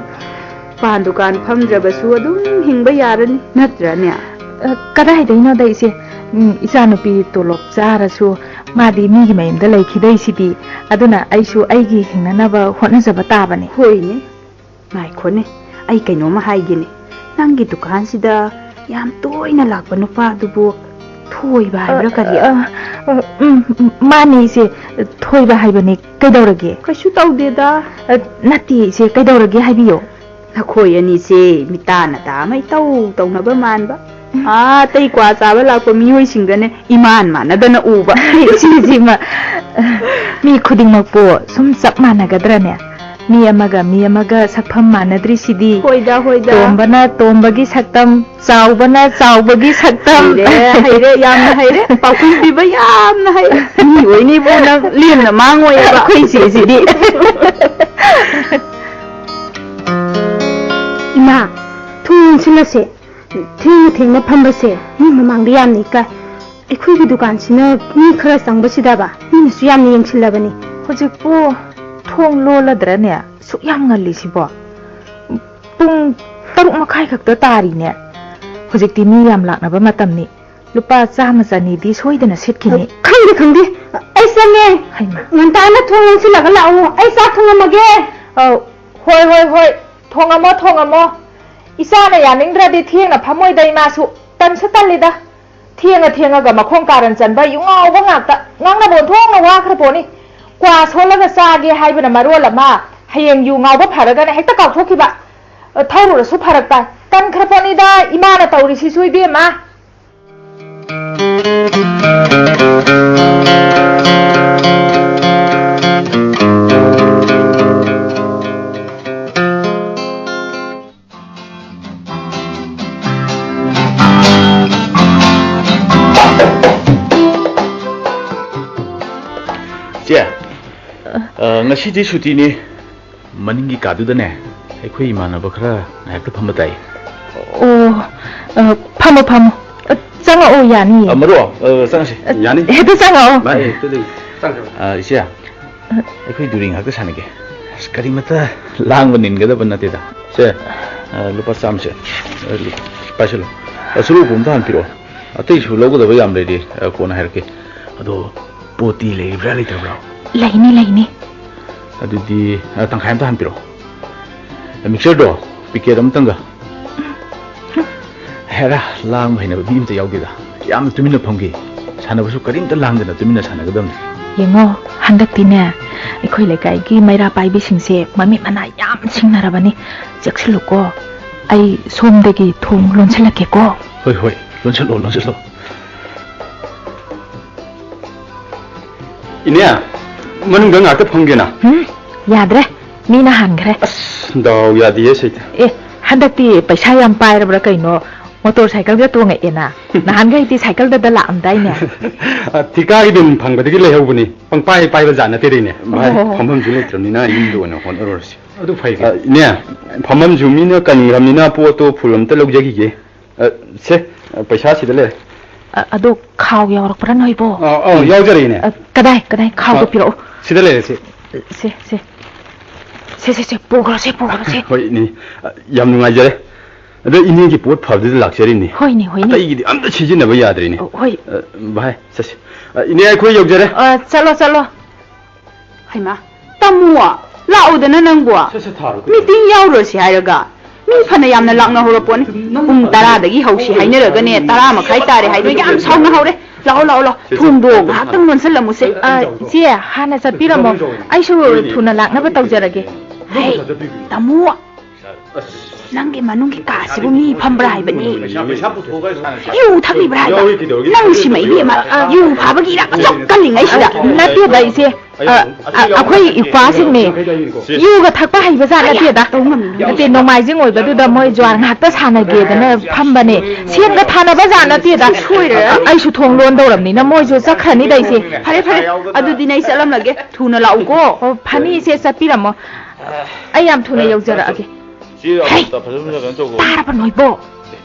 ꯄꯥꯟ ꯗꯨꯀꯥꯟ ꯐꯝꯗ꯭ꯔꯕꯁꯨ ꯑꯗꯨꯝ ꯍꯤꯡꯕ ꯌꯥꯔꯅꯤ, ꯅꯠꯇ꯭ꯔꯅꯦ? ꯑ, ꯀꯗꯥꯏꯗꯩꯅꯣꯗ ꯏꯆꯦ? ꯎꯝ, ꯏꯆꯥꯅꯨꯄꯤ ꯇꯣꯂꯣꯞ ꯆꯥꯔꯁꯨ ꯃꯥꯗꯤ ꯃꯤꯒꯤ ꯃꯌꯨꯝꯗ ꯂꯩꯈꯤꯗꯣꯏꯁꯤꯗꯤ꯫ ꯑꯗꯨꯅ ꯑꯩꯁꯨ ꯑꯩꯒꯤ ꯍꯤꯡꯅꯅꯕ ꯍꯣꯠꯅꯖꯕ ꯇꯥꯕꯅꯤ꯫ ꯍꯣꯏꯅꯦ꯫ ꯉꯥꯏꯈꯣꯅꯦ, ꯑꯩ ꯀꯩꯅꯣꯝꯃ ꯍꯥꯏꯒꯦꯅꯦ꯫ ꯅꯪꯒꯤ ꯗꯨꯀꯥꯟꯁꯤꯗ ꯌꯥꯝ ꯇꯣꯏꯅ ꯂꯥꯛꯄ ꯅꯨꯄꯥꯗꯨꯕꯨ ꯊꯣꯏꯕ ꯍꯥꯏꯕ꯭ꯔꯥ ꯀꯔꯤ? ꯑ, ꯑ, ꯎꯝ, ꯎꯝ, ꯃꯥꯅꯦ ꯏꯆꯦ, ꯊꯣꯏꯕ ꯍꯥꯏꯕꯅꯦ꯫ ꯀꯩꯗꯧꯔꯒꯦ? ꯀꯩꯁꯨ ꯇꯧꯗꯦꯗ꯫ ꯑ, ꯅꯠꯇꯦ ꯏꯆꯦ, ꯀꯩꯗꯧꯔꯒꯦ ꯍꯥꯏꯕꯤꯌꯣ꯫ ꯅꯈꯣꯏ ꯑꯅꯤꯁꯦ ꯃꯤꯇꯥ ꯅꯇꯥ ꯑꯃ ꯏꯇꯧ ꯇꯧꯅꯕ ꯃꯥꯟꯕ꯫ ꯑꯥ, ꯑꯇꯩ ꯀ꯭ꯋꯥ ꯆꯥꯕ ꯂꯥꯛꯄ ꯃꯤꯑꯣꯏꯁꯤꯡꯗꯅꯦ ꯏꯃꯥꯟ ꯃꯥꯟꯅꯗꯅ ꯎꯕ꯫ ꯏꯆꯦꯁꯤꯃ, ꯃꯤ ꯈꯨꯗꯤꯡꯃꯛꯄꯨ ꯁꯨꯝ ꯆꯞ ꯃꯥꯟꯅꯒꯗ꯭ꯔꯅꯦ? ꯃꯤ ꯑꯃꯒ ꯃꯤ ꯑꯃꯒ ꯁꯛꯐꯝ ꯃꯥꯟꯅꯗ꯭ꯔꯤꯁꯤꯗꯤ꯫ ꯍꯣꯏꯗ, ꯍꯣꯏꯗ꯫ ꯇꯣꯝꯕꯅ ꯇꯣꯝꯕꯒꯤ ꯁꯛꯇꯝ, ꯆꯥꯎꯕꯅ ꯆꯥꯎꯕꯒꯤ ꯁꯛꯇꯝ꯫ ꯍꯩꯔꯦ, ꯍꯩꯔꯦ, ꯌꯥꯝꯅ ꯍꯩꯔꯦ꯫ ꯄꯥꯎꯈꯨꯝ ꯄꯤꯕ ꯌꯥꯝꯅ ꯍꯩꯔꯦ꯫ ꯃꯤ ꯑꯣꯏꯅꯤꯕꯨ ꯅꯪ ꯂꯦꯝꯅ ꯃꯥꯡꯉꯣꯏ ꯍꯥꯏꯕ꯫ ꯑꯩꯈꯣꯏ ꯏꯆꯦꯁꯤꯗꯤ꯫ ꯏꯃꯥ, ꯊꯣꯡ ꯂꯣꯟꯁꯤꯜꯂꯁꯦ꯫ ꯊꯦꯡꯅ ꯊꯦꯡꯅ ꯐꯝꯕꯁꯦ ꯃꯤ ꯃꯃꯥꯡꯗ ꯌꯥꯝꯅ ꯏꯀꯥꯏ꯫ ꯑꯩꯈꯣꯏꯒꯤ ꯗꯨꯀꯥꯟꯁꯤꯅ ꯃꯤ ꯈꯔ ꯆꯪꯕꯁꯤꯗꯕ ꯃꯤꯅꯁꯨ ꯌꯥꯝꯅ ꯌꯦꯡꯁꯤꯜꯂꯕꯅꯤ꯫ ꯍꯧꯖꯤꯛꯄꯨ ꯊꯣꯡ ꯂꯣꯜꯂꯗ꯭ꯔꯅꯦ? ꯁꯨꯛ ꯌꯥꯝ ꯉꯜꯂꯤꯁꯤꯕꯣ? ꯄꯨꯡ ꯇꯔꯨꯛ ꯃꯈꯥꯏ ꯈꯛꯇ ꯇꯥꯔꯤꯅꯦ꯫ ꯍꯧꯖꯤꯛꯇꯤ ꯃꯤ ꯌꯥꯝ ꯂꯥꯛꯅꯕ ꯃꯇꯝꯅꯤ꯫ ꯂꯨꯄꯥ ꯆꯥꯝꯃ ꯆꯅꯤꯗꯤ ꯁꯣꯏꯗꯅ ꯁꯤꯠꯈꯤꯅꯤ꯫ ꯈꯪꯗꯦ, ꯈꯪꯗꯦ꯫ ꯑꯩ ꯆꯪꯉꯦ꯫ ꯍꯩꯃꯥ꯫ ꯉꯟꯇꯥꯅ ꯊꯣꯡ ꯂꯣꯟꯁꯤꯜꯂꯒ ꯂꯥꯛꯑꯣ꯫ ꯑꯩ ꯆꯥꯛ ꯊꯣꯡꯉꯝꯃꯒꯦ꯫ ꯑꯧ, ꯍꯣꯏ, ꯍꯣꯏ, ꯍꯣꯏ꯫ ꯊꯣꯡꯉꯝꯃꯣ, ꯊꯣꯡꯉꯝꯃꯣ꯫ ꯏꯆꯥꯅ ꯌꯥꯅꯤꯡꯗ꯭ꯔꯗꯤ ꯊꯦꯡꯅ ꯐꯝꯃꯣꯏꯗ ꯏꯃꯥꯁꯨ꯫ ꯇꯟꯁꯨ ꯇꯜꯂꯤꯗ꯫ ꯊꯦꯡꯉ ꯊꯦꯡꯉꯒ ꯃꯈꯣꯡ ꯀꯥꯔꯟ ꯆꯟꯕ ꯌꯨ ꯉꯥꯎꯕ ꯉꯥꯛꯇ꯫ ꯉꯥꯡꯅꯕ ꯑꯣꯟꯊꯣꯛꯅ ꯋꯥꯈ꯭ꯔ ꯄꯣꯠꯅꯤ꯫ ꯀ꯭ꯋꯥ ꯁꯣꯜꯂꯒ ꯆꯥꯒꯦ ꯍꯥꯏꯕꯅ ꯃꯔꯣꯜ ꯑꯃ, ꯍꯌꯦꯡ ꯌꯨ ꯉꯥꯎꯕ ꯐꯔꯒꯅ ꯍꯦꯛꯇ ꯀꯥꯎꯊꯣꯛꯈꯤꯕ꯫ ꯊꯧꯔꯨꯔꯁꯨ ꯐꯔꯛ ꯇꯥꯏ꯫ ꯇꯟꯈ꯭ꯔ ꯄꯣꯠꯅꯤꯗ ꯏꯃꯥꯅ ꯇꯧꯔꯤꯁꯤꯁꯨ ꯏꯕꯦꯝꯃ꯫ ꯑ, ꯉꯁꯤꯗꯤ ꯁꯨꯇꯤꯅꯤ꯫ ꯃꯅꯤꯡꯒꯤ ꯀꯥꯗꯨꯗꯅꯦ, ꯑꯩꯈꯣꯏ ꯏꯃꯥꯟꯅꯕ ꯈꯔ ꯉꯥꯏꯍꯥꯛꯇ ꯐꯝꯕ ꯇꯥꯏ꯫ ꯑꯣ, ꯑ, ꯐꯝꯃꯣ, ꯐꯝꯃꯣ꯫ ꯑ, ꯆꯪꯉꯛꯑꯣ, ꯌꯥꯅꯤꯌꯦ꯫ ꯑ, ꯃꯔꯨꯞ, ꯑ, ꯆꯪꯉꯁꯤ꯫ ꯌꯥꯅꯤ? ꯍꯦꯛꯇ ꯆꯪꯉꯛꯑꯣ꯫ ꯚꯥꯏ, ꯍꯦꯛꯇ ꯂꯩ꯫ ꯆꯪꯉꯁꯤ꯫ ꯑ, ꯏꯆꯦ, ꯑꯩꯈꯣꯏ ꯗꯨꯔꯤ ꯉꯥꯏꯍꯥꯛꯇ ꯁꯥꯟꯅꯒꯦ꯫ ꯑꯁ, ꯀꯔꯤꯃꯠꯇ ꯂꯥꯡꯕ ꯅꯤꯟꯒꯗꯕ ꯅꯠꯇꯦꯗ꯫ ꯁꯦ, ꯑ, ꯂꯨꯄꯥ ꯆꯥꯝꯃꯁꯦ, ꯑ, ꯄꯥꯏꯁꯤꯜꯂꯣ꯫ ꯑ, ꯆꯨꯔꯨꯞ ꯑꯝꯇ ꯍꯥꯟ ꯄꯤꯔꯛꯑꯣ꯫ ꯑꯇꯩꯁꯨ ꯂꯧꯒꯗꯕ ꯌꯥꯝ ꯂꯩꯔꯤ, ꯑ, ꯀꯣꯟꯅ ꯍꯥꯏꯔꯛꯀꯦ꯫ ꯑꯗꯣ ꯄꯣꯠꯇꯤ ꯂꯩꯔꯤꯕ꯭ꯔꯥ ꯂꯩꯇꯕ꯭ꯔꯥ? ꯂꯩꯅꯤ, ꯂꯩꯅꯤ꯫ ꯑꯗꯨꯗꯤ, ꯑ, ꯇꯪꯈꯥꯏ ꯑꯝꯇ ꯍꯥꯟ ꯄꯤꯔꯛꯑꯣ꯫ ꯑ, ꯃꯤꯛꯆꯔꯗꯣ ꯄꯤꯀꯦꯠ ꯑꯃꯇꯪꯒ꯫ ꯍꯦꯔꯥ, ꯂꯥꯡꯕ ꯍꯩꯅꯕ ꯃꯤ ꯑꯝꯇ ꯌꯥꯎꯗꯦꯗ꯫ ꯌꯥꯝ ꯇꯨꯃꯤꯟꯅ ꯐꯝꯒꯦ꯫ ꯁꯥꯟꯅꯕꯁꯨ ꯀꯔꯤꯝꯇ ꯂꯥꯡꯗꯅ ꯇꯨꯃꯤꯟꯅ ꯁꯥꯟꯅꯒꯗꯕꯅꯤ꯫ ꯌꯦꯡꯉꯣ, ꯍꯟꯗꯛꯇꯤꯅꯦ, ꯑꯩꯈꯣꯏ ꯂꯩꯀꯥꯏꯒꯤ ꯃꯩꯔꯥ ꯄꯥꯏꯕꯤꯁꯤꯡꯁꯦ ꯃꯃꯤꯠ ꯃꯅꯥ ꯌꯥꯝ ꯁꯤꯡꯅꯔꯕꯅꯤ꯫ ꯆꯦꯛꯁꯤꯜꯂꯨꯀꯣ꯫ ꯑꯩ ꯁꯣꯝꯗꯒꯤ ꯊꯣꯡ ꯂꯣꯟꯁꯤꯜꯂꯛꯀꯦꯀꯣ꯫ ꯍꯣꯏ, ꯍꯣꯏ, ꯂꯣꯟꯁꯤꯜꯂꯣ, ꯂꯣꯟꯁꯤꯜꯂꯣ꯫ ꯏꯅꯦ, ꯃꯅꯨꯡꯗ ꯉꯥꯛꯇ ꯐꯝꯒꯦꯅ꯫ ꯎꯝ, ꯌꯥꯗ꯭ꯔꯦ꯫ ꯃꯤꯅ ꯍꯥꯟꯈ꯭ꯔꯦ꯫ ꯑꯁ, ꯗꯥꯎ ꯌꯥꯗꯤꯌꯦ, ꯁꯩꯇ꯫ ꯑꯦ, ꯍꯟꯗꯛꯇꯤ ꯄꯩꯁꯥ ꯌꯥꯝ ꯄꯥꯏꯔꯕ꯭ꯔꯥ ꯀꯩꯅꯣ? ꯃꯣꯇꯣꯔ ꯁꯥꯏꯀꯜꯒ ꯇꯣꯡꯉꯛꯑꯦꯅ꯫ ꯅꯍꯥꯟꯈꯩꯗꯤ ꯁꯥꯏꯀꯜꯗꯗ ꯂꯥꯛꯑꯝꯗꯥꯏꯅꯦ꯫ ꯑ, ꯊꯤꯀꯥꯒꯤ ꯕꯤꯟ ꯐꯪꯕꯗꯒꯤ ꯂꯩꯍꯧꯕꯅꯤ꯫ ꯄꯪꯄꯥꯏ ꯄꯥꯏꯕ ꯖꯥꯠ ꯅꯠꯇꯦꯗ, ꯏꯅꯦ꯫ ꯚꯥꯏ, ꯑꯣ꯫ ꯐꯝꯐꯝꯁꯨ ꯂꯩꯇ꯭ꯔꯕꯅꯤꯅ ꯌꯨꯝꯗ ꯑꯣꯏꯅ ꯍꯣꯠꯅꯔꯨꯔꯁꯤ꯫ ꯑꯗꯨ ꯐꯩ꯫ ꯑ, ꯏꯅꯦ, ꯐꯝꯐꯝꯁꯨ ꯃꯤꯅ ꯀꯟꯈ꯭ꯔꯕꯅꯤꯅ ꯄꯣꯠꯇꯣ ꯐꯨꯜ ꯑꯝꯇ ꯂꯧꯖꯈꯤꯒꯦ꯫ ꯑ, ꯁꯦ, ꯑ, ꯄꯩꯁꯥ ꯁꯤꯗ ꯂꯩꯔꯦ꯫ ꯑ, ꯑꯗꯣ ꯈꯥꯎ ꯌꯥꯎꯔꯛꯄ꯭ꯔꯥ ꯅꯣꯏꯕꯣ? ꯑ, ꯑ, ꯌꯥꯎꯖꯔꯛꯏꯅꯦ꯫ ꯑ, ꯀꯗꯥꯏ, ꯀꯗꯥꯏ? ꯈꯥꯎꯗꯣ ꯑ, ꯄꯤꯔꯛꯑꯣ꯫ ꯁꯤꯗ ꯂꯩꯔꯦ, ꯁꯤ꯫ ꯁꯦ, ꯁꯦ꯫ ꯁꯦ, ꯁꯦ, ꯁꯦ, ꯄꯨꯈ꯭ꯔꯣ, ꯁꯦ, ꯄꯨꯈ꯭ꯔꯣ, ꯁꯦ꯫ ꯍꯣꯏ, ꯏꯅꯦ꯫ ꯑ, ꯌꯥꯝ ꯅꯨꯡꯉꯥꯏꯖꯔꯦ꯫ ꯑꯗꯣ ꯏꯅꯦꯒꯤ ꯄꯣꯠ ꯐꯕꯗꯨꯗ ꯂꯥꯛꯆꯔꯤꯅꯤ꯫ ꯍꯣꯏꯅꯦ, ꯍꯣꯏꯅꯦ꯫ ꯑꯇꯩꯒꯤꯗꯤ ꯑꯝꯇ ꯁꯤꯖꯤꯟꯅꯕ ꯌꯥꯗ꯭ꯔꯤꯅꯦ꯫ ꯑ, ꯍꯣꯏ꯫ ꯑ, ꯚꯥꯏ, ꯆꯠꯁꯤ꯫ ꯑ, ꯏꯅꯦ, ꯑꯩꯈꯣꯏ ꯌꯧꯖꯔꯦ꯫ ꯑ, ꯆꯠꯂꯣ, ꯆꯠꯂꯣ꯫ ꯍꯩꯃꯥ, ꯇꯥꯃꯣ, ꯂꯥꯛꯎꯗꯅ ꯅꯪꯕꯨ꯫ ꯁꯠ ꯁꯠ ꯊꯥꯔꯣ ꯀꯩꯅꯣ꯫ ꯃꯤꯇꯤꯡ ꯌꯥꯎꯔꯨꯔꯁꯤ ꯍꯥꯏꯔꯒ꯫ ꯃꯤ ꯐꯅ ꯌꯥꯝꯅ ꯂꯥꯛꯅ ꯍꯧꯔꯛꯄꯣꯠꯅꯤ꯫ ꯄꯨꯡ ꯇꯔꯥꯗꯒꯤ ꯍꯧꯁꯤ ꯍꯥꯏꯅꯔꯒꯅꯦ, ꯇꯔꯥ ꯃꯈꯥꯏ ꯇꯥꯔꯦ ꯍꯥꯏꯗꯣ ꯌꯥꯝ ꯁꯥꯎꯅ ꯍꯧꯔꯦ꯫ ꯂꯥꯛꯑꯣ, ꯂꯥꯛꯑꯣ, ꯂꯥꯛꯑꯣ꯫ ꯊꯣꯡꯗꯣ ꯉꯥꯏꯍꯥꯛꯇꯪ ꯂꯣꯟꯁꯤꯜꯂꯝꯃꯨꯁꯦ꯫ ꯑ, ꯏꯆꯦ, ꯍꯥꯟꯅ ꯆꯠꯄꯤꯔꯝꯃꯣ꯫ ꯑꯩꯁꯨ ꯊꯨꯅ ꯂꯥꯛꯅꯕ ꯇꯧꯖꯔꯒꯦ꯫ ꯍꯩ, ꯇꯥꯃꯣ꯫ ꯑꯁ, ꯅꯪꯒꯤ ꯃꯅꯨꯡꯒꯤ ꯀꯥꯁꯤꯕꯨ ꯃꯤ ꯐꯝꯕ꯭ꯔꯥ ꯍꯥꯏꯕꯅꯤ꯫ ꯌꯨ ꯊꯛꯂꯤꯕ꯭ꯔꯥ ꯍꯥꯏꯕ? ꯅꯪ ꯁꯤꯃ ꯏꯕꯦꯝꯃ, ꯌꯨ ꯐꯥꯕꯒꯤ ꯏꯔꯥꯛ ꯑꯆꯣꯛ ꯀꯜꯂꯤꯉꯩꯁꯤꯗ꯫ ꯅꯠꯇꯦꯕ ꯏꯆꯦ, ꯑ, ꯑ, ꯑꯩꯈꯣꯏ ꯏꯄ꯭ꯋꯥꯁꯤꯡꯅꯦ꯫ ꯌꯨꯒ ꯊꯛꯄ ꯍꯩꯕ ꯖꯥꯠ ꯅꯠꯇꯦꯗ꯫ ꯅꯠꯇꯦ, ꯅꯣꯡꯃꯥꯏꯖꯤꯡ ꯑꯣꯏꯕꯗꯨꯗ ꯃꯣꯏ ꯖ꯭ꯋꯥꯔ ꯉꯥꯏꯍꯥꯛꯇ ꯁꯥꯟꯅꯒꯦꯗꯅ ꯐꯝꯕꯅꯦ꯫ ꯁꯦꯟꯒ ꯊꯥꯅꯕ ꯖꯥꯠ ꯅꯠꯇꯦꯗ꯫ ꯑꯩꯁꯨ ꯊꯣꯡ ꯂꯣꯟꯗꯧꯔꯕꯅꯤꯅ ꯃꯣꯏꯁꯨ ꯆꯠꯈ꯭ꯔꯅꯤꯗ ꯏꯆꯦ꯫ ꯐꯔꯦ, ꯐꯔꯦ, ꯑꯗꯨꯗꯤ ꯅꯪ ꯆꯠꯂꯝꯂꯒꯦ꯫ ꯊꯨꯅ ꯂꯥꯛꯎꯀꯣ꯫ ꯑꯣ, ꯐꯅꯤ ꯏꯆꯦ, ꯆꯠꯄꯤꯔꯝꯃꯣ꯫ ꯑꯩ ꯌꯥꯝ ꯊꯨꯅ ꯌꯧꯖꯔꯛꯑꯒꯦ꯫ ꯍꯦ! ꯇꯥꯔꯕ ꯅꯣꯏꯕꯣ?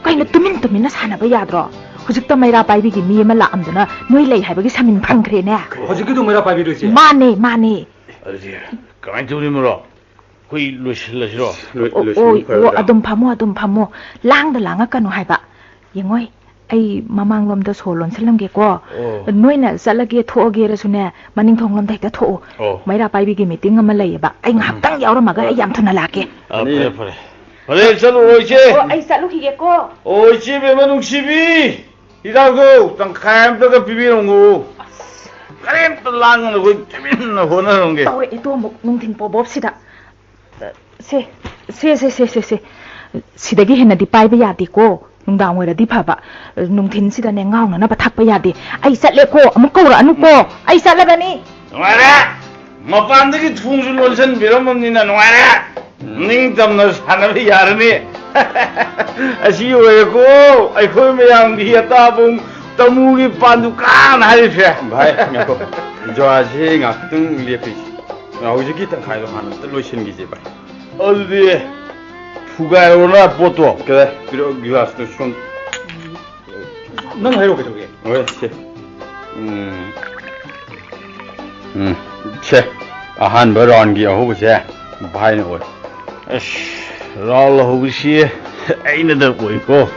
ꯀꯩꯅꯣ ꯇꯨꯃꯤꯟ ꯇꯨꯃꯤꯟꯅ ꯁꯥꯟꯅꯕ ꯌꯥꯗ꯭ꯔꯣ? ꯍꯧꯖꯤꯛꯇ ꯃꯩꯔꯥ ꯄꯥꯏꯕꯤꯒꯤ ꯃꯤ ꯑꯃ ꯂꯥꯛꯑꯝꯗꯅ ꯅꯣꯏ ꯂꯩ ꯍꯥꯏꯕꯒꯤ ꯁꯃꯤꯟ ꯐꯪꯈ꯭ꯔꯦꯅꯦ꯫ ꯍꯧꯖꯤꯛꯀꯤꯗꯣ ꯃꯩꯔꯥ ꯄꯥꯏꯕꯤꯔꯣ ꯏꯆꯦ? ꯃꯥꯅꯦ, ꯃꯥꯅꯦ꯫ ꯑꯗꯨꯗꯤ ꯀꯃꯥꯏꯅ ꯇꯧꯅꯤ ꯃꯔꯣ? ꯑꯩꯈꯣꯏ ꯂꯣꯏꯁꯤꯜꯂꯁꯤꯔꯣ? ꯂꯣꯏ-, ꯑꯣ, ꯂꯣꯏꯁꯤꯟꯕ ꯑꯣ, ꯑꯣ, ꯐꯔꯗ꯭ꯔꯥ? ꯑꯗꯨꯝ ꯐꯝꯃꯣ, ꯑꯗꯨꯝ ꯐꯝꯃꯣ꯫ ꯂꯥꯡꯗ ꯂꯥꯡꯉꯛꯀꯅꯨ ꯍꯥꯏꯕ꯫ ꯌꯦꯡꯉꯣꯏ, ꯑꯩ ꯃꯃꯥꯡꯂꯣꯝꯗ ꯁꯣ ꯂꯣꯟꯁꯜꯂꯝꯒꯦꯀꯣ꯫ ꯑꯣ꯫ ꯅꯣꯏꯅ ꯆꯠꯂꯒꯦ ꯊꯣꯛꯑꯒꯦꯔꯁꯨꯅꯦ, ꯃꯅꯤꯡ ꯊꯣꯡꯂꯣꯝꯗ ꯍꯦꯛꯇ ꯊꯣꯛꯑꯣ꯫ ꯑꯣ꯫ ꯃꯩꯔꯥ ꯄꯥꯏꯕꯤꯒꯤ ꯃꯤꯇꯤꯡ ꯑꯃ ꯂꯩꯌꯦꯕ꯫ ꯑꯩ ꯎꯝ꯫ ꯉꯥꯏꯍꯥꯛꯇꯪ ꯌꯥꯎꯔꯝꯃꯒ ꯑꯩ ꯌꯥꯝ ꯊꯨꯅ ꯂꯥꯛꯀꯦ꯫ ꯑꯥ, ꯐꯔꯦ, ꯐꯔꯦ꯫ ꯐꯔꯦ, ꯆꯠꯂꯨꯔꯣ, ꯏꯆꯦ꯫ ꯑꯣ, ꯑꯩ ꯆꯠꯂꯨꯈꯤꯒꯦꯀꯣ꯫ ꯑꯣ, ꯏꯆꯦ ꯕꯦꯝꯃ ꯅꯨꯡꯁꯤꯕꯤ, ꯍꯤꯗꯥꯛꯇꯣ ꯇꯪꯈꯥꯏ ꯑꯝꯇꯒ ꯄꯤꯕꯤꯔꯝꯃꯨ꯫ ꯀꯔꯤꯝꯇ ꯂꯥꯡꯒꯅꯨ, ꯑꯩꯈꯣꯏ ꯇꯨꯃꯤꯟꯅ ꯍꯣꯠꯅꯔꯝꯒꯦ꯫ ꯇꯧꯔꯛꯑꯦ ꯇꯣ ꯑꯃꯨꯛ ꯅꯨꯡꯊꯤꯟ ꯄꯣꯕꯣꯞꯁꯤꯗ꯫ ꯁꯦ, ꯁꯦ, ꯁꯦ꯫ ꯁꯤꯗꯒꯤ ꯍꯦꯟꯅꯗꯤ ꯄꯥꯏꯕ ꯌꯥꯗꯦꯀꯣ꯫ ꯅꯨꯡꯗꯥꯡ ꯑꯣꯏꯔꯗꯤ ꯐꯕ꯫ ꯅꯨꯡꯊꯤꯟꯁꯤꯗꯅꯦ ꯉꯥꯎꯅꯅꯕ ꯊꯛꯄ ꯌꯥꯗꯦ꯫ ꯑꯩ ꯆꯠꯂꯦꯀꯣ, ꯑꯃꯨꯛ ꯀꯧꯔꯛꯑꯅꯨꯀꯣ꯫ ꯑꯩ ꯆꯠꯂꯕꯅꯤ꯫ ꯅꯨꯡꯉꯥꯏꯔꯦ꯫ ꯃꯄꯥꯟꯗꯒꯤ ꯊꯣꯡꯁꯨ ꯂꯣꯟꯁꯤꯟꯕꯤꯔꯝꯃꯕꯅꯤꯅ ꯅꯨꯡꯉꯥꯏꯔꯦ꯫ ꯅꯤꯡꯇꯝꯅ ꯁꯥꯟꯅꯕ ꯌꯥꯔꯅꯤ꯫ ꯑꯁꯤ ꯑꯣꯏꯔꯦꯀꯣ ꯑꯩꯈꯣꯏ ꯃꯌꯥꯝꯒꯤ ꯑꯇꯥꯕꯨꯡ ꯇꯃꯨꯒꯤ ꯄꯥꯟ ꯗꯨꯀꯥꯟ ꯍꯥꯏꯔꯤꯁꯦ꯫ ꯚꯥꯏ, ꯉꯥꯏꯈꯣ꯫ ꯖ꯭ꯋꯥꯔꯁꯦ ꯉꯥꯛꯇꯪ ꯂꯦꯞꯄꯤꯁꯤ꯫ ꯍꯧꯖꯤꯛꯀꯤ ꯇꯪꯈꯥꯏꯗꯣ ꯍꯥꯟꯅ ꯑꯝꯇ ꯂꯣꯏꯁꯤꯟꯈꯤꯁꯦ, ꯚꯥꯏ꯫ ꯑꯗꯨꯗꯤ ꯊꯨꯒꯥꯏꯔꯣꯅ ꯄꯣꯠꯇꯣ꯫ ꯀꯗꯥꯏ? ꯄꯤꯔꯛꯑꯣ, ꯒꯤꯂꯥꯁꯇꯣ ꯁꯣꯝ꯫ ꯅꯪ ꯍꯥꯏꯔꯣ ꯀꯩꯗꯧꯒꯦ? ꯍꯣꯏ, ꯁꯦ꯫ ꯎꯝ꯫ ꯎꯝ, ꯁꯦ꯫ ꯑꯍꯥꯟꯕ ꯔꯥꯎꯟꯒꯤ ꯑꯍꯧꯕꯁꯦ ꯚꯥꯏꯅ ꯑꯣꯏ꯫ ꯑꯁ, ꯔꯥꯎꯟ ꯑꯍꯧꯕꯁꯤ ꯑꯩꯅꯗ ꯑꯣꯏꯀꯣ꯫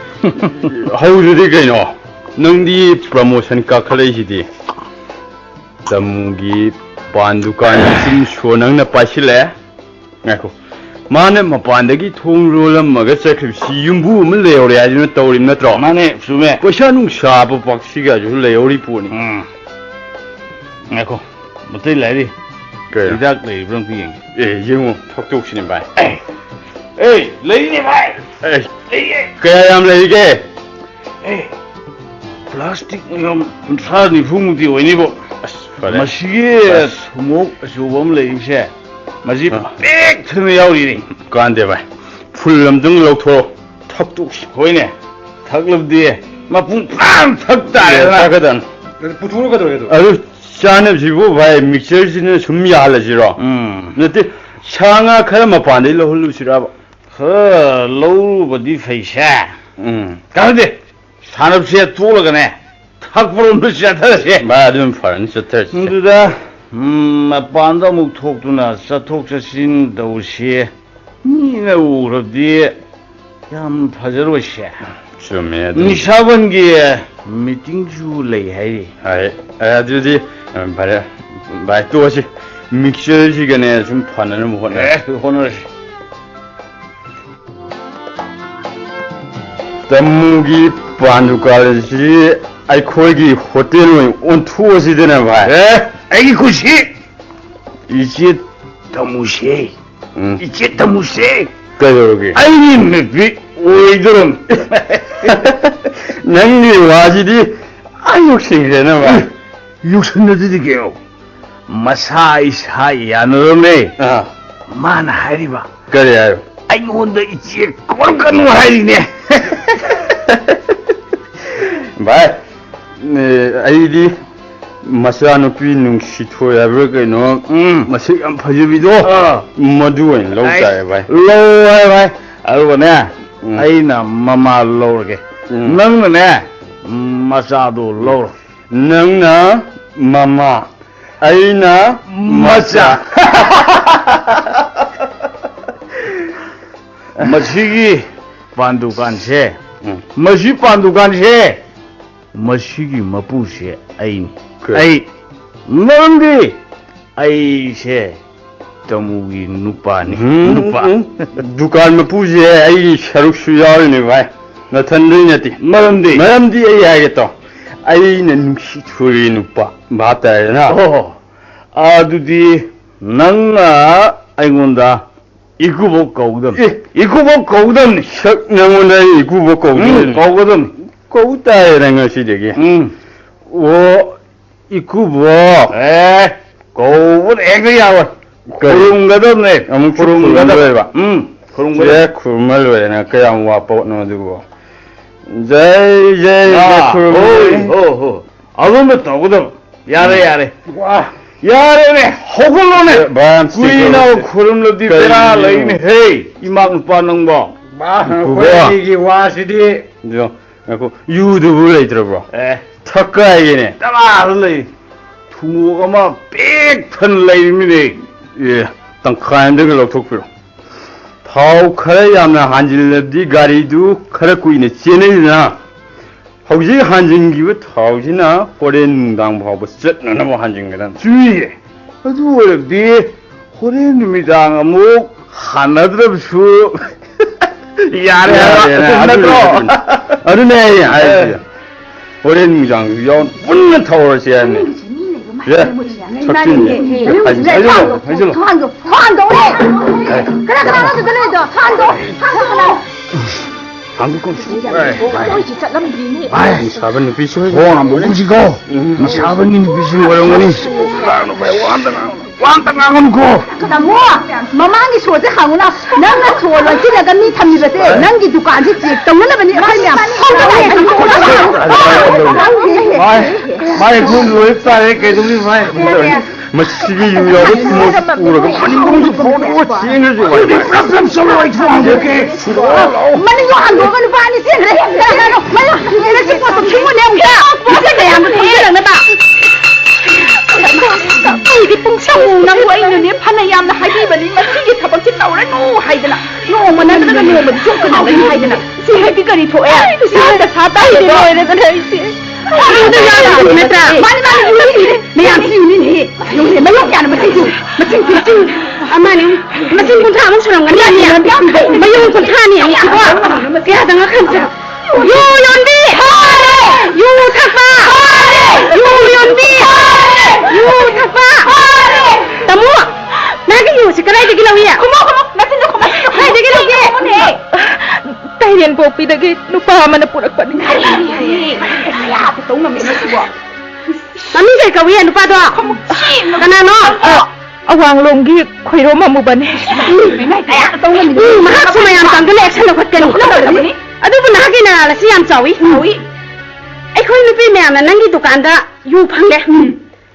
ꯍꯧꯗ꯭ꯔꯗꯤ ꯀꯩꯅꯣ? ꯅꯪꯗꯤ ꯄ꯭ꯔꯃꯣꯁꯟ ꯀꯥꯈꯠꯂꯛꯏꯁꯤꯗꯤ꯫ ꯇꯃꯨꯒꯤ ꯄꯥꯟ ꯗꯨꯀꯥꯟꯒꯤ ꯁꯨꯝ ꯁꯣ ꯅꯪꯅ ꯄꯥꯏꯁꯤꯜꯂꯛꯑꯦ꯫ ꯉꯥꯏꯈꯣ꯫ ꯃꯥꯅ ꯃꯄꯥꯟꯗꯒꯤ ꯊꯣꯡ ꯂꯣꯜꯂꯝꯃꯒ ꯆꯠꯈ꯭ꯔꯤꯕꯁꯤ ꯌꯨꯝꯕꯨ ꯑꯃ ꯂꯩꯍꯧꯔꯦ ꯍꯥꯏꯗꯨꯅ ꯇꯧꯔꯤꯕ ꯅꯠꯇ꯭ꯔꯣ? ꯃꯥꯅꯦ, ꯆꯨꯝꯃꯦ꯫ ꯄꯩꯁꯥ ꯅꯨꯡꯁꯥ ꯄꯥꯛꯁꯤꯒꯁꯨ ꯂꯩꯍꯧꯔꯤ ꯄꯣꯠꯅꯤ꯫ ꯎꯝ꯫ ꯉꯥꯏꯈꯣ꯫ ꯃꯇꯩ ꯂꯥꯏꯔꯤ꯫ ꯀꯩꯅꯣ? ꯍꯤꯗꯥꯛ ꯂꯩꯔꯤꯕ꯭ꯔꯥ ꯑꯝꯇ ꯌꯦꯡꯒꯦ꯫ ꯑꯦ, ꯌꯦꯡꯉꯣ꯫ ꯊꯛꯇꯣꯛꯁꯤꯅꯦ, ꯚꯥꯏ꯫ ꯑꯦ, ꯂꯩꯅꯦ ꯚꯥꯏ꯫ ꯑꯦ, ꯂꯩꯌꯦ꯫ ꯀꯌꯥ ꯌꯥꯝ ꯂꯩꯔꯤꯒꯦ? ꯑꯦ, ꯄ꯭ꯂꯥꯁꯇꯤꯛ ꯃꯌꯥꯝ ꯀꯨꯟꯊ꯭ꯔꯥ ꯅꯤꯐꯨꯃꯨꯛꯇꯤ ꯑꯣꯏꯅꯤꯕꯣ꯫ ꯑꯁ, ꯐꯔꯦ꯫ ꯃꯁꯤꯒꯤ ꯕꯁ꯫ ꯊꯨꯝꯃꯣꯛ ꯑꯆꯧꯕ ꯑꯃ ꯂꯩꯔꯤꯕꯁꯦ, ꯃꯁꯤ ꯑ꯫ ꯄꯤꯛ ꯊꯟꯅ ꯌꯥꯎꯔꯤꯅꯤ꯫ ꯀꯥꯟꯗꯦ ꯚꯥꯏ, ꯐꯨꯜ ꯑꯝꯇꯪ ꯂꯧꯊꯣꯔꯛꯑꯣ, ꯊꯛꯇꯣꯛꯁꯤ꯫ ꯍꯣꯏꯅꯦ, ꯊꯛꯂꯕꯗꯤ ꯃꯄꯨꯡ ꯐꯥꯅ ꯊꯛ ꯇꯥꯔꯦꯗꯅ꯫ ꯊꯛꯀꯗꯕꯅꯤ꯫ ꯑꯗꯨ ꯄꯨꯊꯣꯛꯑꯒ ꯀꯩꯗꯧꯔꯒꯦ ꯑꯗꯨ? ꯑꯗꯨ ꯆꯥꯅꯕꯁꯤꯕꯨ ꯚꯥꯏ, ꯃꯤꯛꯆꯔꯁꯤꯅ ꯁꯨꯝ ꯌꯥꯍꯜꯂꯁꯤꯔꯣ? ꯎꯝ꯫ ꯅꯠꯇꯦ, ꯁꯥ ꯉꯥ ꯈꯔ ꯃꯄꯥꯟꯗꯩ ꯂꯧꯍꯜꯂꯨꯁꯤꯔꯕ? ꯈꯔ ꯂꯧꯔꯨꯕꯗꯤ ꯐꯩꯁꯦ꯫ ꯎꯝ꯫ ꯀꯥꯟꯅꯗꯦ, ꯁꯥꯟꯅꯕꯁꯦ ꯇꯣꯛꯂꯒꯅꯦ, ꯊꯛꯄꯔꯣꯝꯗ ꯆꯠꯊꯔꯁꯦ꯫ ꯚꯥꯏ, ꯑꯗꯨꯝ ꯐꯔꯅꯤ, ꯆꯠꯊꯔꯁꯤ꯫ ꯑꯗꯨꯗ, ꯎꯝ, ꯃꯄꯥꯟꯗ ꯑꯃꯨꯛ ꯊꯣꯛꯇꯨꯅ ꯆꯠꯊꯣꯛ ꯆꯠꯁꯤꯟ ꯇꯧꯁꯤ꯫ ꯃꯤꯅ ꯎꯔꯗꯤ ꯌꯥꯝ ꯐꯖꯔꯣꯏꯁꯦ꯫ ꯆꯨꯝꯃꯦ ꯑꯗꯨ꯫ ꯅꯤꯁꯥꯕꯟꯒꯤ ꯃꯤꯇꯤꯡꯁꯨ ꯂꯩ ꯍꯥꯏꯔꯤ꯫ ꯍꯣꯏ, ꯑꯦ, ꯑꯗꯨꯗꯤ, ꯑ, ꯐꯔꯦ꯫ ꯚꯥꯏ, ꯇꯣꯛꯑꯁꯤ꯫ ꯃꯤꯛꯆꯔꯁꯤꯒꯅꯦ ꯁꯨꯝ ꯐꯅꯅꯕ ꯍꯣꯠꯅꯔꯁꯤ꯫ ꯑꯦ, ꯍꯣꯠꯅꯔꯁꯤ꯫ ꯇꯃꯨꯒꯤ ꯄꯥꯟ ꯗꯨꯀꯥꯟ ꯑꯁꯤ ꯑꯩꯈꯣꯏꯒꯤ ꯍꯣꯇꯦꯜ ꯑꯣꯏꯅ ꯑꯣꯟꯊꯣꯛꯑꯁꯤꯗꯅ, ꯚꯥꯏ꯫ ꯑꯦ, ꯑꯩꯒꯤ ꯈꯨꯁꯤ꯫ ꯏꯆꯦ ꯇꯃꯨꯁꯦ꯫ ꯎꯝ꯫ ꯏꯆꯦ ꯇꯃꯨꯁꯦ꯫ ꯀꯩꯗꯧꯔꯒꯦ? ꯑꯩꯒꯤ ꯅꯨꯄꯤ ꯑꯣꯏꯗꯣꯔꯝ꯫ ꯅꯪꯒꯤ ꯋꯥꯁꯤꯗꯤ ꯑꯥ ꯌꯧꯁꯤꯟꯈ꯭ꯔꯦꯅ, ꯚꯥꯏ꯫ ꯎꯝ꯫ ꯌꯧꯁꯤꯟꯅꯗ꯭ꯔꯗꯤ ꯀꯩꯅꯣ? ꯃꯁꯥ ꯏꯁꯥ ꯌꯥꯅꯔꯝꯃꯦ꯫ ꯑꯥ꯫ ꯃꯥꯅ ꯍꯥꯏꯔꯤꯕ, ꯀꯔꯤ ꯍꯥꯏꯕ? "ꯑꯩꯉꯣꯟꯗ ꯏꯆꯦ ꯀꯧꯔꯛꯀꯅꯨ" ꯍꯥꯏꯔꯤꯅꯦ꯫ ꯚꯥꯏ, ꯑꯦ, ꯑꯩꯗꯤ ꯃꯆꯥꯅꯨꯄꯤ ꯅꯨꯡꯁꯤꯊꯣꯏ ꯍꯥꯏꯕ꯭ꯔꯥ ꯀꯩꯅꯣ, ꯎꯝ꯫ ꯃꯁꯛ ꯌꯥꯝ ꯐꯖꯕꯤꯗꯣ, ꯑꯥ꯫ ꯃꯗꯨ ꯑꯣꯏꯅ ꯂꯧ ꯑꯩ ꯇꯥꯔꯦ, ꯚꯥꯏ꯫ ꯂꯧ ꯍꯥꯏ, ꯚꯥꯏ꯫ ꯑꯗꯨꯒꯅꯦ, ꯎꯝ꯫ ꯑꯩꯅ ꯃꯃꯥ ꯂꯧꯔꯒꯦ꯫ ꯎꯝ꯫ ꯅꯪꯅꯅꯦ, ꯃꯆꯥꯗꯣ ꯂꯧꯔꯣ꯫ ꯅꯪꯅ ꯃꯃꯥ, ꯑꯩꯅ ꯃꯆꯥ꯫ ꯃꯆꯥ꯫ ꯃꯁꯤꯒꯤ ꯄꯥꯟ ꯗꯨꯀꯥꯟꯁꯦ, ꯎꯝ꯫ ꯃꯁꯤ ꯄꯥꯟ ꯗꯨꯀꯥꯟꯁꯦ, ꯃꯁꯤꯒꯤ ꯃꯄꯨꯁꯦ ꯑꯩꯅꯤ꯫ ꯀꯩ? ꯑꯩ, ꯃꯔꯝꯗꯤ ꯑꯩꯁꯦ ꯇꯃꯨꯒꯤ ꯅꯨꯄꯥꯅꯤ꯫ ꯎꯝ, ꯅꯨꯄꯥ꯫ ꯎꯝ꯫ ꯗꯨꯀꯥꯟ ꯃꯄꯨꯁꯦ ꯑꯩꯒꯤ ꯁꯔꯨꯛꯁꯨ ꯌꯥꯎꯔꯤꯅꯦ, ꯚꯥꯏ꯫ ꯅꯊꯟꯗꯩ ꯅꯠꯇꯦ꯫ ꯃꯔꯝꯗꯤ? ꯃꯔꯝꯗꯤ ꯑꯩ ꯍꯥꯏꯒꯦ ꯇꯥꯎ꯫ ꯑꯩꯅ ꯅꯨꯡꯁꯤꯊꯣꯏꯒꯤ ꯅꯨꯄꯥ꯫ ꯚꯥꯞ ꯇꯥꯔꯦꯗꯅ? ꯑꯣ, ꯑꯗꯨꯗꯤ ꯅꯪꯅ ꯑꯩꯉꯣꯟꯗ ꯏꯀꯨꯕꯣꯛ ꯀꯧꯒꯗꯕꯅꯤ꯫ ꯑꯦ, ꯏꯀꯨꯕꯣꯛ ꯀꯧꯒꯗꯕꯅꯤ꯫ ꯁꯛ ꯅꯪꯉꯣꯟꯗ ꯑꯩ ꯏꯀꯨꯕꯣꯛ ꯀꯧꯗꯣꯏꯅꯤ꯫ ꯎꯝ, ꯀꯧꯒꯗꯕꯅꯤ꯫ ꯀꯧ ꯇꯥꯔꯦꯅ ꯉꯁꯤꯗꯒꯤ꯫ ꯎꯝ꯫ ꯑꯣ, ꯏꯀꯨꯕꯣꯛ꯫ ꯑꯦ, ꯀꯧꯕꯗ ꯍꯦꯛꯇ ꯌꯥꯔꯣꯏ꯫ ꯀꯔꯤ? ꯈꯨꯔꯨꯝꯒꯗꯕꯅꯦ꯫ ꯑꯃꯨꯛꯁꯨ ꯈꯨꯔꯨꯝꯒꯗꯕ꯫ ꯈꯨꯔꯨꯝꯗꯣꯏꯕ? ꯎꯝ, ꯈꯨꯔꯨꯝꯒꯗꯕ꯫ ꯁꯦ, ꯈꯨꯔꯨꯝꯃ ꯂꯣꯏꯔꯦꯅ ꯀꯌꯥꯝ ꯋꯥꯕ ꯄꯣꯠꯅꯣ ꯑꯗꯨꯕꯨ꯫ ꯖꯩ, ꯖꯩ, ꯖꯩ, ꯑꯥ, ꯈꯨꯔꯨꯝꯖꯔꯤ꯫ ꯍꯣꯏ, ꯍꯣꯏ, ꯍꯣꯏ꯫ ꯑꯗꯨꯝꯅ ꯇꯧꯒꯗꯕ꯫ ꯌꯥꯔꯦ, ꯌꯥꯔꯦ꯫ ꯋꯥ꯫ ꯌꯥꯔꯦꯅꯦ, ꯍꯧꯒꯠꯂꯣꯅꯦ꯫ ꯑꯦ, ꯚꯥꯏ, ꯑꯝ ꯁꯤ ꯀꯨꯏꯅ ꯇꯧꯔꯁꯦ꯫ ꯈꯨꯔꯨꯝꯂꯕꯗꯤ ꯕꯦꯔꯥ ꯀꯔꯤꯅꯣ? ꯂꯩꯅꯦ꯫ ꯍꯦ, ꯏꯃꯥ ꯅꯨꯄꯥ ꯅꯪꯕꯣ꯫ ꯕꯥ, ꯏꯀꯨꯕꯣꯛ꯫ ꯑꯩꯈꯣꯏ ꯑꯅꯤꯒꯤ ꯋꯥꯁꯤꯗꯤ꯫ ꯑꯗꯣ, ꯉꯥꯏꯈꯣ, ꯌꯨꯗꯨꯕꯨ ꯂꯩꯇ꯭ꯔꯕ꯭ꯔꯣ? ꯑꯦ꯫ ꯊꯛꯀꯥꯏꯒꯦꯅꯦ꯫ ꯗꯃꯥꯗ ꯂꯩ꯫ ꯊꯨꯝꯃꯣꯛ ꯑꯃ ꯄꯤꯛ ꯊꯟꯅ ꯂꯩꯔꯤꯃꯤꯅꯦ꯫ ꯑꯦ, ꯇꯪꯈꯥꯏ ꯑꯃꯗꯒ ꯂꯧꯊꯣꯛꯄꯤꯔꯣ꯫ ꯊꯥꯎ ꯈꯔ ꯌꯥꯝꯅ ꯍꯥꯟꯖꯤꯜꯂꯕꯗꯤ ꯒꯥꯔꯤꯗꯨ ꯈꯔ ꯀꯨꯏꯅ ꯆꯦꯟꯅꯩꯗꯅ꯫ ꯍꯧꯖꯤꯛ ꯍꯥꯟꯖꯤꯟꯈꯤꯕ ꯊꯥꯎꯁꯤꯅ ꯍꯣꯔꯦꯟ ꯅꯨꯡꯗꯥꯡ ꯐꯥꯎꯕ ꯆꯠꯅꯅꯕ ꯍꯥꯟꯖꯤꯟꯒꯗꯕꯅꯤ꯫ ꯆꯨꯏꯌꯦ꯫ ꯑꯗꯨ ꯑꯣꯏꯔꯕꯗꯤ ꯍꯣꯔꯦꯟ ꯅꯨꯃꯤꯗꯥꯡ ꯑꯃꯨꯛ ꯍꯥꯟꯅꯗ꯭ꯔꯕꯁꯨ ꯌꯥꯔꯦ ꯍꯥꯏꯕ ꯌꯥꯔꯦꯅꯦ, ꯑꯗꯨ ꯑꯗꯨꯅꯦ, ꯅꯠꯇ꯭ꯔꯣ? ꯑꯗꯨꯅꯦ꯫ ꯑꯗꯨꯅꯦ ꯑꯩ ꯍꯥꯏꯔꯤꯁꯦ꯫ ꯑꯦ꯫ ꯍꯣꯔꯦꯟ ꯅꯨꯃꯤꯗꯥꯡꯁꯨ ꯌꯥꯎꯅ ꯄꯨꯟꯅ ꯊꯧꯔꯁꯤ ꯍꯥꯏꯕꯅꯤ꯫ ꯃꯤꯒꯤꯁꯦ ꯃꯤ ꯂꯩꯕ ꯌꯥ, ꯃꯥꯜꯂꯦ, ꯃꯣꯏꯁꯦ꯫ ꯁꯛꯆꯤꯟꯁꯦ꯫ ꯃꯤꯒꯤꯁꯦ꯫ ꯍꯥꯏꯖꯤꯜꯂꯨ, ꯍꯥꯏꯖꯤꯜꯂꯨ, ꯍꯥꯏꯖꯤꯜꯂꯨ꯫ ꯊꯣꯡ ꯍꯥꯡꯗꯣ, ꯊꯣꯡ ꯍꯥꯡꯗꯣ꯫ ꯑꯦ꯫ ꯀꯅꯥ ꯀꯅꯥꯅꯣ ꯑꯗꯨꯗ ꯂꯩꯗꯣ? ꯊꯣꯡ ꯍꯥꯡꯗꯣ, ꯊꯣꯡ ꯍꯥꯡꯗꯣ꯫ ꯍꯥꯡꯗꯣꯛꯀꯣ꯫ ꯃꯣꯏꯁꯦ ꯆꯠꯂꯝꯗ꯭ꯔꯤꯅꯦ꯫ ꯚꯥꯏ, ꯅꯤꯁꯥꯕ ꯅꯨꯄꯤꯁꯨ꯫ ꯊꯣꯡ ꯍꯥꯡꯗꯣꯛꯎꯁꯤꯀꯣ꯫ ꯎꯝ꯫ ꯅꯤꯁꯥꯕꯒꯤ ꯅꯨꯄꯤꯁꯤꯡ ꯑꯣꯏꯔꯝꯒꯅꯤ꯫ ꯉꯥꯡꯅꯨ ꯚꯥꯏ, ꯋꯥ ꯑꯝꯇ ꯉꯥꯡꯅꯨ꯫ ꯋꯥ ꯑꯝꯇ ꯉꯥꯡꯒꯅꯨꯀꯣ꯫ ꯇꯥꯃꯣ, ꯃꯃꯥꯡꯒꯤ ꯁꯣꯁꯦ ꯍꯥꯡꯉꯨꯅ꯫ ꯅꯪꯅ ꯁꯣ ꯂꯣꯟꯁꯤꯜꯂꯒ ꯃꯤ ꯊꯝꯃꯤꯕꯁꯦ ꯅꯪꯒꯤ ꯗꯨꯀꯥꯟꯁꯦ ꯆꯦꯛ ꯇꯧꯅꯅꯕꯅꯤ ꯑꯩꯈꯣꯏ ꯃꯌꯥꯝ꯫ ꯃꯥꯏ, ꯃꯥꯏ ꯈꯨ ꯂꯣꯏ ꯇꯥꯔꯦ, ꯀꯩꯗꯧꯅꯤ ꯃꯥꯏ? ꯃꯁꯤꯒꯤ ꯌꯨ ꯌꯥꯎꯕ ꯊꯨꯝꯃꯣꯛ ꯎꯔꯒ ꯃꯅꯤꯡꯗ ꯑꯃꯨꯛ ꯐꯥꯎꯗꯣꯛꯑ ꯆꯦꯟꯈ꯭ꯔꯁꯦ ꯚꯥꯏ꯫ ꯄꯨꯂꯞ ꯄꯨꯂꯞ ꯆꯠꯂꯣ, ꯑꯩ ꯊꯣꯡ ꯍꯥꯡꯗꯣꯛꯀꯦ꯫ ꯃꯅꯤꯡꯗꯣ ꯍꯥꯡꯗꯣꯛꯑꯒ ꯅꯨꯄꯥ ꯑꯅꯤ ꯆꯦꯟꯈ꯭ꯔꯦ꯫ ꯀꯅꯥ ꯀꯅꯥꯅꯣ? ꯃꯌꯥꯝ ꯁꯤꯡꯉꯦꯅ ꯁꯤ ꯄꯣꯠꯇꯣ ꯊꯤꯡꯉꯨꯅꯦ ꯑꯃꯨꯛꯇ꯫ ꯃꯁꯤ ꯃꯌꯥꯝꯗꯣ ꯊꯣꯡꯖꯤꯜꯂꯛꯅꯕ꯫ ꯑꯩꯗꯤ ꯄꯨꯡꯁꯧ ꯅꯪꯕꯨ ꯑꯩꯅꯅꯦ ꯐꯅ ꯌꯥꯝꯅ ꯍꯥꯏꯕꯤꯕꯅꯤ, ꯃꯁꯤꯒꯤ ꯊꯕꯛꯁꯤ ꯇꯧꯔꯅꯨ ꯍꯥꯏꯗꯅ, ꯅꯣꯡꯃ ꯅꯠꯇ꯭ꯔꯒ ꯅꯣꯡꯃꯗꯤ ꯁꯣꯏꯗꯅ ꯂꯩꯅꯤ ꯍꯥꯏꯗꯅ꯫ ꯁꯤ ꯍꯥꯏꯗꯤ ꯀꯔꯤ ꯊꯣꯛꯑꯦ? ꯁꯤ ꯍꯦꯛꯇ ꯁꯥ ꯇꯥꯏꯌꯦꯀꯣ꯫ ꯂꯣꯏꯔꯦꯗꯅ ꯑꯩꯁꯦ꯫ ꯑꯗꯨꯗ ꯌꯥꯗꯕ ꯅꯠꯇ꯭ꯔꯥ? ꯃꯥꯅꯤ, ꯃꯥꯅꯤ, ꯌꯨꯔꯤꯅꯤꯅꯦ꯫ ꯃꯌꯥꯝꯁꯤ ꯌꯨꯔꯤꯅꯦ꯫ ꯌꯨꯔꯤꯅꯦ꯫ ꯃꯌꯣꯛ ꯀꯌꯥꯅꯣ ꯃꯁꯤꯡꯁꯤ? ꯃꯁꯤꯡꯁꯤ, ꯃꯁꯤꯡ꯫ ꯑꯃꯅꯤ꯫ ꯃꯁꯤꯡ ꯀꯨꯟꯊ꯭ꯔꯥꯃꯨꯛ ꯁꯨꯔꯝꯒꯅꯤ꯫ ꯃꯌꯣꯛ ꯀꯨꯟꯊ꯭ꯔꯥꯅꯤ꯫ ꯁꯤꯀꯣ꯫ ꯀꯌꯥꯗ ꯉꯥꯈꯟꯁꯦ? ꯌꯨ ꯌꯣꯟꯕꯤ! ꯌꯨ ꯊꯛꯄ! ꯌꯨ ꯌꯣꯟꯕꯤ! ꯌꯨ ꯊꯛꯄ! ꯇꯥꯃꯣ, ꯅꯪꯒꯤ ꯌꯨꯁꯤ ꯀꯗꯥꯏꯗꯒꯤ ꯂꯧꯏ? ꯈꯨꯃꯣ, ꯈꯨꯃꯣ, ꯅꯆꯦ ꯄꯣꯛꯄꯤꯗꯒꯤ ꯅꯨꯄꯥ ꯑꯃꯅ ꯄꯨꯔꯛꯄꯅꯤ꯫ ꯀꯌꯥꯗ ꯇꯧ ꯉꯝꯃꯤꯅꯣ ꯁꯤꯕꯣ? ꯃꯃꯤꯡ ꯀꯩ ꯀꯧꯏ ꯅꯨꯄꯥꯗꯣ? ꯀꯅꯥꯅꯣ? ꯑ, ꯑꯋꯥꯡꯂꯣꯝꯒꯤ ꯈꯣꯏꯔꯣꯝ ꯑꯃꯨꯕꯅꯤ꯫ ꯎꯝ, ꯃꯍꯥꯛꯁꯨ ꯃꯌꯥꯝ ꯆꯪꯗꯨꯅ action ꯂꯧꯈꯠꯀꯅꯤ꯫ ꯑꯗꯨꯕꯨ ꯅꯍꯥꯛꯀꯤ ꯅꯔꯥꯜ ꯑꯁꯤ ꯌꯥꯝ ꯆꯥꯎꯏ꯫ ꯆꯥꯎꯏ꯫ ꯑꯩꯈꯣꯏ ꯅꯨꯄꯤ ꯃꯌꯥꯝꯅ ꯅꯪꯒꯤ ꯗꯨꯀꯥꯟꯗ ꯌꯨ ꯐꯪꯂꯦ꯫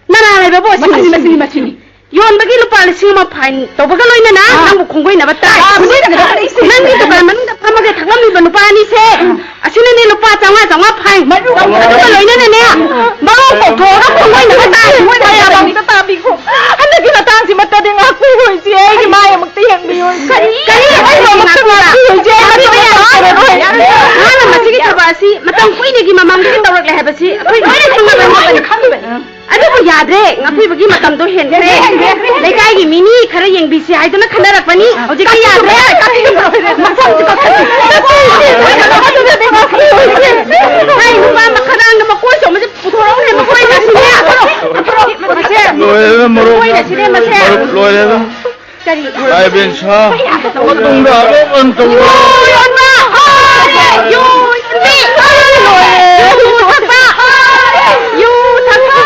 ꯅꯔꯥꯜ ꯂꯩꯕꯕꯨ ꯑꯁꯤꯅꯤ꯫ ꯃꯁꯤꯅꯤ, ꯃꯁꯤꯅꯤ, ꯃꯁꯤꯅꯤ꯫ ꯌꯣꯟꯕꯒꯤ ꯂꯨꯄꯥ ꯂꯤꯁꯤꯡ ꯑꯃ fine ꯇꯧꯕꯒ ꯂꯣꯏꯅꯅ ꯑꯥ꯫ ꯅꯪꯕꯨ ꯈꯣꯡꯒꯣꯏꯅꯕ ꯇꯥꯏ꯫ ꯑꯥ, ꯈꯣꯡꯒꯣꯏꯅꯕ ꯇꯥꯏ꯫ ꯅꯪꯒꯤ ꯗꯨꯀꯥꯟ ꯃꯅꯨꯡꯗ ꯐꯝꯃꯒ ꯊꯛꯂꯝꯂꯤꯕ ꯅꯨꯄꯥ ꯑꯅꯤꯁꯦ, ꯑꯥ꯫ ꯑꯁꯤꯅꯅꯦ ꯂꯨꯄꯥ ꯆꯥꯝꯃꯉꯥ, ꯆꯥꯝꯃꯉꯥ fine꯫ ꯃꯗꯨꯒ ꯂꯣꯏꯅꯅꯅꯦ, ꯃꯔꯣꯜ ꯀꯧꯊꯣꯛꯑꯒ ꯈꯣꯡꯒꯣꯏꯅꯕ ꯇꯥꯏ꯫ ꯃꯌꯥꯝ ꯑꯝꯇ ꯇꯥꯕꯤꯈꯣ꯫ ꯍꯟꯗꯛꯀꯤ ꯃꯇꯥꯡꯁꯤꯃꯠꯇꯗꯤ ꯉꯥꯛꯄꯤꯈꯣ ꯏꯆꯦ, ꯑꯩꯒꯤ ꯃꯥꯏ ꯑꯃꯨꯛꯇ ꯌꯦꯡꯕꯤꯌꯨ ꯏꯆꯦ꯫ ꯀꯔꯤ? ꯑꯩꯒꯤ ꯃꯥꯏ ꯑꯃꯨꯛꯇ ꯉꯥꯛꯄꯤꯌꯨ ꯏꯆꯦ꯫ ꯃꯥꯅ ꯃꯁꯤꯒꯤ ꯊꯕꯛ ꯑꯁꯤ ꯃꯇꯝ ꯀꯨꯏꯅꯒꯤ ꯃꯃꯥꯡꯗꯒꯤ ꯇꯧꯔꯛꯂꯦ ꯍꯥꯏꯕꯁꯤ ꯑꯩꯈꯣꯏ ꯂꯣꯏꯅ ꯈꯪꯕꯅꯤ꯫ ꯑꯗꯨꯕꯨ ꯌꯥꯗ꯭ꯔꯦ, ꯉꯥꯛꯄꯤꯕꯒꯤ ꯃꯇꯝꯗꯣ ꯍꯦꯟꯈ꯭ꯔꯦ꯫ ꯂꯩꯀꯥꯏꯒꯤ ꯃꯤꯅꯤ ꯈꯔ ꯌꯦꯡꯕꯤꯁꯤ ꯍꯥꯏꯗꯨꯅ ꯈꯟꯅꯔꯛꯄꯅꯤ, ꯍꯧꯖꯤꯛꯇꯤ ꯌꯥꯗ꯭ꯔꯦ꯫ ꯍꯥꯏ, ꯅꯨꯄꯥ ꯃꯈꯥꯗꯥꯡꯗ ꯃꯀꯣꯏ ꯆꯣꯝꯕꯁꯦ ꯄꯨꯊꯣꯔꯛꯎꯅꯦ, ꯃꯀꯣꯏ ꯉꯁꯤꯅꯦ꯫ ꯂꯣꯏꯔꯦꯗ, ꯃꯔꯨꯞ꯫ ꯃꯀꯣꯏ ꯉꯁꯤꯅꯦ ꯃꯁꯦ꯫ ꯃꯔꯨꯞ, ꯂꯣꯏꯔꯦꯗ꯫ ꯀꯔꯤ? ꯂꯥꯏꯕꯦꯟ ꯁꯥ꯫ ꯃꯇꯨꯡꯗ ꯑꯃꯨꯛ ꯍꯟꯅ ꯇꯧꯔꯣ꯫ ꯌꯨ ꯌꯣꯟꯕ! ꯌꯨ ꯌꯣꯟꯕꯤ! ꯌꯨ ꯊꯛꯄ! ꯌꯨ ꯊꯛꯄ!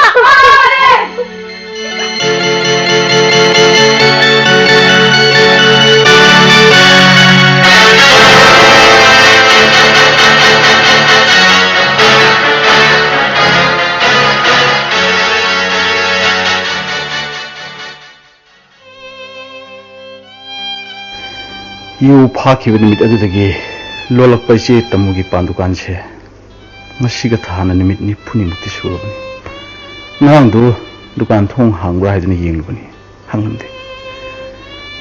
ꯌꯨ ꯐꯥꯈꯤꯕ ꯅꯨꯃꯤꯠ ꯑꯗꯨꯗꯒꯤ ꯂꯣꯜꯂꯛꯄ ꯏꯆꯦ ꯇꯃꯨꯒꯤ ꯄꯥꯟ ꯗꯨꯀꯥꯟꯁꯦ ꯉꯁꯤꯒ ꯊꯥꯅ ꯅꯨꯃꯤꯠ ꯅꯤꯐꯨꯅꯤꯃꯨꯛꯇꯤ ꯁꯨꯔꯕꯅꯤ꯫ ꯉꯔꯥꯡꯗꯨ ꯗꯨꯀꯥꯟ ꯊꯣꯡ ꯍꯥꯡꯕ꯭ꯔꯥ ꯍꯥꯏꯗꯨꯅ ꯌꯦꯡꯂꯨꯕꯅꯤ, ꯍꯥꯡꯂꯝꯗꯦ꯫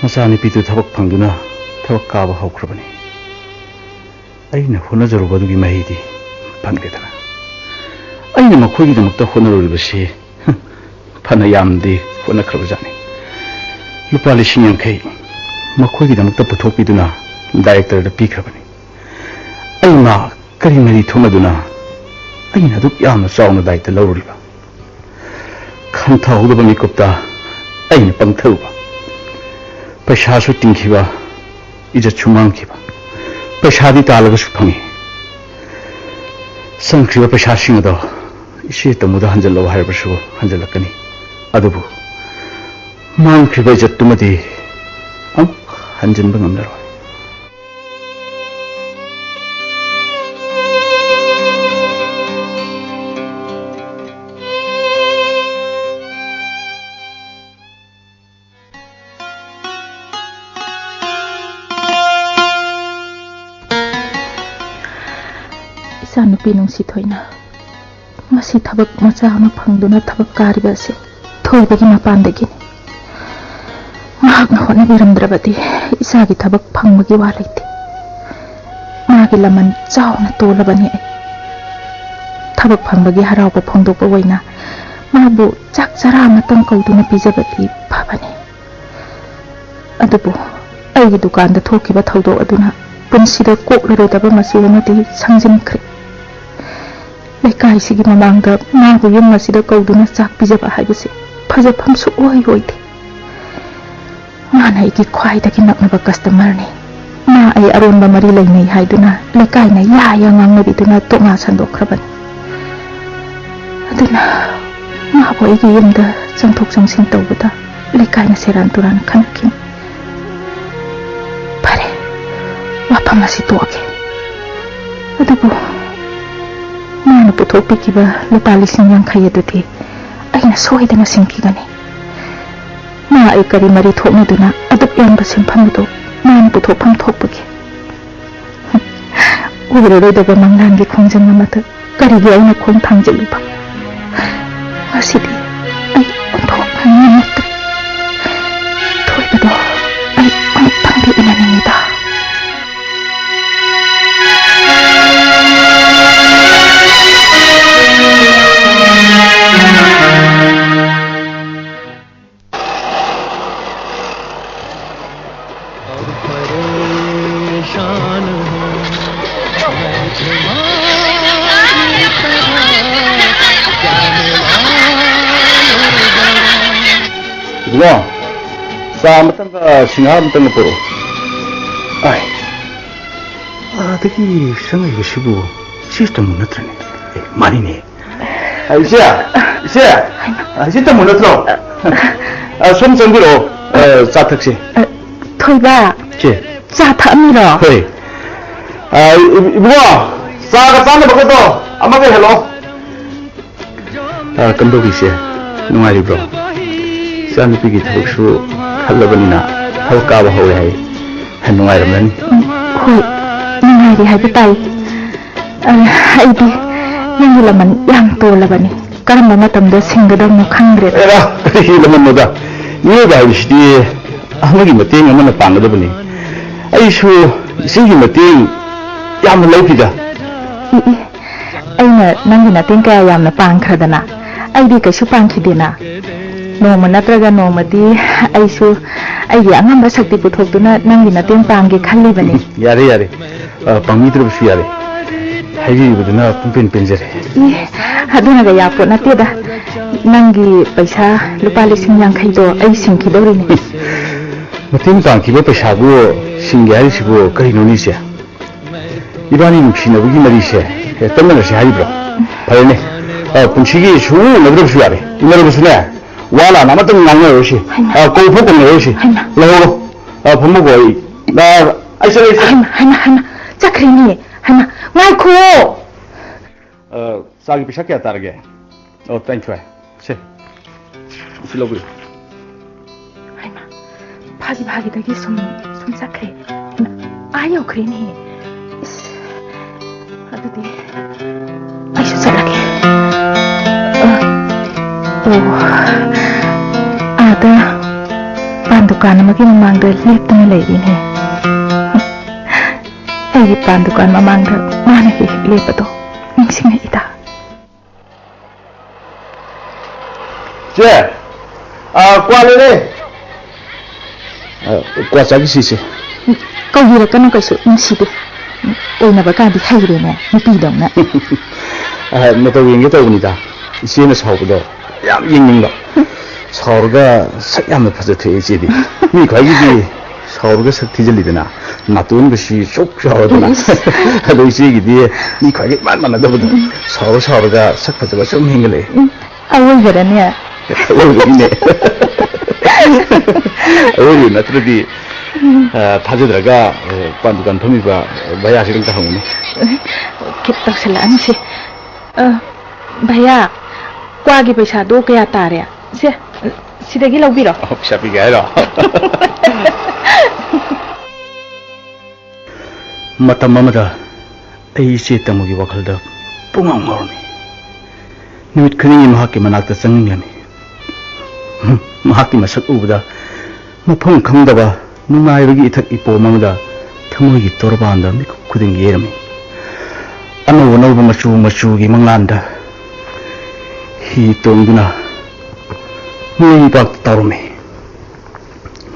ꯃꯆꯥꯅꯨꯄꯤꯗꯨ ꯊꯕꯛ ꯐꯪꯗꯨꯅ ꯊꯕꯛ ꯀꯥꯕ ꯍꯧꯈ꯭ꯔꯕꯅꯤ꯫ ꯑꯩꯅ ꯍꯣꯠꯅꯖꯔꯨꯕꯗꯨꯒꯤ ꯃꯍꯩꯗꯤ ꯐꯪꯗꯦꯗꯅ꯫ ꯑꯩꯅ ꯃꯈꯣꯏꯒꯤꯗꯃꯛꯇ ꯍꯣꯠꯅꯔꯨꯔꯤꯕꯁꯤ ꯐꯅ ꯌꯥꯝꯗꯤ ꯍꯣꯠꯅꯈ꯭ꯔꯕꯖꯥꯠꯅꯤ꯫ ꯂꯨꯄꯥ ꯂꯤꯁꯤꯡ ꯌꯥꯡꯈꯩ ꯃꯈꯣꯏꯒꯤꯗꯃꯛꯇ ꯄꯨꯊꯣꯛꯄꯤꯗꯨꯅ ꯗꯥꯏꯔꯦꯛꯇꯔꯗ ꯄꯤꯈ꯭ꯔꯕꯅꯤ꯫ ꯑꯩ ꯃꯥ ꯀꯔꯤ ꯃꯔꯤ ꯊꯣꯛꯅꯗꯨꯅ ꯑꯩꯅ ꯑꯗꯨꯛ ꯌꯥꯝꯅ ꯆꯥꯎꯅ ꯗꯥꯏꯇ ꯂꯧꯔꯨꯔꯤꯕ? ꯈꯟꯊꯍꯧꯗꯕ ꯃꯤꯀꯨꯞꯇ ꯑꯩꯅ ꯄꯪꯊꯔꯨꯕ꯫ ꯄꯩꯁꯥꯁꯨ ꯇꯤꯡꯈꯤꯕ, ꯏꯖꯠꯁꯨ ꯃꯥꯡꯈꯤꯕ꯫ ꯄꯩꯁꯥꯗꯤ ꯇꯥꯜꯂꯒꯁꯨ ꯐꯪꯏ꯫ ꯆꯪꯈ꯭ꯔꯤꯕ ꯄꯩꯁꯥꯁꯤꯡ ꯑꯗꯣ ꯏꯆꯦ ꯇꯃꯨꯗ ꯍꯟꯖꯜꯂꯛꯑꯣ ꯍꯥꯏꯔꯕꯁꯨ ꯍꯟꯖꯜꯂꯛꯀꯅꯤ꯫ ꯑꯗꯨꯕꯨ ꯃꯥꯡꯈ꯭ꯔꯤꯕ ꯏꯖꯠꯇꯨꯃꯗꯤ ꯑꯃꯨꯛ ꯍꯟꯖꯤꯟꯕ ꯉꯝꯂꯔꯣꯏ꯫ ꯏꯆꯥꯅꯨꯄꯤ ꯅꯨꯡꯁꯤ ꯊꯣꯏꯅ ꯉꯁꯤ ꯊꯕꯛ ꯃꯆꯥ ꯑꯃ ꯐꯪꯗꯨꯅ ꯊꯕꯛ ꯀꯥꯔꯤꯕ ꯑꯁꯤ ꯊꯣꯏꯕꯒꯤ ꯃꯄꯥꯟꯗꯒꯤꯅꯤ꯫ ꯃꯍꯥꯛꯅ ꯍꯣꯠꯅꯕꯤꯔꯝꯗ꯭ꯔꯕꯗꯤ ꯏꯆꯥꯒꯤ ꯊꯕꯛ ꯐꯪꯕꯒꯤ ꯋꯥ ꯂꯩꯇꯦ꯫ ꯃꯥꯒꯤ ꯂꯃꯟ ꯆꯥꯎꯅ ꯇꯣꯜꯂꯕꯅꯤ ꯑꯩ꯫ ꯊꯕꯛ ꯐꯪꯕꯒꯤ ꯍꯔꯥꯎꯕ ꯐꯣꯡꯗꯣꯛꯄ ꯑꯣꯏꯅ ꯃꯥꯕꯨ ꯆꯥꯛ ꯆꯔꯥ ꯑꯃꯇꯪ ꯀꯧꯗꯨꯅ ꯄꯤꯖꯕꯗꯤ ꯐꯕꯅꯤ꯫ ꯑꯗꯨꯕꯨ ꯑꯩꯒꯤ ꯗꯨꯀꯥꯟꯗ ꯊꯣꯛꯈꯤꯕ ꯊꯧꯗꯣꯛ ꯑꯗꯨꯅ ꯄꯨꯟꯁꯤꯗ ꯀꯣꯛꯂꯔꯣꯏꯗꯕ ꯃꯆꯨ ꯑꯃꯗꯤ ꯁꯪꯖꯤꯟꯈ꯭ꯔꯦ꯫ ꯂꯩꯀꯥꯏꯁꯤꯒꯤ ꯃꯃꯥꯡꯗ ꯃꯥꯕꯨ ꯌꯨꯝ ꯑꯁꯤꯗ ꯀꯧꯗꯨꯅ ꯆꯥꯛ ꯄꯤꯖꯕ ꯍꯥꯏꯕꯁꯤ ꯐꯖꯐꯝ ꯁꯨꯛꯑꯣꯏ ꯑꯣꯏꯗꯦ꯫ ꯃꯥꯅ ꯑꯩꯒꯤ ꯈ꯭ꯋꯥꯏꯗꯒꯤ ꯅꯛꯅꯕ ꯀꯁꯇꯃꯔꯅꯤ꯫ ꯃꯥ ꯑꯩ ꯑꯔꯣꯟꯕ ꯃꯔꯤ ꯂꯩꯅꯩ ꯍꯥꯏꯗꯨꯅ ꯂꯩꯀꯥꯏꯅ ꯌꯥ ꯌꯥ ꯉꯥꯡꯅꯕꯤꯗꯨꯅ ꯇꯣꯛꯅ ꯁꯟꯗꯣꯛꯈ꯭ꯔꯕꯅꯤ꯫ ꯑꯗꯨꯅ ꯃꯥꯕꯨ ꯑꯩꯒꯤ ꯌꯨꯝꯗ ꯆꯪꯊꯣꯛ ꯆꯪꯁꯤꯟ ꯇꯧꯕꯗ ꯂꯩꯀꯥꯏꯅ ꯁꯦꯔꯥꯟ ꯇꯨꯔꯥꯟ ꯈꯟꯅꯈꯤꯅꯤ꯫ ꯐꯔꯦ, ꯋꯥꯐꯝ ꯑꯁꯤ ꯇꯣꯛꯑꯒꯦ꯫ ꯑꯗꯨꯕꯨ ꯃꯥꯅ ꯄꯨꯊꯣꯛꯄꯤꯈꯤꯕ ꯂꯨꯄꯥ ꯂꯤꯁꯤꯡ ꯌꯥꯡꯈꯩ ꯑꯗꯨꯗꯤ ꯑꯩꯅ ꯁꯣꯏꯗꯅ ꯁꯤꯡꯈꯤꯒꯅꯤ꯫ ꯃꯥ ꯑꯩ ꯀꯔꯤ ꯃꯔꯤ ꯊꯣꯛꯅꯗꯨꯅ ꯑꯗꯨꯛ ꯌꯥꯝꯕ ꯁꯦꯟꯐꯝ ꯑꯗꯨ ꯃꯥꯅ ꯄꯨꯊꯣꯛꯐꯝ ꯊꯣꯛꯄꯒꯦ? ꯑꯣꯏꯔꯔꯣꯏꯗꯕ ꯃꯪꯂꯥꯟꯒꯤ ꯈꯣꯡꯖꯪ ꯑꯃꯗ ꯀꯔꯤꯒꯤ ꯑꯩꯅ ꯈꯣꯡ ꯊꯥꯡꯖꯤꯜꯂꯨꯕ? ꯉꯁꯤꯗꯤ ꯑꯩ ꯑꯣꯟꯊꯣꯛꯅ ꯅꯤꯡꯉꯛꯇ꯭ꯔꯦ꯫ ꯊꯣꯏꯕꯗꯣ ꯑꯩ ꯑꯃꯨꯛꯇꯪꯗꯤ ꯎꯅꯅꯤꯡꯉꯤꯗ꯫ ꯏꯕꯨꯡꯉꯣ, ꯆꯥ ꯑꯃꯇꯪꯒ ꯁꯤꯡꯍꯥꯔ ꯑꯃꯇꯪꯒ ꯄꯨꯔꯛꯑꯣ꯫ ꯑꯥꯏ꯫ ꯑꯥꯗꯒꯤ ꯆꯪꯉꯛꯏꯕꯁꯤꯕꯨ ꯁꯤ ꯇꯥꯃꯣ ꯅꯠꯇ꯭ꯔꯅꯦ? ꯑꯦ, ꯃꯥꯅꯤꯅꯦ꯫ ꯑ, ꯏꯆꯦ, ꯏꯆꯦ, ꯑ, ꯏꯆꯦ ꯇꯥꯃꯣ ꯅꯠꯇ꯭ꯔꯣ? ꯑ, ꯁꯣꯝ ꯆꯪꯕꯤꯔꯛꯑꯣ, ꯑ, ꯆꯥ ꯊꯛꯁꯤ꯫ ꯑ, ꯊꯣꯏꯕ, ꯏꯆꯦ꯫ ꯆꯥ ꯊꯛꯑꯝꯃꯤꯔꯣ? ꯍꯣꯏ꯫ ꯑ, ꯏ-, ꯏꯕꯨꯡꯉꯣ, ꯆꯥꯒ ꯆꯥꯅꯕꯒꯗꯣ ꯑꯃꯒ ꯍꯦꯛꯂꯛꯑꯣ꯫ ꯑ, ꯀꯝꯗꯧꯔꯤ ꯏꯆꯦ? ꯅꯨꯡꯉꯥꯏꯔꯤꯕ꯭ꯔꯣ? ꯏꯆꯥꯅꯨꯄꯤꯒꯤ ꯊꯕꯛꯁꯨ ꯈꯜꯂꯕꯅꯤꯅ ꯊꯕꯛ ꯀꯥꯕ ꯍꯧꯔꯦ ꯍꯥꯏ꯫ ꯅꯨꯡꯉꯥꯏꯔꯝꯂꯅꯤ꯫ ꯎꯝ, ꯍꯣꯏ, ꯅꯨꯡꯉꯥꯏꯔꯤ ꯍꯥꯏꯕ ꯇꯥꯏ꯫ ꯑ, ꯑꯩꯗꯤ ꯅꯪꯒꯤ ꯂꯃꯟ ꯌꯥꯝ ꯇꯣꯜꯂꯕꯅꯤ꯫ ꯀꯔꯝꯕ ꯃꯇꯝꯗ ꯁꯤꯡꯒꯗꯕꯅꯣ ꯈꯪꯗ꯭ꯔꯦ꯫ ꯑꯦꯔꯥ, ꯀꯔꯤꯒꯤ ꯂꯃꯟꯅꯣꯗ? ꯃꯤꯑꯣꯏꯕ ꯍꯥꯏꯕꯁꯤꯗꯤ ꯑꯃꯒꯤ ꯃꯇꯦꯡ ꯑꯃꯅ ꯄꯥꯡꯒꯗꯕꯅꯤ꯫ ꯑꯩꯁꯨ ꯏꯆꯦꯒꯤ ꯃꯇꯦꯡ ꯌꯥꯝꯅ ꯂꯧꯈꯤꯗ꯫ ꯏ, ꯏ, ꯑꯩꯅ ꯅꯪꯒꯤ ꯃꯇꯦꯡ ꯀꯌꯥ ꯌꯥꯝꯅ ꯄꯥꯡꯈ꯭ꯔꯗꯅ? ꯑꯩꯗꯤ ꯀꯩꯁꯨ ꯄꯥꯡꯈꯤꯗꯦꯅ꯫ ꯅꯣꯡꯃ ꯅꯠꯇ꯭ꯔꯒ ꯅꯣꯡꯃꯗꯤ ꯑꯩꯁꯨ ꯑꯩꯒꯤ ꯑꯉꯝꯕ ꯁꯛꯇꯤ ꯄꯨꯊꯣꯛꯇꯨꯅ ꯅꯪꯒꯤ ꯃꯇꯦꯡ ꯄꯥꯡꯒꯦ ꯈꯜꯂꯤꯕꯅꯤ꯫ ꯌꯥꯔꯦ, ꯌꯥꯔꯦ꯫ ꯑ, ꯄꯥꯡꯕꯤꯗ꯭ꯔꯕꯁꯨ ꯌꯥꯔꯦ꯫ ꯍꯥꯏꯕꯤꯔꯤꯕꯗꯨꯅ ꯄꯨꯡꯄꯦꯟ ꯄꯦꯟꯖꯔꯦ꯫ ꯏ, ꯑꯗꯨꯅꯒ ꯌꯥꯄꯣꯠ ꯅꯠꯇꯦꯗ꯫ ꯅꯪꯒꯤ ꯄꯩꯁꯥ ꯂꯨꯄꯥ ꯂꯤꯁꯤꯡ ꯌꯥꯡꯈꯩꯗꯣ ꯑꯩ ꯁꯤꯡꯈꯤꯗꯧꯔꯤꯅꯤ꯫ ꯃꯇꯦꯡ ꯄꯥꯡꯈꯤꯕ ꯄꯩꯁꯥꯕꯨ ꯁꯤꯡꯒꯦ ꯍꯥꯏꯔꯤꯁꯤꯕꯨ ꯀꯔꯤꯅꯣꯅꯦ ꯏꯆꯦ? ꯏꯕꯥꯅꯤ ꯅꯨꯡꯁꯤꯅꯕꯒꯤ ꯃꯔꯤꯁꯦ, ꯑꯦ, ꯇꯠꯅꯔꯁꯦ ꯍꯥꯏꯔꯤꯕ꯭ꯔꯣ? ꯐꯔꯦꯅꯦ, ꯑ, ꯄꯨꯟꯁꯤꯒꯤ ꯁꯨꯡꯎ ꯎꯅꯗ꯭ꯔꯕꯁꯨ ꯌꯥꯔꯦ꯫ ꯎꯅꯔꯕꯁꯨꯅꯦ, ꯋꯥ ꯂꯥꯟꯅ ꯑꯃꯇꯪ ꯉꯥꯡꯅꯔꯣꯏꯁꯤ꯫ ꯍꯩꯃꯥ꯫ ꯑ, ꯀꯧ ꯐꯥꯎ ꯀꯧꯅꯔꯣꯏꯁꯤ꯫ ꯍꯩꯃꯥ꯫ ꯂꯩꯍꯧꯔꯣ꯫ ꯑ, ꯐꯝꯃꯨꯀꯣ ꯑꯩ꯫ ꯑ, ꯑꯩ ꯆꯠꯂꯦ, ꯑꯩ ꯆꯠꯂꯦ꯫ ꯍꯩꯃꯥ, ꯍꯩꯃꯥ, ꯍꯩꯃꯥ꯫ ꯆꯠꯈ꯭ꯔꯦꯅꯦ꯫ ꯍꯩꯃꯥ, ꯉꯥꯏꯈꯣ꯫ ꯑ, ꯆꯥꯒꯤ ꯄꯩꯁꯥ ꯀꯌꯥ ꯇꯥꯔꯒꯦ? ꯑꯣ, ꯇꯔꯥꯅꯤꯊꯣꯏ꯫ ꯁꯦ, ꯁꯤ ꯂꯧꯕꯤꯌꯨ꯫ ꯍꯩꯃꯥ, ꯐꯥꯒꯤ ꯐꯥꯒꯤꯗꯒꯤ ꯁꯨꯝ, ꯁꯨꯝ ꯆꯠꯈ꯭ꯔꯦ꯫ ꯍꯩꯃꯥ, ꯑꯥ ꯌꯧꯈ꯭ꯔꯦꯅꯦ꯫ ꯏꯁ, ꯑꯗꯨꯗꯤ ꯑꯩꯁꯨ ꯆꯠꯂꯒꯦ꯫ ꯑ, ꯑꯣ, ꯑꯥꯗ ꯄꯥꯟ ꯗꯨꯀꯥꯟ ꯑꯃꯒꯤ ꯃꯃꯥꯡꯗ ꯂꯦꯞꯇꯨꯅ ꯂꯩꯔꯤꯅꯦ꯫ ꯑꯩꯒꯤ ꯄꯥꯟ ꯗꯨꯀꯥꯟ ꯃꯃꯥꯡꯗ ꯃꯥꯅ ꯍꯦꯛ ꯍꯦꯛ ꯂꯦꯞꯄꯗꯣ ꯅꯤꯡꯁꯤꯡꯉꯛꯏꯗ꯫ ꯆꯦ, ꯑ, ꯀ꯭ꯋꯥ ꯂꯩꯔꯦ꯫ ꯑ, ꯀ꯭ꯋꯥ ꯆꯥꯈꯤꯁꯤ, ꯏꯆꯦ꯫ ꯀꯧꯕꯤꯔꯛꯀꯅꯨ ꯀꯩꯁꯨ, ꯅꯨꯡꯁꯤꯗꯦ꯫ ꯑꯣꯏꯅꯕ ꯀꯥꯗꯤ ꯍꯩꯔꯦꯅꯦ, ꯅꯨꯄꯤꯗꯧꯅ꯫ ꯑ, ꯃꯇꯧ ꯌꯦꯡꯒꯦ ꯇꯧꯕꯅꯤꯗ꯫ ꯏꯆꯦꯅ ꯁꯥꯎꯕꯗꯣ ꯌꯥꯝ ꯌꯦꯡꯅꯤꯡꯕ꯫ ꯁꯥꯎꯔꯒ ꯁꯛ ꯌꯥꯝꯅ ꯐꯖꯊꯣꯛꯑꯦ ꯏꯆꯦꯗꯤ꯫ ꯃꯤ ꯈ꯭ꯋꯥꯏꯒꯤꯗꯤ ꯁꯥꯎꯔꯒ ꯁꯛ ꯊꯤꯖꯤꯜꯂꯤꯗꯅ, ꯅꯥꯇꯣꯟꯒꯁꯤ ꯆꯣꯛ ꯆꯥꯎꯔꯗꯅ꯫ ꯏꯁ꯫ ꯑꯗꯣ ꯏꯆꯦꯒꯤꯗꯤ ꯃꯤ ꯈ꯭ꯋꯥꯏꯗꯒꯤ ꯏꯃꯥꯟ ꯃꯥꯟꯅꯗꯕꯗꯣ, ꯁꯥꯎꯔ ꯁꯥꯎꯔꯒ ꯁꯛ ꯐꯖꯕ ꯁꯨꯝ ꯍꯦꯟꯒꯠꯂꯛꯑꯦ꯫ ꯎꯝ, ꯑꯋꯣꯏꯕꯔꯅꯦ? ꯑꯋꯣꯏꯕꯅꯤꯅꯦ꯫ ꯑꯋꯣꯏꯕ ꯅꯠꯇ꯭ꯔꯗꯤ, ꯑ, ꯊꯥꯖꯗ꯭ꯔꯒ, ꯑ, ꯄꯥꯟ ꯗꯨꯀꯥꯟ ꯐꯝꯃꯤꯕ ꯚꯩꯌꯥꯁꯤꯗ ꯑꯝꯇ ꯍꯪꯉꯨꯅꯦ꯫ ꯈꯤꯠ ꯇꯧꯁꯜꯂꯛꯑꯅꯨꯁꯦ꯫ ꯑ, ꯚꯩꯌꯥ, ꯀ꯭ꯋꯥꯒꯤ ꯄꯩꯁꯥꯗꯣ ꯀꯌꯥ ꯇꯥꯔꯦ? ꯁꯦ, ꯁꯤꯗꯒꯤ ꯂꯧꯕꯤꯔꯣ꯫ ꯑꯣ, ꯄꯩꯁꯥ ꯄꯤꯒꯦ ꯍꯥꯏꯔꯣ? ꯃꯇꯝ ꯑꯃꯗ ꯑꯩ ꯏꯆꯦ ꯇꯃꯨꯒꯤ ꯋꯥꯈꯜꯗ ꯄꯨꯡꯉꯥꯎ ꯉꯥꯎꯔꯝꯃꯤ꯫ ꯅꯨꯃꯤꯠ ꯈꯨꯗꯤꯡꯒꯤ ꯃꯍꯥꯛꯀꯤ ꯃꯅꯥꯛꯇ ꯆꯪꯅꯤꯡꯂꯝꯃꯤ꯫ ꯃꯍꯥꯛꯀꯤ ꯃꯁꯛ ꯎꯕꯗ ꯃꯐꯝ ꯈꯪꯗꯕ ꯅꯨꯡꯉꯥꯏꯕꯒꯤ ꯏꯊꯛ ꯏꯄꯣꯝ ꯑꯃꯗ ꯊꯃꯣꯏꯒꯤ ꯇꯣꯔꯕꯥꯟꯗ ꯃꯤꯀꯨꯞ ꯈꯨꯗꯤꯡ ꯌꯩꯔꯝꯃꯤ꯫ ꯑꯅꯧ ꯑꯅꯧꯕ ꯃꯆꯨ ꯃꯆꯨꯒꯤ ꯃꯪꯂꯥꯟꯗ ꯍꯤ ꯇꯣꯡꯗꯨꯅ ꯃꯤꯑꯣꯏ ꯃꯤꯄꯥꯛꯇ ꯇꯥꯎꯔꯝꯃꯤ꯫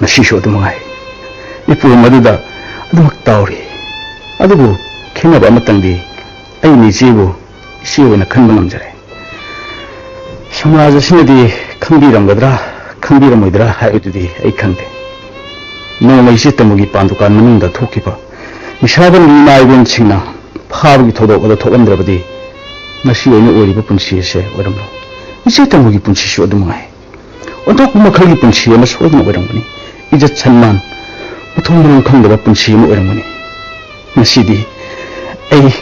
ꯉꯁꯤꯁꯨ ꯑꯗꯨ ꯃꯉꯥꯏ꯫ ꯏꯄꯣꯝ ꯑꯗꯨꯗ ꯑꯗꯨꯃꯛ ꯇꯥꯎꯔꯤ꯫ ꯑꯗꯨꯕꯨ ꯈꯦꯠꯅꯕ ꯑꯃꯇꯪꯗꯤ, ꯑꯩꯅ ꯏꯆꯦꯕꯨ ꯏꯆꯦ ꯑꯣꯏꯅ ꯈꯟꯕ ꯉꯝꯖꯔꯦ꯫ ꯁꯃꯥꯖ ꯑꯁꯤꯅꯗꯤ ꯈꯪꯕꯤꯔꯝꯒꯗ꯭ꯔꯥ, ꯈꯪꯕꯤꯔꯝꯃꯣꯏꯗ꯭ꯔꯥ ꯍꯥꯏꯕꯗꯨꯗꯤ ꯑꯩ ꯈꯪꯗꯦ꯫ ꯅꯣꯡꯃ ꯏꯆꯦ ꯇꯃꯨꯒꯤ ꯄꯥꯟ ꯗꯨꯀꯥꯟ ꯃꯅꯨꯡꯗ ꯊꯣꯛꯈꯤꯕ ꯅꯤꯁꯥꯕꯟꯒꯤ ꯏꯃꯥ ꯏꯕꯦꯟꯁꯤꯡꯅ ꯐꯥꯕꯒꯤ ꯊꯧꯗꯣꯛ ꯑꯗꯨ ꯊꯣꯛꯂꯝꯗ꯭ꯔꯕꯗꯤ ꯉꯁꯤ ꯑꯩꯅ ꯑꯣꯏꯔꯤꯕ ꯄꯨꯟꯁꯤ ꯑꯁꯦ ꯑꯣꯏꯔꯝꯂꯣꯏ꯫ ꯏꯆꯦ ꯇꯃꯨꯒꯤ ꯄꯨꯟꯁꯤꯁꯨ ꯑꯗꯨ ꯃꯉꯥꯏ꯫ ꯑꯣꯟꯊꯣꯛꯄ ꯃꯈꯜꯒꯤ ꯄꯨꯟꯁꯤ ꯑꯃ ꯁꯣꯏꯗꯅ ꯑꯣꯏꯔꯝꯒꯅꯤ꯫ ꯏꯖꯠ ꯁꯟꯃꯥꯟ, ꯃꯊꯣꯡ ꯃꯔꯝ ꯈꯪꯗꯕ ꯄꯨꯟꯁꯤ ꯑꯃ ꯑꯣꯏꯔꯝꯒꯅꯤ꯫ ꯉꯁꯤꯗꯤ ꯑꯩ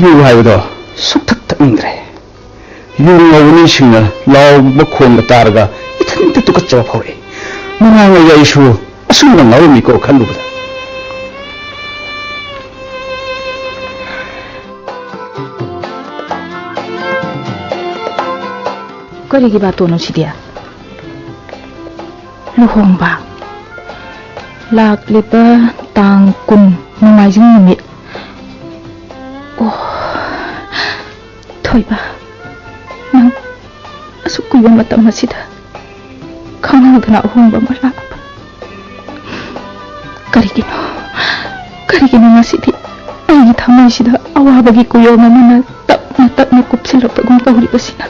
ꯌꯨ ꯍꯥꯏꯕꯗꯣ ꯁꯨꯛꯊꯛ ꯊꯛꯅꯤꯡꯗ꯭ꯔꯦ꯫ ꯌꯨ ꯉꯥꯎꯕ ꯃꯤꯁꯤꯡꯅ ꯂꯥꯎꯕ ꯃꯈꯣꯟꯒ ꯇꯥꯔꯒ ꯏꯊꯟꯇ ꯇꯨꯀꯠꯆꯕ ꯐꯥꯎꯔꯛꯏ꯫ ꯃꯃꯥꯡꯉꯩꯗ ꯑꯩꯁꯨ ꯑꯁꯨꯝꯅ ꯉꯥꯎꯔꯝꯃꯤꯀꯣ ꯈꯜꯂꯨꯕꯗ꯫ ꯀꯔꯤꯒꯤ ꯕꯥꯇꯣꯟꯅꯣ ꯁꯤꯗꯤ? ꯂꯨꯍꯣꯡꯕ꯫ ꯂꯥꯛꯂꯤꯕ ꯇꯥꯡ ꯀꯨꯟ, ꯅꯣꯡꯃꯥꯏꯖꯤꯡ ꯅꯨꯃꯤꯠ꯫ ꯑꯣ, ꯊꯣꯏꯕ, ꯅꯪ ꯑꯁꯨꯛ ꯀꯨꯏꯕ ꯃꯇꯝ ꯑꯁꯤꯗ ꯈꯪꯍꯧꯗꯅ ꯑꯍꯣꯡꯕ ꯑꯃ ꯂꯥꯛꯄ꯫ ꯀꯔꯤꯒꯤꯅꯣ? ꯀꯔꯤꯒꯤꯅꯣ ꯉꯁꯤꯗꯤ ꯑꯩꯒꯤ ꯊꯃꯣꯏꯁꯤꯗ ꯑꯋꯥꯕꯒꯤ ꯀꯨꯌꯣꯝ ꯑꯃꯅ ꯇꯞꯅ ꯇꯞꯅ ꯀꯨꯞꯁꯤꯜꯂꯛꯄꯒꯨꯝ ꯇꯧꯔꯤꯕꯁꯤꯅ?